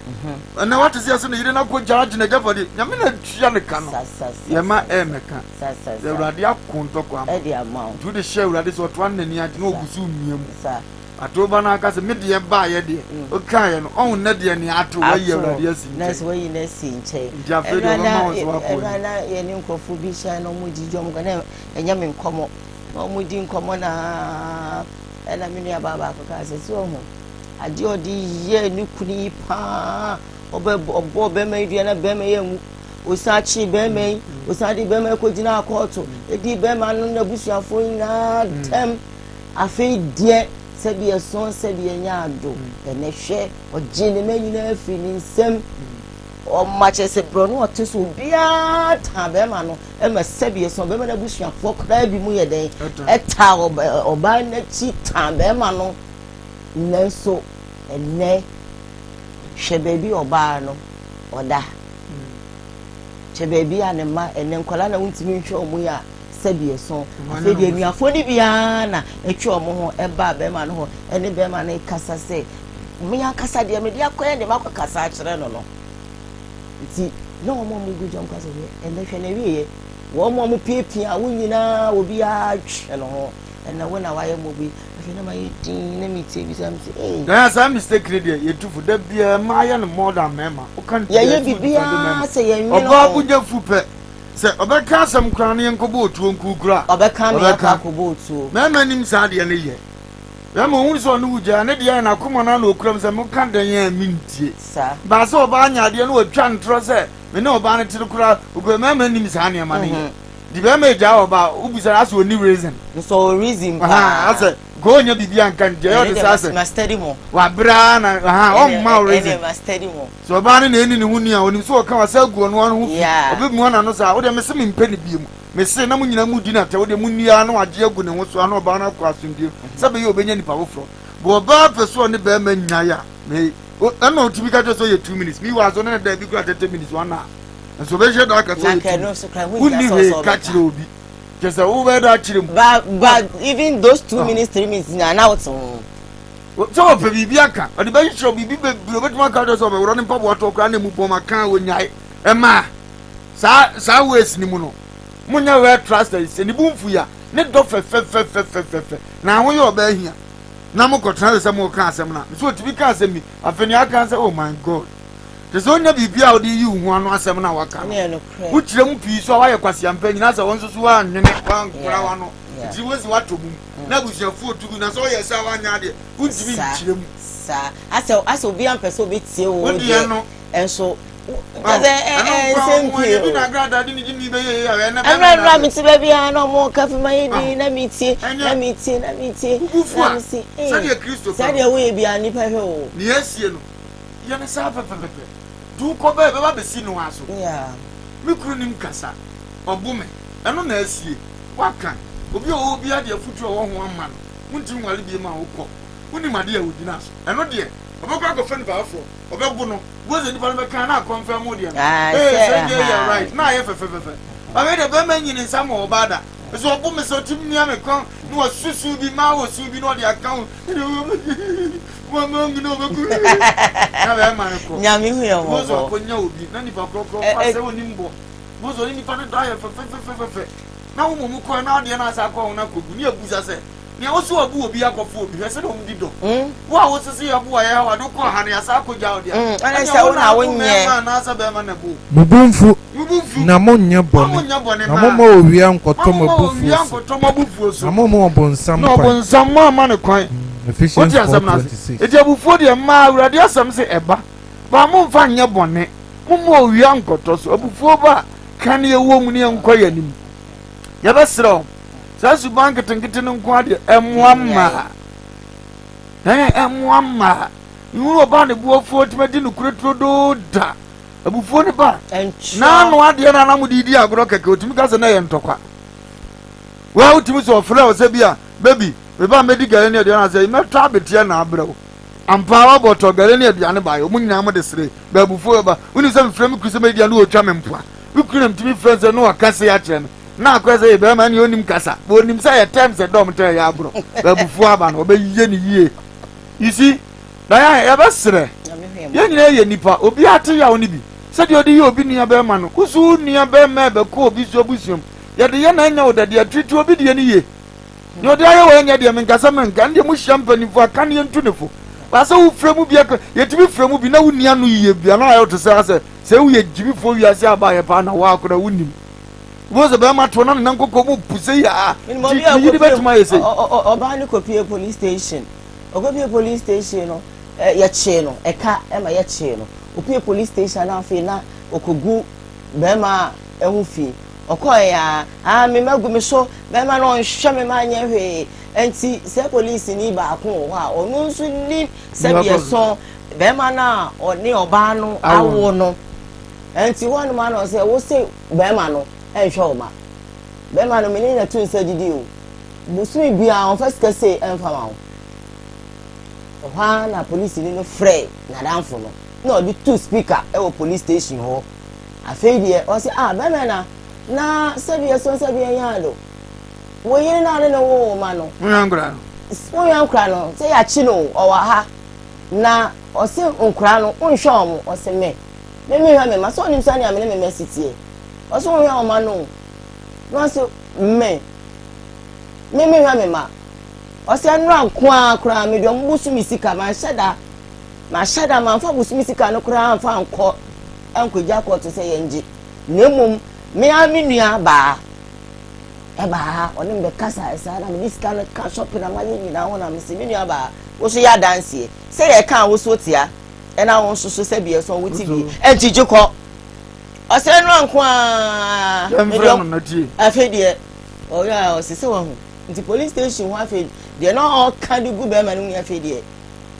Ɛnɛ wate sɛ yɛsɛ ne yere no akɔ gyaa gyina agyapadeɛ. Nyame na atua ne ka no. Sa sa sa. Yɛma ɛɛmɛka. Sa sa Sɛ sa. Awurade ako ntɔkwa ama. Ɛde ama wo. Nti wode hyɛ Awurade sɛ ɔtoa no n'ani agye na ɔgu so mia mu. Sa. Ato ba no aka sɛ me deɛ baayɛ deɛ wokaeɛ no ɔho nnɛ deɛ nea ato wayi Awurade asi Na nkyɛn. sɛ wayi no asi nkyɛn. Nti afei deɛ Ɛno na ɔbɛma wo so akɔ ɛno anim. na yɛne nkurɔfoɔ bi hyia na wɔn gyigyi wɔn kɔ na ɛnyɛ me nkɔmmɔ. Na wɔn di nkɔmmɔ na ɛna me nua baa baako kaa sɛ si ɔho adeɛ ɔde yɛ ne kunu yi paa ɔbɛ ɔbɔ bɛrima yi dua na bɛrima yi anwu. Osan kyee bɛrima yi osan de bɛrima yi kɔ gyina kɔɔto edi bɛrima no n'abusuafoɔ nyinaa tɛm. Afei deɛ, sɛdeɛ ɛsõ sɛdeɛ ɛnyɛ ado, ɛnɛ hwɛ, ɔgyee ne mma nyinaa firii ne nsam. Ɔma kyerɛ sɛ borɔno a ɔte so obiara taa bɛrima no ma sɛdeɛ ɛsõ bɛrima no abusuafoɔ koraa bi mu yɛ dɛn ɛtaa ɔbaa no akyi taa bɛrima no. Nanso ɛnɛ hwɛ baabi ɔbaa no ɔda. Hwɛ baabi a ne mma ɛnɛ nkwadaa na wontumi nhwɛ wɔn yi a sɛbi ɛso. Afei deɛ anuafoɔ no bi ara na atwa wɔn ho baa barima no hɔ ne barima no rekasa sɛ, me ankasa deɛ mede akɔyɛ deɛ makɔkasa akyerɛ no no. Nti na wɔn a wɔgu dwam ka sɛ, hwɛ ɛnɛ hwɛ na awieɛ. Wɔn a wɔpiapia wo nyinaa obiara twe ne ho. Ɛnɛ wo na wayɛ mmɔbɔ yi. Afei na mayɛ din na metie bi sɛ mese ee. Na saa mistake no deɛ yɛtu fo da biara mmaa yɛ no more than mmarima. Woka no Yɛyɛ biribiara sɛ yɛnwene Ɔbaa ho. bo nya fu pɛ. Sɛ ɔbɛka asɛm koraa na yɛnkɔbɔ otuo nku koraa a, Ɔbɛka ama yɛakɔ ɔbɛka. akɔbɔ otuo. Mmarima nim saa adeɛ no yɛ. Bɛrima ohunu sɛ ɔne wo gyaa, ne deɛ ayɛ n'akoma no ara na okura mu sɛ moka dɛn a mentie. Saa. Baa sɛ ɔbaa nya adeɛ na watwa ntorɔ sɛ me ne ɔbaa no te no koraa, okura mmarima nim saa nneɛma no yɛ. Nti bɛrima egyaa ɔbaa a, wobisa no asɛ ɔnni reason. Nso ɔwɔ reason Ahaa, paa. asɛ nka ɔnnya biribi anka nti ɛyɛ Ɛno ɔde deɛ saa mas sɛ ma study mo. wabrɛ ara na ahaa Ɛno ɔmma wo ɛno reason. deɛ ma study mo. Sɛ ɔbaa no na ɛnni ne ho ni a, ɔnim sɛ ɔka wasa agu ɔno ara ho fi. Yeah. Ɔbɛmua n'ano saa, wodeɛ mese mempɛ no biom. Mese na mo nyinaa mudi no atɛ, wodeɛ monni ara na wagye agu ne ho so ara na ɔbaa no akɔ asomdwoeɛ mu sɛ ɛbɛyɛ a ɔbɛnya nipa foforɔ. But ɔbaa pɛ sɛ ɔne barima nyae a, me, ɛna ɔtumi ka kyerɛ sɛ ɔyɛ 2 minutes, meanwhile sɛ ɔne no da bi koraa 30 minutes, one hour. Nso ɔbɛhyɛ da aka sɛ Na ɔyɛ nka 2 ɛno minutes. nso koraa ɛho Wonni nhia sɛ hwee ɔsɛ ka ɔbɛka. kyerɛ obi. Kyerɛ sɛ wobɛyɛ da akyerɛ mu. But but even those 2 minutes 3 minutes nyinaa na wote ho. Sɛ ɔpɛ biribi aka, ɔde bɛhyehyɛ wo biribi bebree, ɔbɛtumi aka akyerɛ sɛ ɔbɛworɔ ne mpaboa toɔ koraa na emu bɔm aka a ɔnyae. Ɛmaa saa saa ways no mu no, monyɛ well trusted, sɛ ne bo mfui a, ne dɔ fɛfɛfɛfɛfɛfɛ, na ho yɛ ɔbaa hia, na mokɔtena ase sɛ moreka asɛm no a, nso ɔtumi ka asɛm bi, afei nea aka sɛ oh my God, kyerɛ sɛ ɔnya biribi a ɔde yi wo ho ano asɛm no a waka no, wokyerɛ mu pii so a woayɛ kwaseampa nyina sɛ wo nso so woannwene, woankora w'ano, nti wosi woatɔ mum. na abusuafoɔ tu gu na sɛ ɔyɛ sɛ wanyɛ adeɛ wontumi nkyerɛ mu. Saa asɛ asɛ obi ampɛ sɛ obetie wo deɛ no nso kyɛ sɛ nsɛm pii o. Ɛnura nura mi ti baabi a na ɔmo ka fi ma yɛ di na mi tie na mi tie na mi tie na mi si ee sɛdeɛ woyɛ bi a nipa hwɛ o. Nea esie no yɛ ne saa pɛpɛpɛpɛ du kɔ bɛɛ bɛba bɛsi no aso me kunu nim kasa ɔbo me ɛno na asie. Woaka obi a ɔwɔ biara de afotu a ɔwɔ ho ama no, wontumi nware bio ma wokɔ. Wonim ade a ogyina so. Ɛno deɛ, ɔbɛkɔ akɔfa nipa foforɔ, ɔbɛbo no. Wobɛhu sɛ nipa no bɛka na akɔnfɛm wo deɛ no. Ee, sɛ deɛ yɛ right, na ayɛ fɛfɛfɛfɛ. Ba wei deɛ, bɛrima nyi ne nsa ma ɔbaa da. Nso ɔbo me sɛ ɔtumi mia me kɔn na wasusu bi, maa wɔ su bi na ɔde aka ho. Mama ngu na ɔbɛku. Na bɛrima no kɔ. Nyame hu yɛn Wobɛhu sɛ mmɔbɔ. wakɔnya obi na nipa korɔkorɔ fa sɛ onim bɔ. Wobɛhu sɛ ɔne nipa no dɔ ayɛ fɛfɛfɛfɛfɛ. Na wo mmom kɔe na adeɛ no asan akɔ ho no akɔgu ne abusa sɛ, Nea wo se wabu obi akɔfo obi, hwɛ sɛdeɛ wɔn di dɔ. Wo a wo se se yɛbo a yɛhaw ade wokɔɔ ha no yɛasan akɔgya wo dea. Ɛnneɛ wo na abo mmarima anaasɛ barima na ɛbo wo? Mo bo mfu, Mo bo mfu, na monnyɛ na bɔne, monnyɛ bɔne na mmaa, momma owia na nnkɔtɔ mo momma owia abufuo so, nnkɔtɔ mo abufuo so, na momma ɔbonsam na kwan. ɔbonsam moamma no kwan. Ephesians Wote asɛm no ase? 4:26. Enti abufuo deɛ mmaa, Awurade asɛm se ɛba, ba momfa nyɛ bɔne, momma owia nnkɔtɔ so. Abufuo ba a, ka ne yɛwɔ mu ne yɛnkɔ yɛn anim. Yɛbɛsrɛ wo, saa suban nketenkete no nko adeɛ ɛmmoa mmaa. Ɛn ɛmmoa mmaa. Nhunu ɔbaa ne bo afuo tumi di no kure turodoo da. Abufuo ne ba. N'ano adeɛ no anam de di agorɔ kɛkɛ otumi ka sɛ na ɛyɛ ntɔkwa. Wa wotumi sɛ ɔfrɛ wo sɛ bi a baby meba mɛdi gari ne aduane asɛ mɛtɔ abeteɛ na abrɛ wo. Ampa ara wɔbɔtɔ gari ne aduane baeɛ, wɔn nyinaa mode seree. Baabufoɔ bɛba. Wonim sɛ mefrɛ me kunu sɛ mɛdi a na ɔtwa me mpoa. Me kunu na metumi frɛ no sɛ na waka sei akyerɛ me. Na akɔyɛ sɛ yɛ bɛrima ɛne ɔnim kasa. But ɔnim sɛ yɛ terms ɛdɔm tɛ yɛ agorɔ. Baabufoɔ aba no ɔbɛyɛ ne yie. You see, Diane, yɛbɛserɛ. Yɛn nyinaa yɛ nipa. Obiara te yaw no bi. Sɛdeɛ ɔde yɛ obi nua bɛrima no, wo nso wo nua bɛrima ɛbɛkɔ obi so abusua mu. Yɛde yɛ na ɛnyɛ wo dɛ deɛ, treat obi deɛ no yie. Deɛ ɔde ayɛ wɔ ɛnyɛ deɛ menka sɛ menka ɛndeɛ mohyia mpanimfoɔ a ka ne yɛntu ne fo baa sɛ wofrɛ mu bi aka yɛtumi frɛ mu bi na wonni ano yie bi ana ayɛ wote sɛ asɛ sɛ woyɛ gyimifoɔ wiase abaayɛ paa na woakora wonim wobɛhu sɛ bɛrima toɔ na ne nan kɔkɔ mu pu sɛ yɛ a nti ne yere bɛtumi ayɛ sɛ ɔbaa no kɔpie police station ɔkɔpie police station no yɛkyee no ɛka ɛma yɛkyee no ɔpie police station na afei na ɔkɔgu bɛrima a ɛho fi Ɔkɔe a, ah, me mma gu me so, bɛrima no ɔnhwɛ me mma nyɛ hwee. Nti sɛ polisini baako wɔ hɔ a, ɔno nso nim sɛdeɛ ɛsɔ bɛrima no a ɔne ɔbaa no awo no. Nti hɔnom ano sɛ wo se bɛrima no nhwɛ wo ma. Bɛrima no me ne na tu nsa didi o. Bosome biara ɔmfa sika sei ɛmfa ma wo. Ɛhɔ ara na polisini no frɛ n'adamfo no na ɔde tu speaker wɔ police station hɔ. Afei deɛ ɔse ah bɛmɛ na na sɛbi ɛsɔn sɛbi ɛnyɛ ado wo yere na ne ne wo wo ma no wo nkura no wo yɛ nkura no sɛ yɛakyi no ɔwɔ ha na ɔse nkura no wonhwɛ wɔn ɔse me me mehwɛ me ma sɛ ɔnim sɛnea me ne me ma si teɛ ɔse wonhwɛ wɔn ma no na ɔse me me mehwɛ me ma ɔse ɛnora nko ara koraa mede ɔmo bosome sika manhyɛ da Mahyɛ da mamfa bosome sika no koraa amfa ankɔ ankɔgya kɔɔto sɛ yɛngye, na mmom Me ara me nua baa ɛbaa ha, ɔne me bɛkasa saa na mede sika no ka shopping a mayɛ nyinaa ho na mese me nua baa, wo so yɛ adanseɛ sɛ yɛka a wo so tia ɛna wo nso so sɛ bi ɛsɔ wo ti bi ɛnti gye kɔ ɔsɛ no anko a afei deɛ ɔyɛ a ɔsɛ sɛ wahu nti police station hɔ afei deɛ na ɔka de gu bɛrima no mu afei deɛ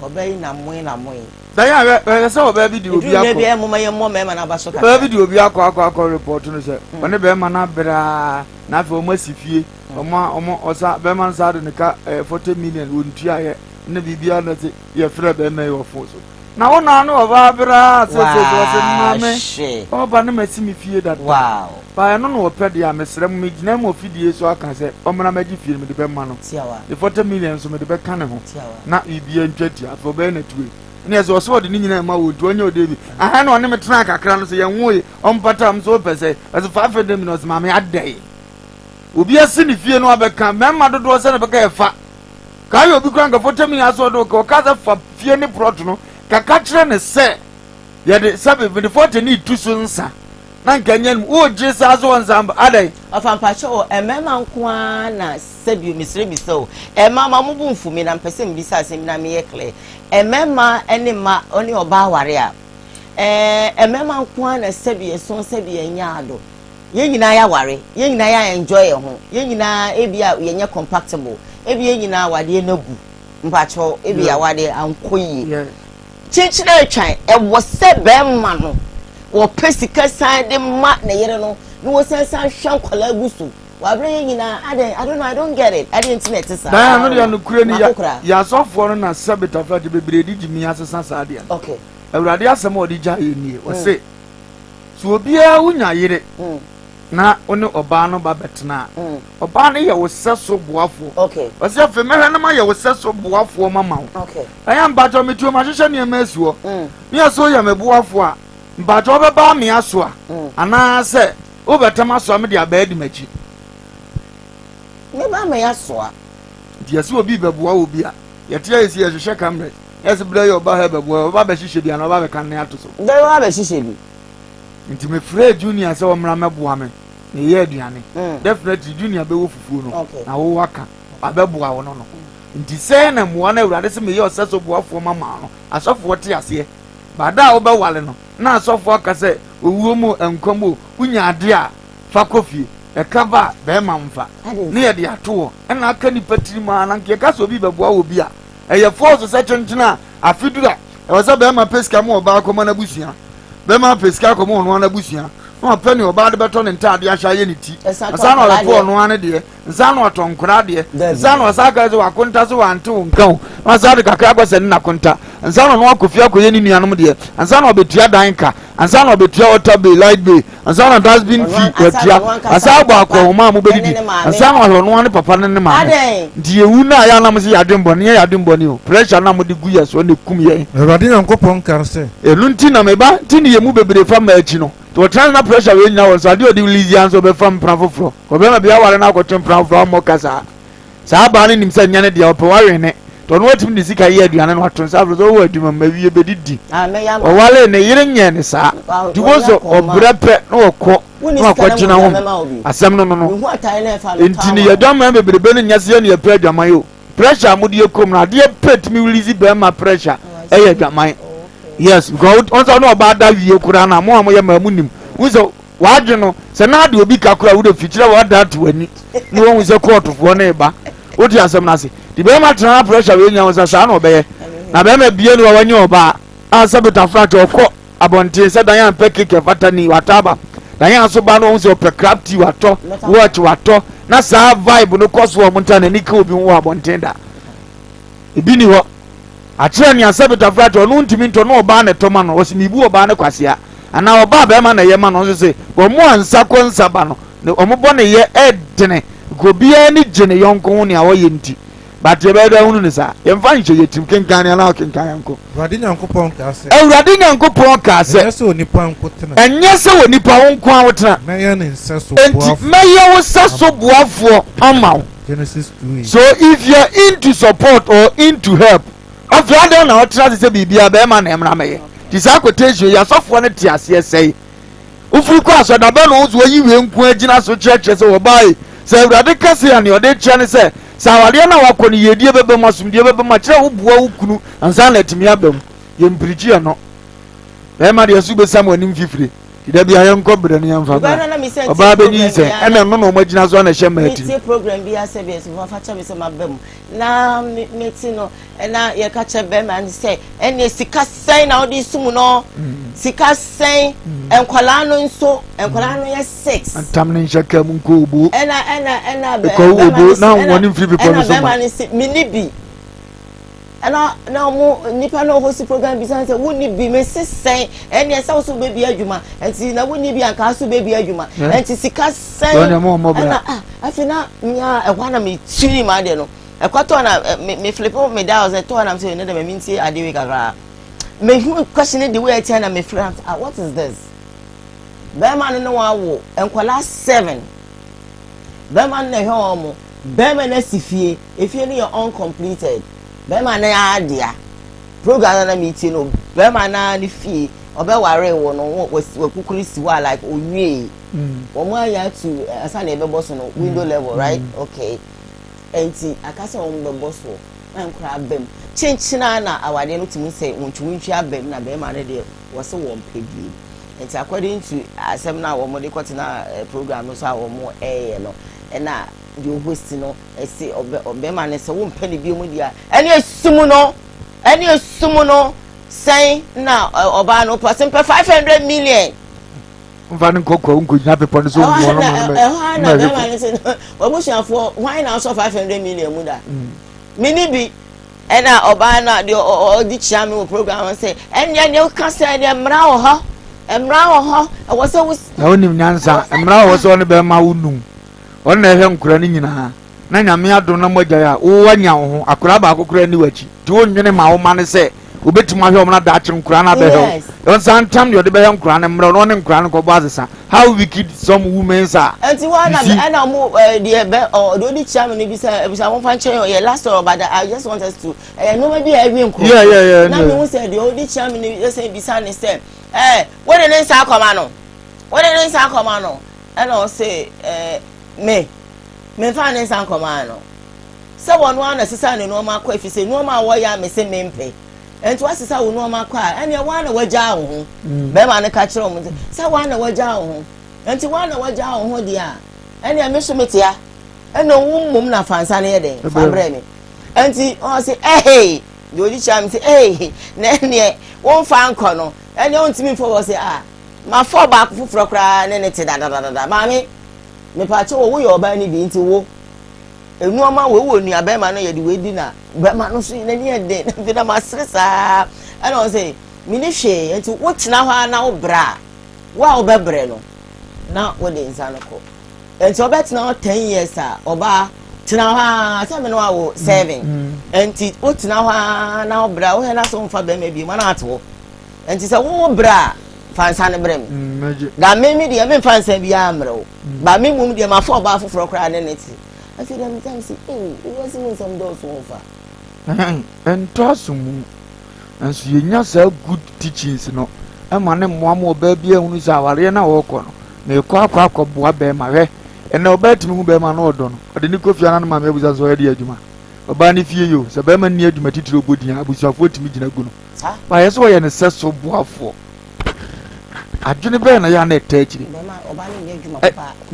ɔbɛyi na moe na moe. Bɛyɛ a bɛyɛ sɛ ɔbaa bi de obi akɔ. Eduru bia moma yɛ mmɔ mmarima no aba so kakra. Ɔbaa bi de obi akɔ akɔ akɔ report no sɛ hmm. ɔne bɛrima no abraa na afei wɔn asi fie wɔn a wɔn ɔsa bɛrima no saa de ne ka ɛɛ eh, 40 million wɔn tua yɛ ne biribiara na sɛ yɛfrɛ bɛrima yi wɔ fon so na wo naa no ɔbaa abraa sɛ sɛ sɛ ɔsɛ maame ɔba ne ma si mi fie dada ba ɛno na ɔpɛ deɛ a mesrɛ mo megyina mu ɔfidie so aka sɛ ɔmmra mɛgye fie no mede bɛma no ne 40 million nso mede bɛka ne ho na biribiara ntwa ti afei ɔbɛyɛ na tue ne ɛsɛ ɔsɛ ɔde ne nyinaa ma wɔ nti ɔnyɛ ɔde bi aha na ɔne me tena kakra no sɛ yɛn wo yi ɔmpata m sɛ ɔpɛ sɛ ɛsɛ 500 million ɔsɛ maame adɛn obi asi ne fie no abɛka mmarima dodoɔ sɛ na bɛka ɛfa kaa yɛ obi kora nka 40 million asɛ ɔde ɔka ɔka sɛ fa fie ne plot no kaka kyerɛ ne sɛ yɛde sɛbe mede 40 ne tu so nsa na nka nyɛ no wogye saa so wɔ nsa adɛn. Ɔfa mpakyɛ o mmarima nko ara na Sɛbio mesrɛ bisa o, ɛmma ma mo bo nfu me na mepɛ sɛ mebisa asɛm bi na meyɛ clear. Mmarima ne mma ne ɔbaa aware a, ɛɛ mmarima nko ara na sɛbi ɛsɔn sɛbi ɛnyɛ ado. Yɛn nyinaa yɛaware, yɛn nyinaa yɛ enjoy yɛn ho, yɛn nyinaa ebi a yɛnyɛ compactable, ebi yɛn nyinaa awadeɛ no agu, mpakyɛw ebi awadeɛ ankɔ yie. Kyinkyin atwan, ɛwɔ sɛ bɛrima no wɔpɛ sika san de ma ne yere no na wɔsan san hwɛ nkwadaa gu so. Wabrɛ yɛn nyinaa adɛn I don't know I don't get it adɛn nti na ɛte saa. Diana no deɛ nokorɛ ni yɛ asɔfoɔ no na sɛbe tafrakye bebree de gyimi asesa saa deɛ no. Okay. Awurade asɛm a ɔde gyaa yɛn nie ɔse sɛ obiara wonya yere na wo ne ɔbaa no ba bɛtena a ɔbaa no yɛ wo sɛ so boafoɔ. Okay. Ɔse afei mɛhwɛ no ma yɛ wo sɛ so boafoɔ mama wo. Okay. Ɛyɛ mpakyɛ metuo mahyehyɛ nneɛma asi hɔ. Ne yɛ sɛ woyɛ me boafoɔ a mpakyɛ wobɛba amea so a anaasɛ Wobɛtam asoa me de aba adi m'akyi. Mɛba ama yɛasoa. Nti yɛsɛ obi bɛboa wɔ bi a, yɛte ayɛ si yɛhyehyɛ cameras. Yɛsɛ berɛ yɛ ɔba ha bɛboa, ɔba bɛhyehyɛ bi anaa ɔba bɛka ne ato so. Dɛ ɔba bɛhyehyɛ bi. Nti mefrɛɛ Junior sɛ ɔmmra mmɛboa me na yɛyɛ aduane. Definitely Junior bɛwɔ fufuo no na wo waka, wabɛboa wo no no. Nti sɛɛ na mmoa no Awurade sɛ meyɛ ɔsɛso boafoɔ mama no, asɔfoɔ te aseɛ. Ba da a wobɛwale no, na asɔfo aka sɛ, Owuo mu o, nkwa mu o, wonya adeɛ a, fa kɔ fie. Ɛka ba a, bɛrima mfa. Ne yɛde ato hɔ. Ɛna aka nnipa tirim ara. Na nka yɛka sɛ obi bɛboa wɔ bi a, ɛyɛ force sɛ kyenkyen a afe duru a, ɛwɔ sɛ bɛrima pɛ sika ma ɔbaa kɔma n'abusua. Bɛrima pɛ sika kɔma ɔno ara n'abusua. Na wapɛ nea ɔbaa de bɛtɔ ne ntaadeɛ ahyɛ ayɛ ne ti. Ansa na ɔbɛpɛ ɔno ara ne deɛ. Nsa na ɔtɔ nkora adeɛ. Nsa na ɔsan ka sɛ wakonta so wante wo nka o. Na ɔsan de kakra akɔsɛ ne nakonta. Nsa na ɔno akɔ fie akɔyɛ ne nuanom deɛ. Ansa na ɔbɛtua dan ka. Ansa na ɔbɛtua water bill, light bill. Ansa na dustbin fee watua. Ansa abɔ akɔnhoma a mobɛdidi. Ansa na ɔhwɛ ɔno ara ne papa ne ne maame. Nti yɛwu no a yɛ a na mo se yɛ adwen bɔne. Yɛ yɛ adwen bɔne o. Pressure no a mode gu yɛ soɔ na ɛkum yɛn. Awurade Nyankopɔn kaa sɛ. Ɛno nti na me ba nti ne yɛn mu bebree fa mmaa akyi no. Nti ɔtena ase na pressure wei nyina wɔ so adeɛ ɔde release ya nso ɔbɛfa mpena foforɔ. Ɔbɛrima bi aware no akɔtwe mpena foforɔ ammɔ ka saa. Saa baa no nim sɛ nyɛ ne deɛ ɔpɛ wawe ne. Nti ɔno watumi de sika yɛ aduane no wato nsa afrɛ sɛ ɔwɔ adwuma mu awie bɛdidi. Ɔwale ne yere nyɛ ne saa. Nti wo sɛ ɔbrɛ pɛ na ɔkɔ na wakɔgyina ho asɛm no no no. Nti ne yɛ adwaman bebrebe no nyɛ sɛ yɛ ne yɛpɛ adwaman yi o. Pressure a mode yɛ kurom no adeɛ pɛ tumi release bɛrima pressure ɛyɛ adwaman. Yes because wɔn sɛ ɔne ɔbaa da wie koraa na mo a moyɛ mmaa mo nim. Wo sɛ wadwe no sɛ na ade obi ka koraa wode fikyerɛ wada ato w'ani na wɔhu sɛ kɔɔtofoɔ no reba. Wote asɛm no ase. Nti bɛrima tena na pressure wei nya wo sɛ saa na ɔbɛyɛ. Na bɛrima bie no wa wanya ɔbaa a sɛ betafra kyɛ ɔkɔ abɔnten sɛ dan a mpɛ cake ɛfata ni watɔ aba. Dan a so ba no ɔhu sɛ ɔpɛ crab tea watɔ, watch watɔ. Na saa vibe no kɔ so wɔ ɔmo ntam n'ani ka obi ho wɔ abɔnten da. Ebi ni hɔ. Akyerɛ nea sɛ betafra kyɛ ɔno ntumi ntɔ na ɔbaa na ɛtɔ ma no ɔsi mibu ɔbaa no kwasea. Anaa ɔbaa bɛrima na ɛyɛ ma no nso se wɔn a nsa kɔ nsa ba no ne wɔn bɔ ne yɛ ɛdene nka obiara ani gye ne yɔnko ho nea ɔyɛ nti but yɛbɛyɛ dɛ ahunu ne saa yɛmfa nhyɛ yɛ tirim kenkan nea na ɔkenkan yɛn nko. Awurade Nyankopɔn kaa sɛ. Awurade Nyankopɔn kaa sɛ. Ɛnyɛ sɛ onipa nko tena. Ɛnyɛ sɛ onipa wo nko ara wo tena. Mɛyɛ ne nsɛso Enti boafoɔ. mɛyɛ wo sɛso boafoɔ ama wo. Genesis 2:8. So if you are into support or into help Afei adɛn na ɔtra ase sɛ biribiara bɛrima na ɛmmra mɛyɛ? Nti saa quotation yi asɔfoɔ no te aseɛ sɛe. Wofiri kɔ asɔre da bɛn na wo nso wayi wei nko agyina so kyerɛkyerɛ sɛ wɔbae? Sɛ Awurade ka sei a, nea ɔde rekyerɛ ne sɛ, sɛ awareɛ no a wakɔ no yiedie bɛba mu, asomdwoeɛ bɛba mu a, kyerɛ woboa wo kunu ansa na atumi aba mu. Yɛmpirikyi ɛno. Bɛrima deɛ so bɛsa mo anim fifire. Nti da bia yɛnkɔ brɛ no yɛmfa mmra. Ɔbaa bɛnyinsɛn ɛna ɛno na wɔn agyina so ana ɛhyɛ mmaa tirim. Metie program bi asɛ bi ɛsɛ fa kyɛ me sɛ maba mu na mete no ɛna yɛka kyerɛ bɛrima no sɛ ɛnneɛ sika sɛn na wode sum no mm. sika sɛn mm. nkwadaa no nso nkwadaa no yɛ six. ntam ne nhyɛ kaa mu nkɔ obo. ɛna ɛna ɛna bɛrima no si ɛna wɔne mfiri bepɔ no so ma ɛna bɛrima no si mini bi ɛna na ɔmo nipa na ɔhosi program bi san sɛ wonni bi mesi sɛn ɛnneɛ sɛ woso bɛbi adwuma nti na wonni bi anka so bɛbi adwuma nti sika sɛn ɛna ah afei na nya ɛhɔ na metiri ma adeɛ no. Ɛkɔtɔɔ na me me flip me dials ɛtɔɔ na me sɛ ne dɛ me ntie adeɛ wei kakra me hu question the way ɛkyɛn na me flip ah what is this bɛrima no ne wɔn awo nkwadaa seven bɛrima no na ɛhwɛ wɔn mo bɛrima no asi fie efie no yɛ uncompleted bɛrima no yɛ adea program no na me tie no bɛrima no ne fie ɔbɛware wɔ no wɔkukuru si hɔ a like owie wɔn ayɛ atu asa na ɛbɛbɔ so no window level right okay. Enti aka sɛ wɔbɛbɔ soɔ na nkora aba mu. Kyenkyen ara na awadeɛ no tumi sɛ wontwiwontwi aba mu na barima no deɛ wɔse wɔmpɛ bio. Nti according to asɛm no a wɔde kɔtena eh, program no so a wɔreyɛ no, ɛna deɛ ɔhost no ɛse ɔbɛ ɔbɛrima no sɛ wompɛ no bio mu deɛ a ɛne esum no ɛne esum no sɛn na ɔbaa no pɔ sɛ mpɛ 500 million. Mfa no nkɔ kwawu nkɔgyina bepɔ no so ngu wɔn ma no ɛhɔ ara na bɛrima no sɛ wabusuafoɔ hwan na asɔ 500 million mu da mene bi ɛna ɔbaa no a deɛ ɔde kyia me wɔ program no sɛ ɛnneɛ deɛ woka sɛ ɛdeɛ mmara wɔ hɔ mmara wɔ hɔ ɛwɔ sɛ wo na wonim nyansa mmara wɔ sɛ ɔne bɛrima wo num ɔno na ɛhwɛ nkora no nyinaa na Nyame adom na moagyae a, wo woanya wo ho, akwadaa baako koraa nni w'akyi, nti wonnwene ma wo mma no sɛ wobɛtumi ahwɛ wɔn na daakye nkoraa no abɛhwɛ wo. Ɔnsan ntam deɛ ɔde bɛhwɛ nkoraa no mmerɛ wo na ɔne nkoraa no nkɔbɔ asesa. How wicked some women are. Nti hɔ na You see? ɛna ɔmo ɛɛ deɛ bɛ ɔ deɛ ɔdi kyia mi no bisa ebisa wɔn fa nkyɛn yɛ last story but I just want us to ɛyɛ nneɛma bi a ɛwi nkorɔfo. Yeah, yeah, yeah, Na yeah. mi hu sɛ deɛ ɔdi kyia mi no ɛsɛ bisa ne sɛ ɛɛ wɔde ne nsa akɔma no wɔde ne nsa akɔma no ɛna ɔse ɛɛ me. Memfaa ne nsa nkɔmaa no. Sɛ ɔno ara na ɛsesaa ne nnoɔma kɔ, ɛfiri sɛ nnoɔma a wɔyɛ a mese mempɛ. Ɛnti woasesa wo nnoɔma kɔ a, ɛnneɛ wo ara na woagyaa wo ho. Mm. Bɛrima no ka kyerɛ wɔn sɛ, sɛ wo ara na woagyaa wo ho. Ɛnti wo ara na woagyaa wo ho deɛ a, ɛnneɛ me so mete ha. Ɛnna wo mmom na fa nsa no yɛ dɛn? Fa brɛ me. Ɛnti ɔse, ɛhei, deɛ ɔdi kyerɛ me sɛ, ɛhei, na ɛnneɛ womfa nkɔ no, ɛnneɛ wontumi mfa wɔ sɛ, a, mafa ɔbaako foforɔ koraa ne ne te dadadadada. Maame, Mepaakyɛw o, woyɛ ɔbaa no bi nti wo nnoɔma wei wɔ nua bɛrima no yɛde wei di na bɛrima no so n'ani yɛ den nti na masere saa ɛna ɔn sɛ meni hwee nti wotena hɔ a na wobrɛ a wo a wobɛbrɛ no na wode nsa no kɔ nti ɔbɛtena hɔ ten years a ɔbaa tena hɔ a sɛ me no awo seven mm, mm. nti wotena hɔ a na wobrɛ a wohɛ na so mfa bɛrima bi ma na ate hɔ nti sɛ wo brɛ a fa nsa no brɛ me mm, na me me deɛ memfa nsa biara mmerɛ wo mm. ba me mmom deɛ mafa ɔbaa foforɔ koraa ne ne te afei deɛ metam sɛ ei wiase mu nsɛm dɔɔso wo fa ɛntɔ aso mu nso yɛnya saa good teachings no ɛma ne mmoa ma ɔbaa bi ahunu sɛ awareɛ no a wɔrekɔ no merekɔ akɔ akɔboa bɛrima hwɛ ɛnɛ ɔbaa tumi hu bɛrima no ɔdɔ no ɔde ne kɔ fie ana no maame abusa sɛ ɔyɛ de adwuma ɔbaa ne fie yo sɛ bɛrima nni adwuma titiri ɔbɔ din a abusuafoɔ tumi gyina gu no Wayɛ sɛ ɔyɛ ne sɛso boafoɔ. Adwene bɛn na yɛ a na ɛtaa akyire?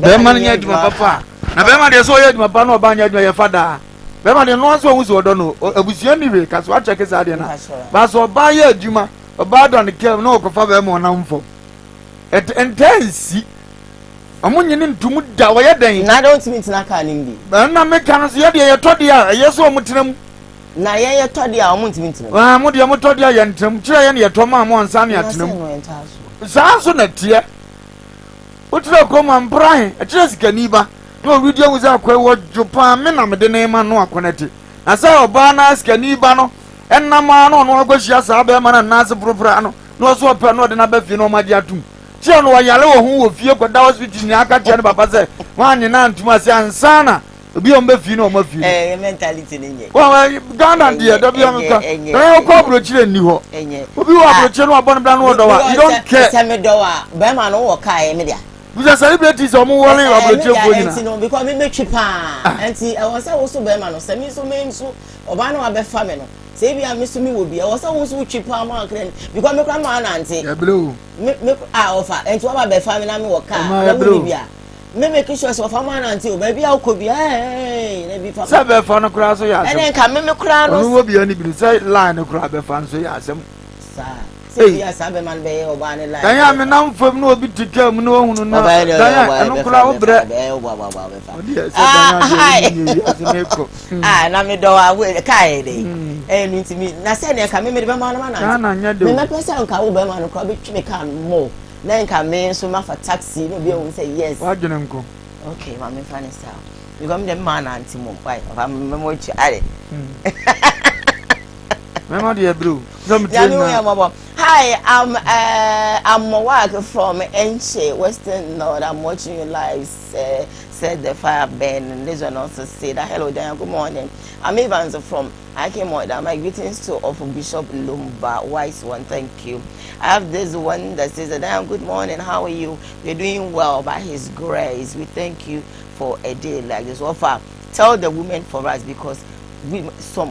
Bɛrima no nyɛ adwuma papa. Na bɛrima deɛ sɛ ɔyɛ adwuma pa na ɔbaa nyɛ adwuma yɛfa daa. Bɛrima deɛ noa nso ɔho sɛ ɔdɔ no. Abusua ni hwee ka so akyɛke saa deɛ na. Baasa ɔbaa yɛ adwuma, ɔbaa da ne kam na ɔkɔfa bɛrima ɔnam fam. Ɛntaa nsi. Ɔmo nye ne ntum da wɔyɛ dɛn? Na de ɔntumi ntena kaa no mu bi. Ɛna meka no so yɛ deɛ yɛtɔ deɛ a ɛyɛ sɛ ɔmo tena mu. Na yɛn yɛtɔ deɛ a wɔn ntumi ntena mu. Aa mo deɛ motɔ deɛ a yɛn ntena mu. Kyerɛ yɛn yɛtɔ maa mo ansa ne atena mu. Saa nso na ɛteɛ. Wotena kurom a mpra he, ɛkyerɛ sikani ba na ɔredi ahu sɛ akɔe wɔ dwo paa me na mede ne ma no akɔnɛ te. Na sɛ ɔbaa no ara sikani ba no ɛnam ara na ɔno akɔhyia saa bɛrima no anaase poropora no na ɔso ɔpɛ na ɔde no aba fie na ɔma agye atom. Kyerɛ no ɔyare wɔ ho wɔ fie kɔda hospital nyinaa ka kyerɛ ne papa sɛ wɔanye no antom ase ansa na. Obi a ɔmo bɛ na ɔmo afi no. Ɛɛ mentality ni nyɛ. Wɔn Ghana deɛ dabi a meka. Ɛɛ ɔkɔ aburokyire nni hɔ. Obi wɔ ah. aburokyire no wabɔ ne bra no wɔ dɔ wa. You don't care. Sɛ mi dɔ wa bɛrima no wɔ kaa yɛ mi dea. Bisa celebrities a ɔmo wɔre aburokyire fo nyina. Ɛnti no because mi bɛ twi paa. Ɛnti ɛwɔ sɛ woso bɛrima no sɛ mi nso mi nso ɔbaa no wabɛfa mi no sɛ ebi a mi nso mi wɔ bi ɛwɔ sɛ wo nso wotwi paa mu akra ni because mi kura maa nante. Yɛbrɛ o. Mi mi a ɔfa ɛnti waba bɛfa mi na mi wɔ kaa na wo ni bi a. Me make sure sɛ ɔfa ma nante o baabi a wokɔ bi ɛɛ na bi fa. Sɛ bɛfa no koraa so yɛ asɛm. Ɛnɛ nka me me koraa no. Ɔno wɔ bia ne bi sɛ line no koraa bɛfa nso yɛ asɛm. Saa sɛ bi a saa bɛma no bɛyɛ ɔbaa ne line. Dan a menam fam na obi te kaa mu na ohunu no. Dan a ɛno koraa wo brɛ. Ɔdeɛ sɛ dan a deɛ ɛnyɛ wiase ne kɔ. Ah na me dɔ wa kaa yɛ dɛ. Ɛyɛ no nti mi na sɛ nea nka me mede bɛma no ma nante. Me mɛpɛ sɛ nka wo bɛma no koraa bɛtwi me kaa no more. Na nka me nso mafa taxi na obi ahu sɛ yes. W'adwene nko. Okay, ma me fa ne saa. Because me de me nante mom. Why? Ɔfa me mo akyi are. Mɛma deɛ ebere o. Sɛ me tie na. Hi, I'm uh, I'm Mowak from Enche, Western North. I'm watching you live. Uh, said the fire burn. This one also said, hello, Diane. Good morning. I'm Evans from I came on that. My greetings to of Bishop Lumba, wise one. Thank you. I have this one that says, Diane, good morning. How are you? We're doing well by His grace. We thank you for a day like this. Offer, tell the women for us because we some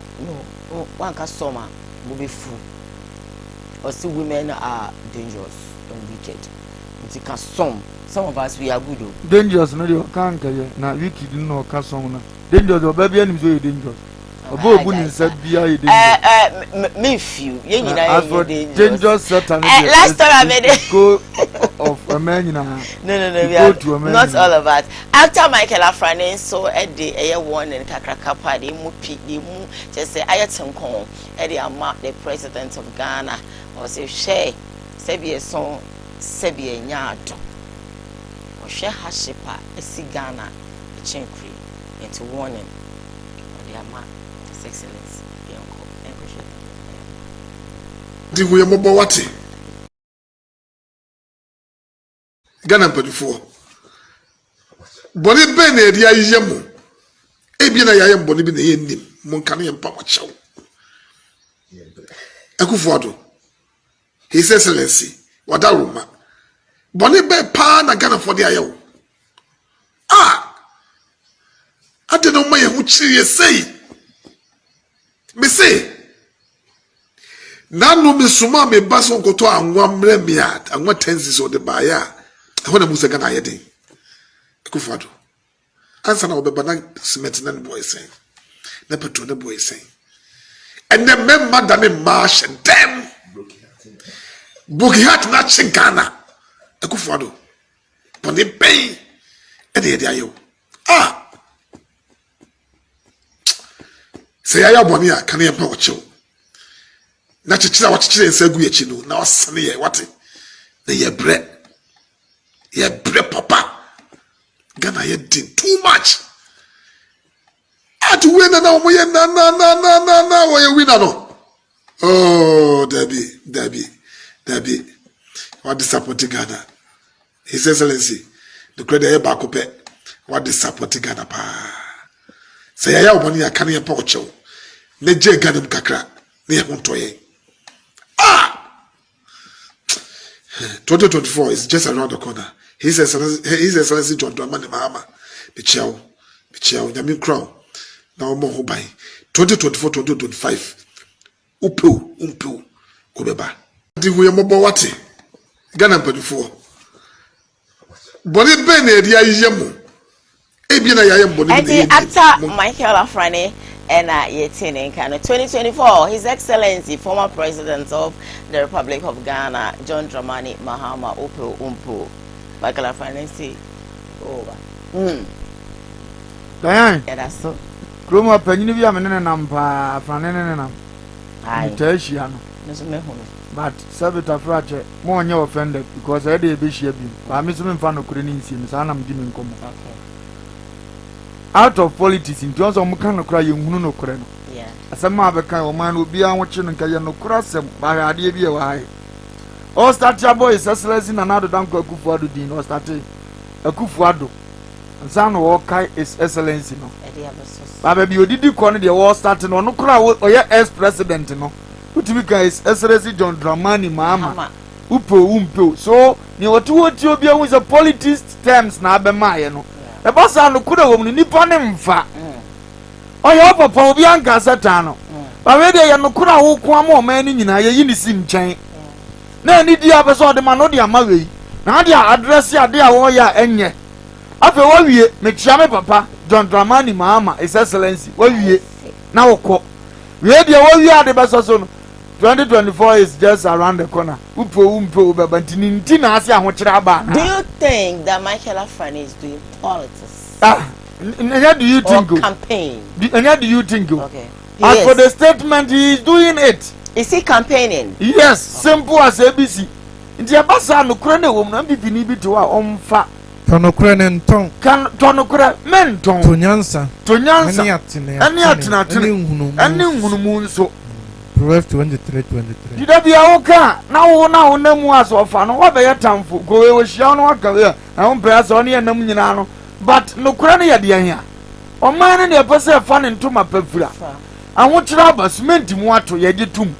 no one can summer will be full. Or see women are dangerous and wicked. Nti ka some some of us we are good o. Dangerous no deɛ ɔka nkɛyɛ na wicked no na ɔka some no dangerous ɔbaa bi anim sɛ ɔyɛ dangerous. Ɔbɛ obu ne nsa bia yɛ dangerous. Ɛɛ me few yɛn nyinaa yɛ yɛ dangerous. Dangerous satan ne deɛ. Last time I made it. Go of ɛmɛ nyinaa. No no no we are not all of us. Actor Michael Afrane nso ɛde ɛyɛ warning kakraka pa de emu pi de emu kyerɛ sɛ ayɛ tenkɔn ɛde ama the president of Ghana ɔsɛ hwɛ sɛbi ɛso sɛbi ɛnya ado ɔhwɛ hardship a ɛsi Ghana ɛkyɛn kure nti warning. Ɔde ama His Excellency. Yɛnkɔ yɛnkɔhwɛ video no. Nti hu yɛn mmɔbɔ wate. Ghana mpanimfoɔ, bɔne bɛn na yɛde ayɛ mo? Ebia na yɛayɛ bɔne bi na yɛnnim. Monka ne yɛn mpa mo kyɛw. Akufo-Addo, His Excellency, Wadaroma, bɔne bɛn paa na Ghanafoɔ de ayɛ wo? Ah! Adɛn na woma yɛn ho kyere yɛ sei? Mese, n'ano mesomaa me ba sɛ ɔnkɔtɔ anwa mmerɛ me a, anwa tɛnsi sɛ ɔde baeɛ a, ɛhɔ na mu sɛ Ghana ayɛ den. Akufo Addo, ansa na wɔbɛba na cement na ne boɔ yɛ sɛn, na petrol ne boɔ yɛ sɛn. Ɛnɛ mmarima da ne mmaa hyɛ dɛm. Broken heart na akye Ghana. Akufo Addo, Bɔne bɛn na yɛde ayɛ wo? A Sɛ yɛayɛ bɔne a, ka ne yɛmpa wo kyɛw. Na kyekyere a wakyekyere yɛn nsa agu yɛn akyi no, na wasane yɛn, wate? Na yɛbrɛ. Yɛbrɛ papa. Ghana yɛ den too much. At wei na na wɔn yɛ na na na na na na wɔyɛ winner no. Oh, dabi, dabi, dabi. Wa disappoint Ghana. His Excellency, nokorɛ deɛ ɛyɛ baako pɛ. Wa disappoint Ghana paa. Sɛ yɛayɛ wo bɔne a, ka ne yɛmpa wo kyɛw. Na gye Ghana mu kakra na yɛn ho ntɔ yɛn. Ah! 2024 is just around the corner. His Excellency, His Excellency John Dramani Mahama, mekyia wo, mekyia wo, nyame nkura wo, na wɔmmɔ ho ban. 2024, 2025, wopɛ o, wompɛ o, wobɛba. Nti hu yɛn mmɔbɔ wate, Ghana mpanimfoɔ. Bɔne bɛn na yɛde ayɛ mo? Ebia na yɛayɛ bɔne bi na Ɛnti yɛnnim. actor Mo. Michael Afrane ɛna yɛte ne nka no. 2024 His Excellency former President of the Republic of Ghana John Dramani Mahama wopɛ o wompɛ o Michael Afrane se over. Hmm. Diane, Yɛda so. kurom ha panyini bi a me ne ne nam paa, Afrane ne ne nam. Aye. Metaa hyia no. Me nso mehu no. But sɛbe tafra kyɛ mo ɔnyɛ offended because ɛyɛ dɛ yɛbɛhyia bio but me nso memfa nokorɛ no nsie me saa na medi me nkɔmmɔ out of politics nti ɔn sɛ ɔmo ka nokorɛ a yɛnhunu nokorɛ no asɛm a bɛka yɛ ɔman no obiara ho kye no nka yɛ nokorɛ asɛm bahwɛ adeɛ bi a ɛwɔ ha yɛ ɔstate abɔ His Excellency Nana Addo Dankwa Akufo Addo din ɔstate Akufo Addo. Nsa na wɔkae His Excellency no. Ba baabi odidi kɔ no deɛ wɔrestate no, ɔno koraa ɔyɛ ex president no, wotumi ka His Excellency John Dramani Mahama. Wopɛ o wompɛ o. So nea ɔte hɔ tie obiara hu sɛ politics terms na abɛmaayɛ no. Ɛba saa nokorɛ wɔ mu no nipa ne mfa. Ɔyɛ wo papa obiara nka sɛ tan no. Ba wei deɛ yɛ nokorɛ a woko ama ɔman no nyinaa yɛyi ne si nkyɛn. Na anidie a wopɛ sɛ ɔde ma no wode ama wei. Na ade a adrɛse ade a wɔreyɛ a ɛnyɛ. Afei wawie, mekyea me papa John Dramani Mahama, His Excellency, wawie na wokɔ. Wei deɛ wawie ade bɛsɔ so no, 2024 is just around the corner. Wopɛ o wompɛ o wobɛba nti ne nti na ase ahokyerɛ aba anaa? Do you think that Michael Afrane is doing politics? Ah, ɛnyɛ do you think o? Or campaign? Ɛnyɛ do you think o? Okay. As for the statement, he is doing it. Is he campaigning? Yes, okay. Simple as ABC. Nti ɛba saa nokorɛ no ɛwɔ mu no NPP ni bi te hɔ a ɔmfa. Tɔ nokorɛ no ntɔn. Ka tɔ nokorɛ mentɔn. To nyansa. To nyansa. Ɛne atene ɛne atenatene ɛne nhunumu. Ɛne nhunumu nso. Proverbs 23:23. Nti da bia wo ka a na wo na wo nam mu asɛ ɔfa no woabɛyɛ tamfo kɔ wei wɔhyia wo na waka wei a na wo mpɛ asɛ ɔne yɛ nam nyinaa no but nokorɛ no yɛ deɛ hia ɔman no deɛ ɛpɛ sɛ ɛfa ne ntoma pa fira ahokyerɛ aba cement mu ato yɛgye tom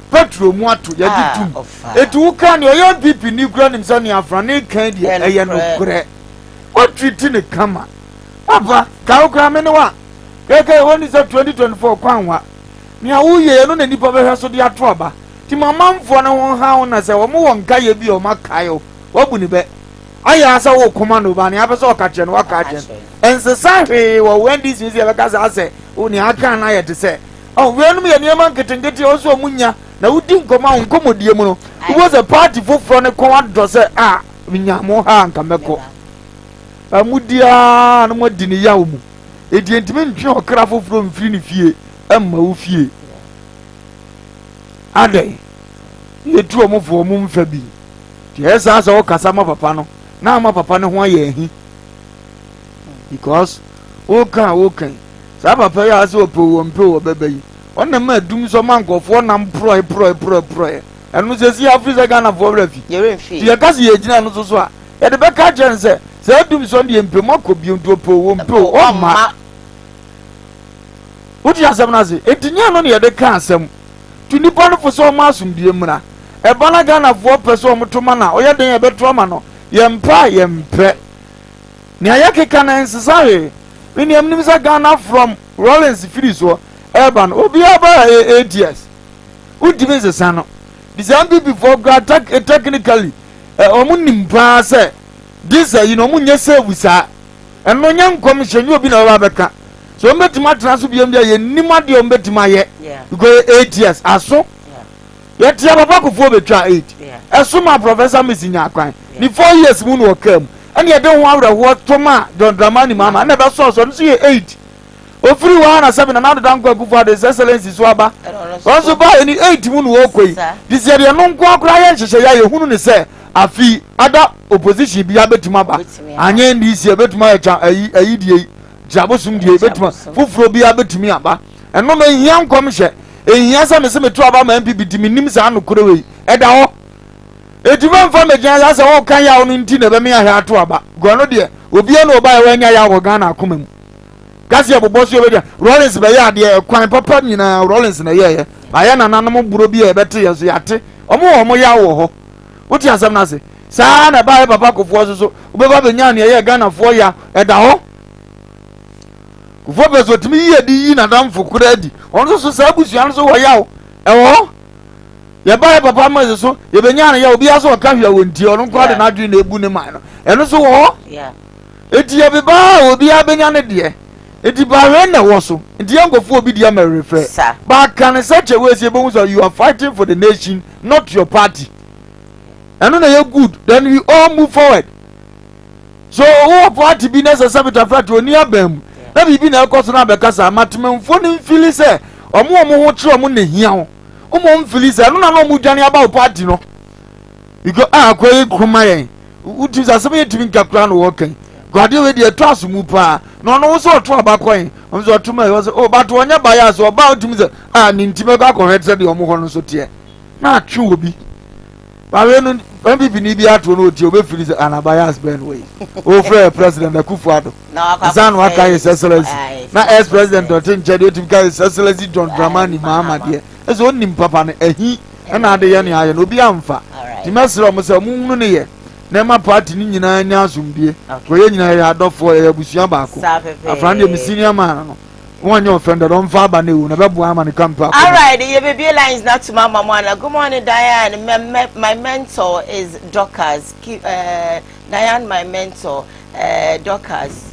Petro mu ato yɛgye tom. Eti wo ka nea ɔyɛ NPP ni kura nim sɛ nea Afrane kan deɛ ɛyɛ nokorɛ. Woatriti ne kama. Papa, ka wo koraa me ne wa. Kɛkɛ wɔn sɛ 2024 kwan wa. Nea woyɛ ɛno na nipa bɛhwɛ so de ato aba. Ti ma manfoɔ no ho ha wo na sɛ wɔn wɔ nkayɛ bi a wɔn akae wo. Wabu ne bɛ. Ayɛ ara sɛ wo koma no ba nea apɛ sɛ ɔka kyerɛ no waka akyerɛ no. Ɛnsesa hwee wɔ wo NDC sɛ yɛbɛka sɛ asɛ nea aka no ayɛ te sɛ Ɔn, weinom yɛ nneɛma nketenkete a ɔsɛ wɔn nya, na wodi nkɔmmɔ a, wo nkɔmmɔdie mu no, wobɛhu sɛ party foforɔ no kɔn adɔ sɛ, a, menya mo ha a, anka mɛkɔ. Ba modi ara na moadi ne yaw mu. Enti ɛntumi ntwe ɔkra foforɔ mfiri ne fie mma wo fie. Adɛn? Yɛtu wɔn fo, wɔn mfa bi. Nti ɛyɛ saa sɛ wokasa ma papa no, na ama papa no ho ayɛ ahi. Because woka a woka yi, Saa papa yi a sɛ ɔpɛ o ɔmpɛ o ɔbɛba yi, ɔno na ɛma adum sɔ ma nkurɔfoɔ nam porɔe porɔe porɔe porɔe. Ɛno sɛ si afiri sɛ Ghanafoɔ werɛ afi. Yɛremfi. Nti yɛka sɛ yɛgyina no so so a, yɛde bɛka akyerɛ no sɛ saa adum sɔ no deɛ mpɛ mu akɔ bio nti ɔpɛ o ɔmpɛ o ɔmma. Wote asɛm no ase? Enti nyɛ ɛno na yɛde ka asɛm. Tu nnipa no fo sɛ ɔma asomdue mmra. Ɛba na Ghanafoɔ pɛ sɛ wɔto ma no a, ɔyɛ den a yɛbɛto ama no. Yɛmpɛ a yɛmpɛ. Nea yɛkeka no ɛnsesa hwee. Me nea menim sɛ Ghana from Rawlings firi soɔ ɛreba no obiara ba ɛyɛ 8 years wontumi nsesa no de sɛ NPP foɔ koraa technically wɔn nim paa sɛ this ayi no wɔn nyɛ save saa ɛno nyɛ nkɔmhyɛ nyɛ obi na ɔba abɛka so wɔn bɛtumi atena so biam deɛ yɛnim adeɛ wɔn bɛtumi ayɛ because 8 years aso. Yɛte a papa Kufuor bɛtwaa 8. Ɛso maa Professor Mills nyaa kwan. Ne 4 years mu na ɔkaa mu. Ɛna yɛde ho awerɛhoɔ to maa John Dramani Mahama. Ɛna ɛbɛsɔɔ so, ɔno nso yɛ 8. Ɔfiri hɔ ara na sɛbe Nana Addo Dankwa Akufo-Addo, His Excellency so aba. Ɔno nso baeɛ ne 8 mu na ɔrekɔ yi. Nti sɛ yɛde ɛno nko ara koraa yɛ nhyehyɛeɛ a, yɛhunu no sɛ afe yi ada opposition biara bɛtumi aba. Anyɛ NDC a, ɛbɛtumi ayɛ kya ayi ayi deɛ yi, kyabosom deɛ yi, bɛtumi foforɔ biara bɛtumi aba. Ɛno no ɛnhia nkɔmhyɛ. Ɛnhia sɛ mese meto aba ma NPP nti mennim saa nokorɛ wei. Ɛda hɔ. Ɛti mɛmfa mɛgyina saa sɛ woka yaw no nti na ɛbɛme ahwɛ ato aba. Gɔ no deɛ, obia na ɔbaeɛ wanya yaw wɔ Ghana akoma mu. Kasi ɛbobɔ so yɛbɛgya. Rawlings bɛyɛ adeɛ, ɛkwan papa nyinaa Rawlings na ɛyɛɛyɛ. Ayɛ nananom borɔ bi a ɛbɛte yɛn so yɛate. Ɔmo wɔ ɔmo yaw wɔ hɔ. Wote asɛm no ase? Saa na ɛbaeɛ papa Kufuor so so. Wobɛba bɛnya nea ɛyɛ Ghanafoɔ ya. Ɛda hɔ. Kufuor pɛ sɛ ɔtumi yi adi yi n'adamfo koraa adi. Ɔno nso so saa abusua no so wɔ yaw. Ɛwɔ hɔ. Yɛbaeɛ papa ma ɛsɛ so yɛbɛnya no yaw. Obiara sɛ ɔka hwee a wɔntie. Ɔno nko ara de n'adwene na ebu ne man no. Ɛno nso wɔ hɔ. Eti yɛbebaa a obiara bɛnya ne deɛ. Eti baahwɛ na ɛwɔ so. Nti yɛnkɔfo obi deɛ ma refɛ. Baaka ne such a way sɛ yɛbɛhu sɛ you are fighting for the nation not your party. Ɛno na ɛyɛ good. Then we all move forward. So wowɔ party bi na ɛsɛ sɛ Peter Frati ɔni aban mu na biribi na ɛkɔ so na abɛkasa ma temanfoɔ no mfili sɛ ɔmo ɔmo ho kyerɛ ɔmo na ehia ho ɔmo mfili sɛ ɛno na na ɔmo dwane aba wo party no because a akɔ yi kuma yɛn wotumi sɛ asɛm yɛ tumi nka koraa na wɔka yi guadeɛ wei deɛ ɛtɔ aso mu paa na ɔno wo sɛ ɔto aba kɔ yɛn ɔmo sɛ ɔto ma yɛ ɔsɛ o bato ɔnyɛ ba yɛ asɛ ɔba wotumi sɛ a ne nti mɛkɔ akɔhwɛ sɛ deɛ ɔmo hɔ no nso teɛ na atwe wɔ bi bawe no. NPP ni bi ato no otie obɛfiri sɛ ana bias bɛn wei wofrɛ president Akufo Addo ansa na waka his excellency na ex president ɔte nkyɛn deɛ otumi ka his excellency John Dramani Mahama deɛ ɛsɛ onim papa no ahi ɛna ade yɛ ne ayɛ no obi amfa nti mɛsrɛ ɔmo sɛ ɔmo hunu ne yɛ na ɛma party no nyinaa nya asomdue kɔ yɛ nyinaa yɛ adɔfoɔ yɛ abusua baako afra no deɛ me senior man no wɔn nyɛ offended ɔmfa aba no ewu na bɛboa ama ne kampa akɔ. Alright, yɛbɛbie lines na tuma ama mo ana. Good morning Diane, my, my, my mentor is Dorcas. Keep, Diane, my mentor, Dorcas,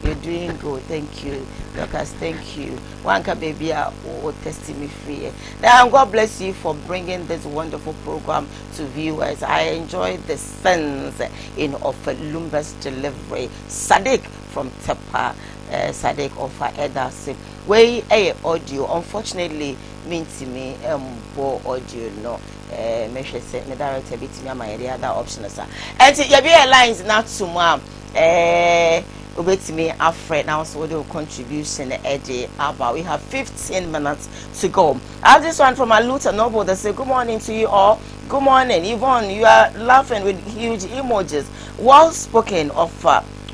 you're doing good, thank you. Dorcas, thank you. Wanka baby, a wo test me free. Diane, God bless you for bringing this wonderful program to viewers. I enjoy the sense in of Lumba's delivery. Sadiq from Tepa, Sadiq Ofa Edase. Wei ɛyɛ audio. Unfortunately, mintimi mbɔ audio no. Mehwɛ sɛ me director bitimi ama yɛ the other option sa. Ɛnti yɛbi yɛ lines na to mu a wobɛtumi afrɛ na nso wode wo contribution ɛde aba. We have 15 minutes to go. I have this one from Aluta Noble that say, good morning to you all. Good morning, Yvonne. You are laughing with huge emojis. Well spoken of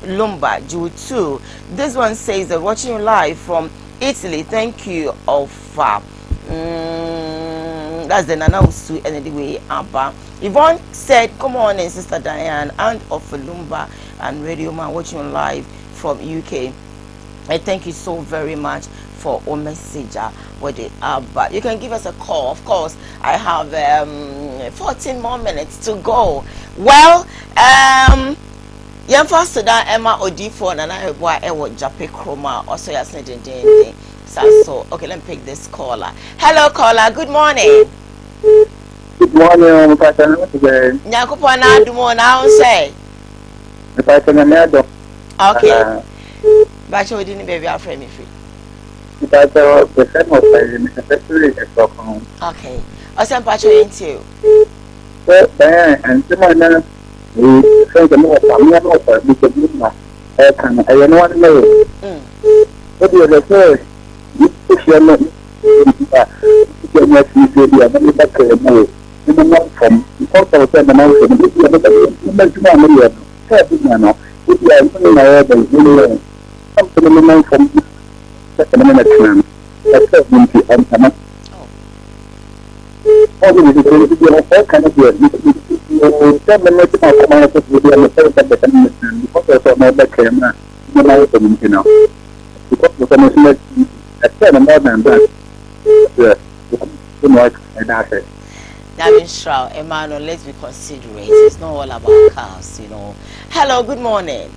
Lumba, Jew 2. This one says that watching you live from Italy. Thank you, Ofa. That's the Nana Usu anyway. Abba. Yvonne said, good morning, Sister Diane and Ofa Lumba and Radio Man watching you live from UK. I thank you so very much for your message. With the Abba. You can give us a call. Of course, I have 14 more minutes to go. Well, yɛmfa soda ɛma odiifoɔ Nana Eboa ɛwɔ Jape kurom a ɔsɔ yɛ asene dendenden saa so. Okay, let me pick this caller. Hello caller, good morning. Good morning, Pastor. Nyankopɔn na adum o na ahun sɛ. Pastor Nyame adom. Okay. Bàkyɛ odi ni baabi afrɛ mi firi. Pastor, the no ɔfɛ mi kasa firi ɛsɔkɔn. Okay. Ɔsɛ mpakyɛ yɛn tie o. Sɛ bɛn nsɛm a na fɛn sɛ mo wɔ fa mi ano ɔfa bi sɛ bi ma ɛka no ɛyɛ no wani mɛyɛ. O deɛ bɛ sɛ ehyia no a ehyia no afi fie bi a na mi ba kɛlɛ mu o ne mo nam fam nkɔsɔ sɛ mo nam fam ebi a mo bɛ mo bɛ adwuma a mo yɛ no sɛ ɛbi nya no ebi a mo na yɛ bɛ mo yɛ no sɛ mo nam fam sɛ sɛ mo na tena no ɛsɛ mo nti ɔntama ɔmo de sɛ ebi deɛ ɔka no deɛ sɛ mo mo ti ma kɔma yɛ sɛ ebi a mo sɛ sɛ bɛ sɛ mo na tena no because sɛ ɔmo bɛ kɛlɛ mu a mo na yɛ fam nti no because sɛ mo so ɛsɛ no more than that yeah ɛda ase. Nyame nhyira wo, Emmanuel. Let's be considerate. It's not all about cars. Hello, good morning.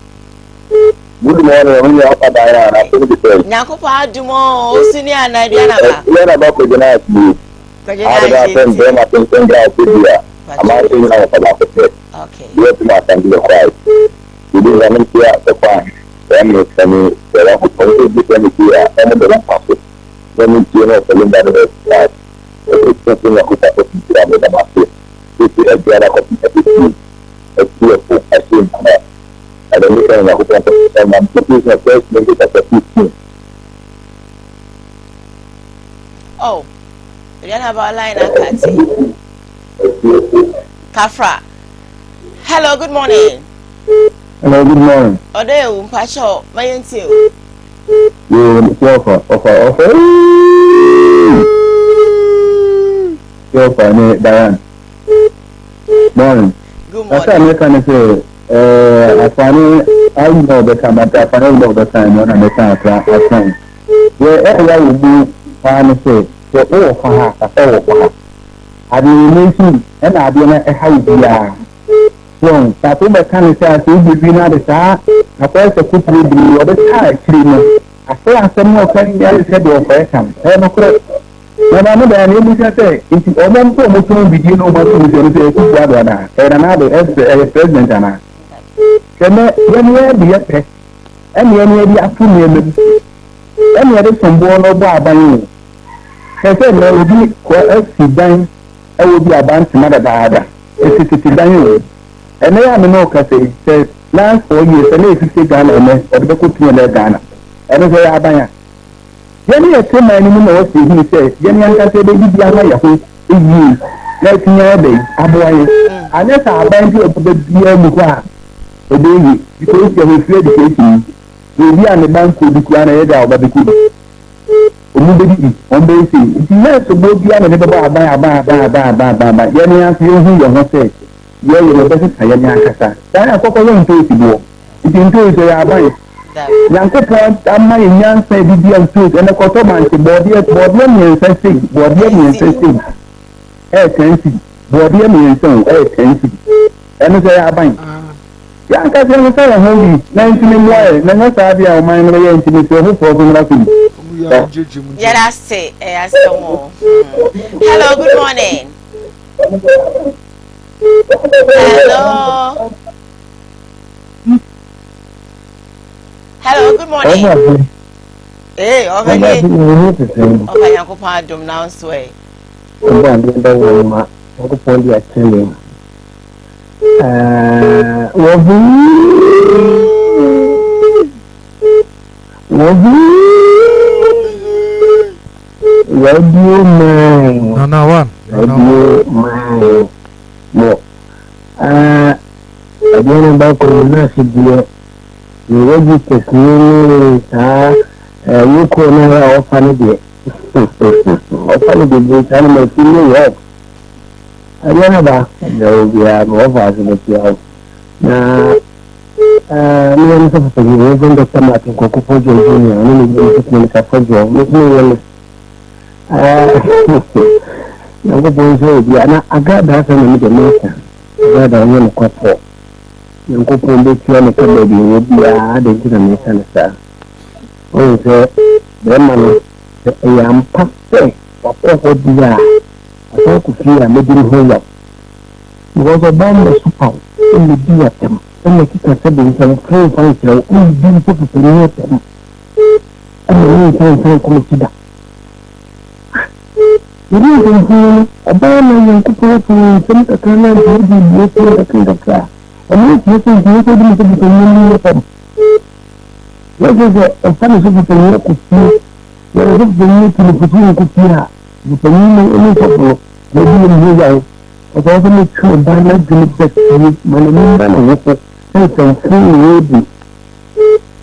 Good morning, ɔmo yɛ ɔfa daayɛ a n'asɛm de sɛ. Nyankopɔn adum o, osu ni ana aduana ba. Yɛn na ba kɔ gyina ase. Kɔgyina Ade ase asɛm ti. Bɛrima tenten ga ase bi a amanso nyina wɔ baako pɛ. Okay. Deɛ tuma asɛm de kɔ ayi. Ebi nka ne ntia sɛ kwan ɛne sɛne sɛ wɔn ɔmo bi sɛ ne ti a ɔmo de wɔn fa so. Na ne tie na ɔfɛ linda ne bɛ class. Ɛsɛ sɛ Nyankopɔn kɔ ti a mo dam ase. Esi ɛbiara kɔ ti ɛti ɛti ɛfo ɛhyɛ nkɔmɔ. Ɛdɛ ne sɛ Nyankopɔn kɔ ti ɛnam sɛ first Moses chapter 15. Oh, aduana ba line akati. Kafra. Hello, good morning. Hello, good morning. Ɔdɔ ewu mpakyɛw, ma yɛn tie o. Yo, ɔfa ɔfa ɔfa. Ɔfa ne Diane. Morning. Good Asa morning. meka ne sɛ ɛɛ afane ayi na ɔbɛka but afane ayi na ɔbɛka ɛno na mɛka akra akran. Deɛ ɛyɛ wɔ mu paa ne sɛ sɛ wowɔ fa ha kasa wɔ fa ha. Adeɛ wɔ mu nso ɛna adeɛ no ɛha wo biara. Wɔn sɛ wobɛka ne sɛ asɛ wobɛwi no ade saa akɔyɛ sɛ kotire biri ɔde taa akyiri no asɛ asɛm no ɔka nyɛ sɛ deɛ ɔkɔyɛ ka no ɛyɛ nokorɛ. Na maame dan na ebusa sɛ nti ɔmo mpo ɔmo tɔn bidie na ɔmo ato nsuo no sɛ Akufo Addo anaa ɛyɛ Nana Addo ɛsɛ ɛyɛ president anaa hwɛ nɛ yɛn yɛn de yɛ pɛ ɛna yɛn yɛde ato nneɛma mu ɛna yɛde somboɔ no bɔ aban o hwɛ sɛ nɛ obi kɔ asi dan ɛwɔ bi abantema dadaada esi tete dan o ɛnɛ yɛ ame na ɔkasa yi sɛ last 4 years ɛna esisi Ghana ɛnɛ ɔde bɛkɔ tumi ɛnɛ Ghana ɛno sɛ yɛ aban a yɛne yɛ te man no mu na wɔsi ehunu sɛ yɛne ankasa bɛdidi ama yɛ ho yie. na atumi ayɛ dɛn aboa yɛn. Anyɛ saa aban bi a ɔbɛba biara mu hɔ a ɛbɛyɛ yie because yɛwɔ free education yi, obi a ne ba nkɔ bi koraa na ɛyɛ dɛ a ɔba bɛkɔ bi. Wɔn bɛdidi, wɔn bɛyɛ sei. Nti nyɛ soboɔ biara na yɛde bɛbɔ aban aban aban aban aban aban aban. Yɛn ara nso yɛnhu yɛn ho sɛ yɛyɛ yɛbɛsesa yɛn ankasa. Saa na kɔkɔ yɛ ntoosi boɔ. Nti ntoosi ɛyɛ aban. Nyankopɔn ama yɛn nyansa a yɛde dua ntoosi. Ɛnɛ kɔtɔ bankye bɔɔdeɛ bɔɔdeɛ mmiɛnsa sei bɔɔdeɛ mmiɛnsa sei ɛyɛ ten cedi. Bɔɔdeɛ mmiɛnsa o ɛyɛ ten cedi. Ɛno sɛ ɛyɛ aban. Yɛn ankasa yɛnsesa yɛn ho bi na ntumi mmoa yɛn, na nyɛ saa deɛ a ɔman no bɛyɛ nti mesrɛ foforɔ nso mmra so bi. Yɛda ase, ɛyɛ asɛm o. Hello, good morning. Hello. Hello, good morning. Hey, ɔbɛni. Ɔfa Nyankopɔn adom na nso ɛ. Ɔbɔ adeɛ bɛwɔ ma Nyankopɔn de akyɛ me. Wɔbi wɔbi radio mine. Nana one. Radio mine. Mo ɛdeɛ no ba kɔ no nurse deɛ ne registers ne ne saa wokɔ no a ɔfa no deɛ ɔfa no bebree saa no ma fi ne work. Adeɛ no ba deɛ ɔwɔ biara no wɔfa ase bɛtua wo na meyɛ no sɔfo panyin Reverend Dr. Martin Kwaku Fodjo Jr. ɔne ne yere Mrs. Monica Fodjo me nso meyɛ no Nyankopɔn nhyira obi a na agradaa asɛm na mede meka agradaa ɔnyɛ nokwafoɔ Nyankopɔn bɛtua ne ka baabi ɛwɔ biara adɛn nti na meka no saa ɔhu sɛ bɛrima no sɛ ɛyɛ ampa sɛ wakɔ hɔ bi a Ɔsan kɔ fie a medi ne ho yaw because ɔbaa no bɛso paw ɛna di atɛm ɛna keka sɛ de nsɛmfo mfa nkyerɛ wo ɛna di mpo pepani atɛm ɛna ne nsa nsa nkɔ m'akyi da. Yɛde nsɛmfo no ɔbaa na Nyankopɔn ato ne nsɛm kakra na nti wode bue fie kakra kakra a ɔno nkyerɛ sɛ nti wosɛ wode me sɛ pepani no yɛ fam. Yɛsɛ sɛ ɔfa ne sɛ pepani akɔ fie na ne sɛ pepani tu ne foto nkɔ fie a Ɔpanyin no ne sɔfo no na edi ne ho yaw. Ɔsɛ ɔsɛ metwe ɔba n'adwene ba fie ma n'ani nna ne ho so sɛ nsɛmfo na ɔredi.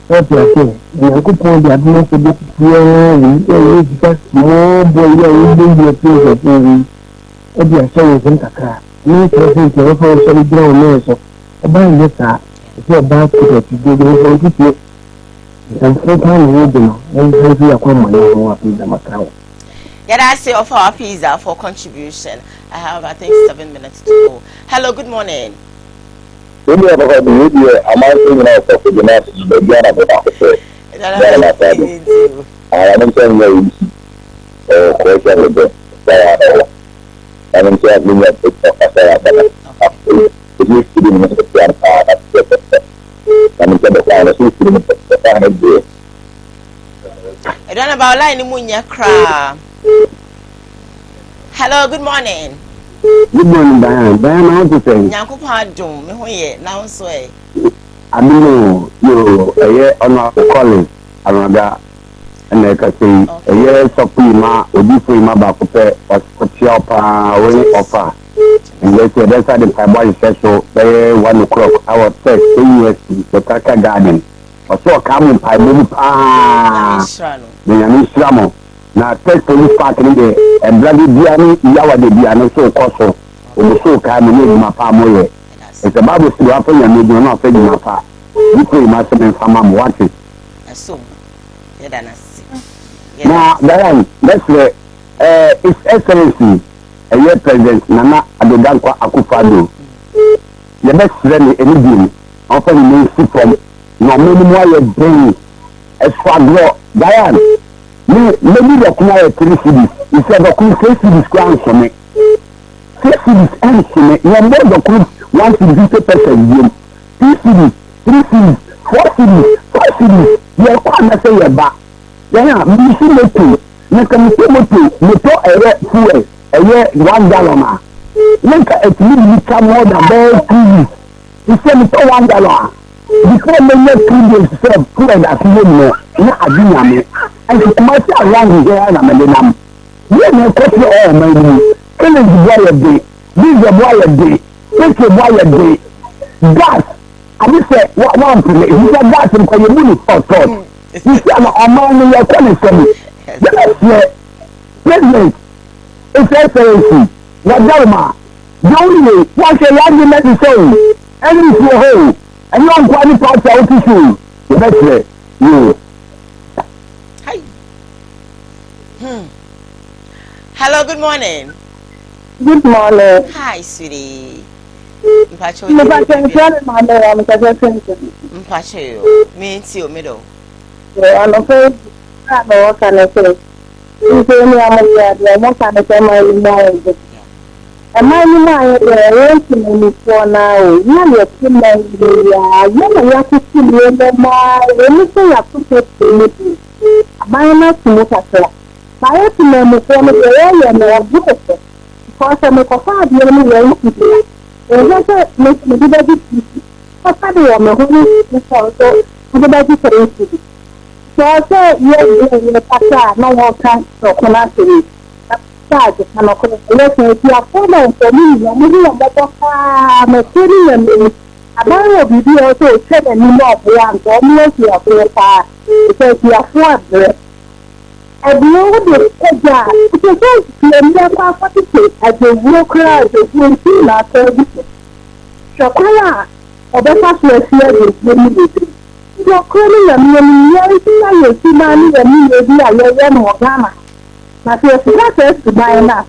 Ɔte aseɛ, Onyankopɔn de adom akyɛdeɛ ketewaa wei a ɛyɛ sika small boy yi a wobɔ yi afiri nkurɔfoɔ hɔ yi de ahyɛ wo nsam kakra. Ɛno nkyerɛ sɛ nti ɛwɔ sɛ wosɔre gyina wo nan so. Ɔbaa nyɛ saa. Ɛsɛ ɔbaa kuta atidie de nso ntutuo. Nsɛmfo paa na wɔredi no, wɔmfa mfi akwammɔne ho afei na maka wo. Yɛda ase ɔfa wa pizza for contribution. I have I think 7 minutes to go. Hello, good morning. Wọ́n yẹ papa bi wọ́n deɛ amanfo nyinaa ɔsɔfo de n'ase no baabi a na bɛ baako pɛ Ghana na ataade ara ne nkyɛn nyɛ yi ɛwɔ kɔɔhyɛ ne bɛ saa ɛwɔ na ne nkyɛn ne nya ɔkasa yɛ abana afei ebi firi mu nso tia no paa na kyerɛ pɛpɛ na ne nkyɛn bɛkɔ ano so firi mu pɛpɛ ne deɛ. Aduane ba line no mu nyɛ koraa. Hello, good morning. Good morning, Diane. Diane, how to say? Nyankopɔn adom, me ho yɛ, na wo nso ɛ. Adom o, yo, ɛyɛ ɔno Collins Anoaga ɛna ɛkasa yi. Ɛyɛ sɔfo yi ma, odifo yi ma baako pɛ, ɔkyea wo paa, wo ne ɔfa. Ɛnyɛ sɛ yɛbɛsa de mpaebɔ ahyehyɛ so bɛyɛ 1 o'clock awɔ church KUST, Botanical Garden. Ɔsɛ ɔkaa mo mpaebɔ mu paa. Na Nyame nhyira mo. Na Tech Police Park no deɛ, ɛbra de bia ne yawa de bia no so kɔ so. Ɔmo so kaa mo ne adwuma pa a moyɛ. Ɛsɛ Bible sɛ deɛ wafa Nyame adwuma no wafa adwuma pa. Bi pray ma sɛ memfa ma mo, wate? Na Diane, mɛsrɛ eh, His Excellency ɛyɛ President Nana Addo Dankwa Akufo-Addo, yɛbɛsrɛ no ɛne bio na ɔmfa ne nan nsi fam na ɔman no mu ayɛ den. Ɛso agorɔ, Diane, me mɛdi dɔkono ayɛ 3 cedis, mesɛ dɔkono 6 cedis koraa nso me. 6 cedis ɛnso me, yɛmmɔ dɔkono 1 cedi 50 pesewas biom. 2 cedis, 3 cedis, 4 cedis, 5 cedis, yɛkɔ anasɛ yɛba. Yɛn a, mesi moto, na nka mesi moto, metɔ ɛyɛ fuel, ɛyɛ 1 gallon a, na nka ɛtumi de me twa more than bɛyɛ 2 weeks. Sɛ metɔ 1 gallon a, before menya 2 days sɛ fuel da so wɔ mu no, na ade nyame. Nso Kumasi around here na mede nam. Yɛ na ɛkɔ so ɔwɔ ɔman no mu. Feelings bo ayɛ den, diesel bo ayɛ den, petrol bo ayɛ den, gas ade sɛ wampene efisɛ gas nkɔ yɛ mu ne tɔɔtɔɔt. Sisi a na ɔman no yɛkɔ ne sɛm. Yɛbɛsrɛ president His Excellency Wadaroma deɛ woyɛ woahwɛ yɛ adwene no adi sɛ o NDC wɔ hɔ o ɛnyɛ wo nkoa ne party a wote so o yɛbɛsrɛ yoo. Hi. Hmm. Hello, good morning. Good morning. Hi, sweetie. Mpacho. Mpacho nkyɛn mi maame wa mpacho tenten. Mpacho yo, mi nti o mi do. Anɔpɛ yi a na wɔka ne sɛ nso ne amode adeɛ wɔka ne sɛ ɛman no mu ayɛ den. Ɛman no mu ayɛ den ɛyɛ ntomanifoɔ no ara o yɛn a yɛte man yi mu yi ara yɛn na yɛatoto nneɛma mu ara ɛwɔ mu sɛ yɛato petrol mu deɛ aban no ato mu kakra. Mayɛ temanmufoɔ no deɛ wɔyɛ no ɔboro so because sɛ mekɔfa adeɛ no wɔ NCD a ɛhwɛ sɛ me nso mede bɛgye TC kɔsa de wɔ me ho ne nso nso mede bɛgye sɛ NCD sɛ sɛ yɛ deɛ yɛ kasa a na wɔka ɔko no asɛm yi na sɛ agye ka no koro yɛ sɛ akuafoɔ na nfɔmu nyina mo ho yɛ mmɔbɔ paa mɛkuo ne yɛ mmɛni aban wɔ biribi a ɔsɛ ɔtwa n'anim ɔboa nka ɔmo akuafoɔ paa sɛ akuafoɔ abrɛ Ɛdeɛ wode kɔ gya a, ɛsɛ sɛ piani akɔ akɔtete adwowuo koraa adwowuo nti na atɔ agu so. Hwɛ kwan a ɔbɛfa so asi adwowuo no yɛ duru. Nti ɔkorɛ ne Nyame anim, yɛnsesa yɛn suban ne yɛn nneyɛɛ bi a yɛyɛ no wɔ Ghana ha. Na sɛ yɛsesa saa suban no a,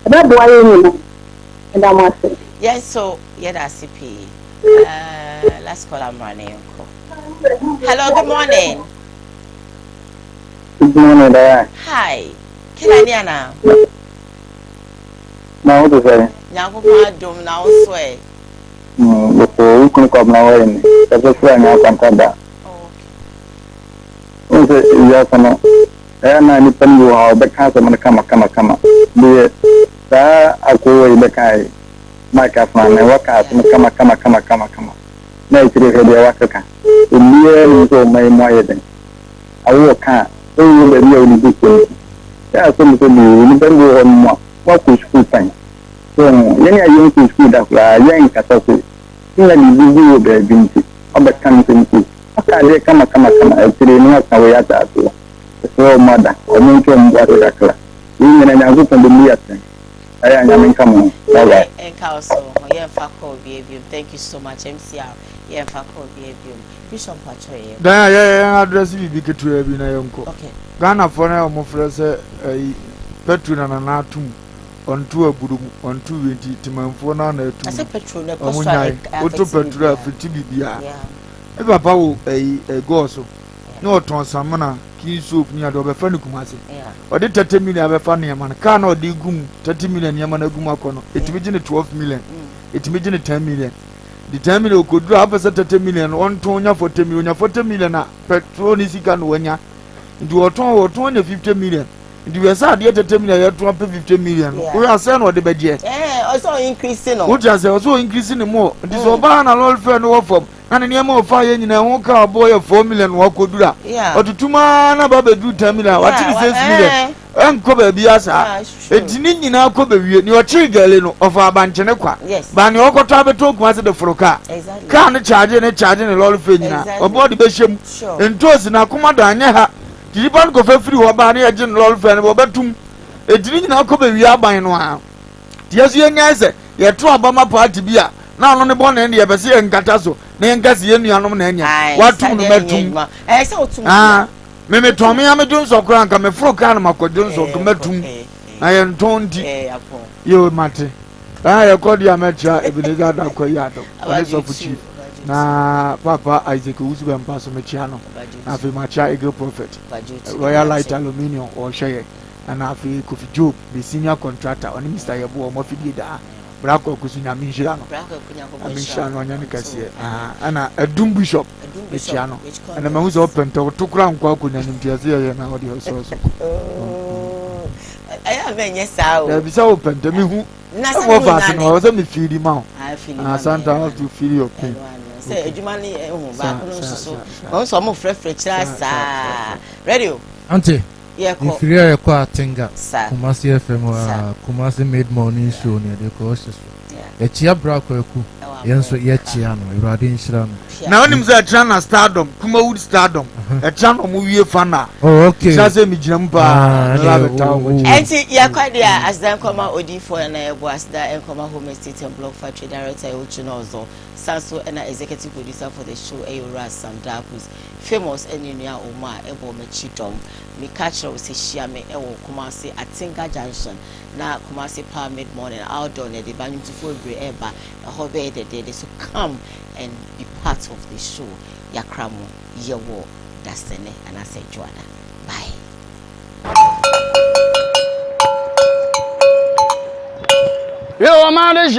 ɛbɛboa yɛn nyinaa. Meda mo ase. Yɛn nso yɛda ase pii. Uh, last call mmra na yɛnkɔ. Hello, good morning. Good morning, Diane. Hi. Kila ni ana? Na wo te sɛ? Nyankopɔn adom na wo so ɛ. Mm, bɔkɔ wo kunu kwabena wɔ ni. Kasa fira nya akwanta da. Wo sɛ wiase no ɛyɛ na nipa no bi wɔ ha ɔbɛka asɛm no kama kama kama. Deɛ saa akɔwɔ yi bɛka yi Mike Afana ne waka asɛm kama kama kama kama kama. Na akyire hwɛ deɛ wakeka. Obiara nim sɛ ɔman yi mu ayɛ den. Awo ɔka a, ɔnwɔ baabi a ɔde bɛkɔ nti. Sɛ asɛm sɛ bi, nnipa bi wɔ hɔ nom a, wɔakɔ sukuu pɛn. So ho? Yɛn a yɛnkɔ sukuu da koraa, yɛnkasa sei. Nna biribi bi wɔ baabi nti, ɔbɛka no sɛ nti. Ɔka adeɛ kama kama kama, akyire no waka wei ata aseɛ. Mesrɛ wɔn ada, wɔn nto wɔn bo ase kakra. Wei nyinaa Nyankopɔn bɛbu yɛ atɛn. Ɛyɛ a Nyame nka mo ho. Bye bye. Nka wo so ho yɛmfa call bia biom thank you so much MCR yɛmfa call bia biom Bishop mpakyɛw yɛ. Dan a yɛ yɛn address biribi ketewa bi na yɛnkɔ. Okay. Ghanafoɔ no a wɔfrɛ sɛ ɛyi petrol na nana atum ɔnto aburo mu ɔnto wie nti temanfoɔ no ana atum no petrol no wɔn nyae woto petrol a fiti biribiara. Me papa wɔ ɛyi ɛgɔɔ so na ɔtɔn samina king soap ne adeɛ ɔbɛfa no Kumasi ɔde 30 million abɛfa nneɛma no kaa na ɔde gu mu 30 million nneɛma no agu mu akɔ no ɛtumi gye ne 12 million ɛtumi gye ne 10 million de 10 million okoduru a wopɛ sɛ 30 million no ɔntɔn nya 40 million onya 40 million a petrol ne sika no wanya nti wɔtɔn wɔtɔn anya 50 million nti wɛ sɛ adeɛ 30 million yɛtɔn apɛ 50 million no woyɛ asɛ na ɔde bɛgyeɛ ɔsɛ ɔ increase no wote asɛ ɔsɛ ɔ increase ne mu nti sɛ ɔbaa na lɔre fɛ no wɔ fam na ne nneɛma a ɔfa yɛ nyinaa ho ka ɔbɔ yɛ 4 million na wakɔduru a ɔtutum ara na ba bɛduru 10 million wate ne 6 million ɛnkɔ baabi asaa enti ne nyinaa kɔ bɛwie nea ɔkyere gale no ɔfa abankyene kwa ba nea ɔkɔtɔ abɛtɔ okuma ase de foro kaa kaa no kyaagye ne kyaagye ne lɔre fɛ nyinaa ɔbɔ de bɛhyɛ mu ntoosi na akoma da anyɛ ha nti nipa no kɔfa firi hɔ baa ne yɛgye ne lɔre fɛ no wɔbɛtum enti ne nyinaa kɔ bɛwie aban no ara nti yɛso yɛnyae sɛ yɛto aba ma party bi a na ɔno ne bɔne deɛ yɛpɛ sɛ yɛnkata so na yɛnka sɛ yɛn nuanom na anya watom no mɛtum ah, me metɔn me ame dwonsɔ koraa nka meforo kaa no makɔ dwonsɔ nka mɛtum na yɛntɔn nti yɛ mate ah, yɛkɔ deɛ a mɛkyerɛ Ebenezer Adakɔ yi adom ɔne sɔfo chief na papa Isaac Owusu bɛmpa so mekyia no na afei makyia Eagle Prophet Royal Light Aluminium ɔhwɛ yɛ Ɛna afei Kofi Job the senior contractor ɔne Mister Yeboah ɔmo afidie daa Bra Kwaku so Nyame nhyira no Nyame nhyira no ɔnyɛ no kɛseɛ ɛna Adum Bishop mekyia no ɛna mahu sɛ ɔpɛ ntɛ ɔto kora nkɔ akonnwa no nti ɛsɛ yɛyɛ na ɔde ɔsɔ so ɛyɛ a mɛnyɛ saa o dabi sɛ wopɛ ntɛ mehu ɛwɔ faase no ɔwɔ sɛ mefeedi ma wo Santa I have to feel your pain sɛ adwuma no yɛ ehu baako no nso so wɔn nso wɔn frɛfrɛ kyerɛ saa radio ante. Yɛkɔ. Mfiri a yɛkɔ Atenga, Sa. Kumasi FM hɔ Sa. a, Kumasi mid morning show ne yɛde kɔ ɔhyɛ so. Yeah. Yɛkyia Bra Kwaku, Ɛwɔ yɛn nso America. yɛkyia no, Awurade nhyira no. Pia. Na wonim sɛ ɛkyena na stardom, Kumawood stardom, ɛkyena na ɔmo wie fa na. Oh, okay. Kyena sɛ megyina mu paa, Ah, na ɛneɛ, bɛtaa wo- wɔn akyi. Ɛnti yɛkɔ deɛ a, aseda nkɔma odiyifoɔ Nana Yɛboa, aseda nkɔma Home Estate and Block Factory Director ɛwɔ Chinɔzɔ, san so ɛna Executive Producer for the show ɛyɛ Owura Sam Darkus, Famous ɛne nua Omar ɛbɔ wɔn akyi dɔm. Meka kyerɛ wo sɛ hyia me ɛwɔ Kumasi Atenga Junction na Kumasi Power Mid Morning outdoor na ɛde ba nnwomtofoɔ bebree ɛreba ɛhɔ bɛyɛ dɛdɛɛdɛ so come and be part of the show yakra mo yɛwɔ dasɛnɛ anaasɛ dwoada bye. Yo, ɔman de hyɛ.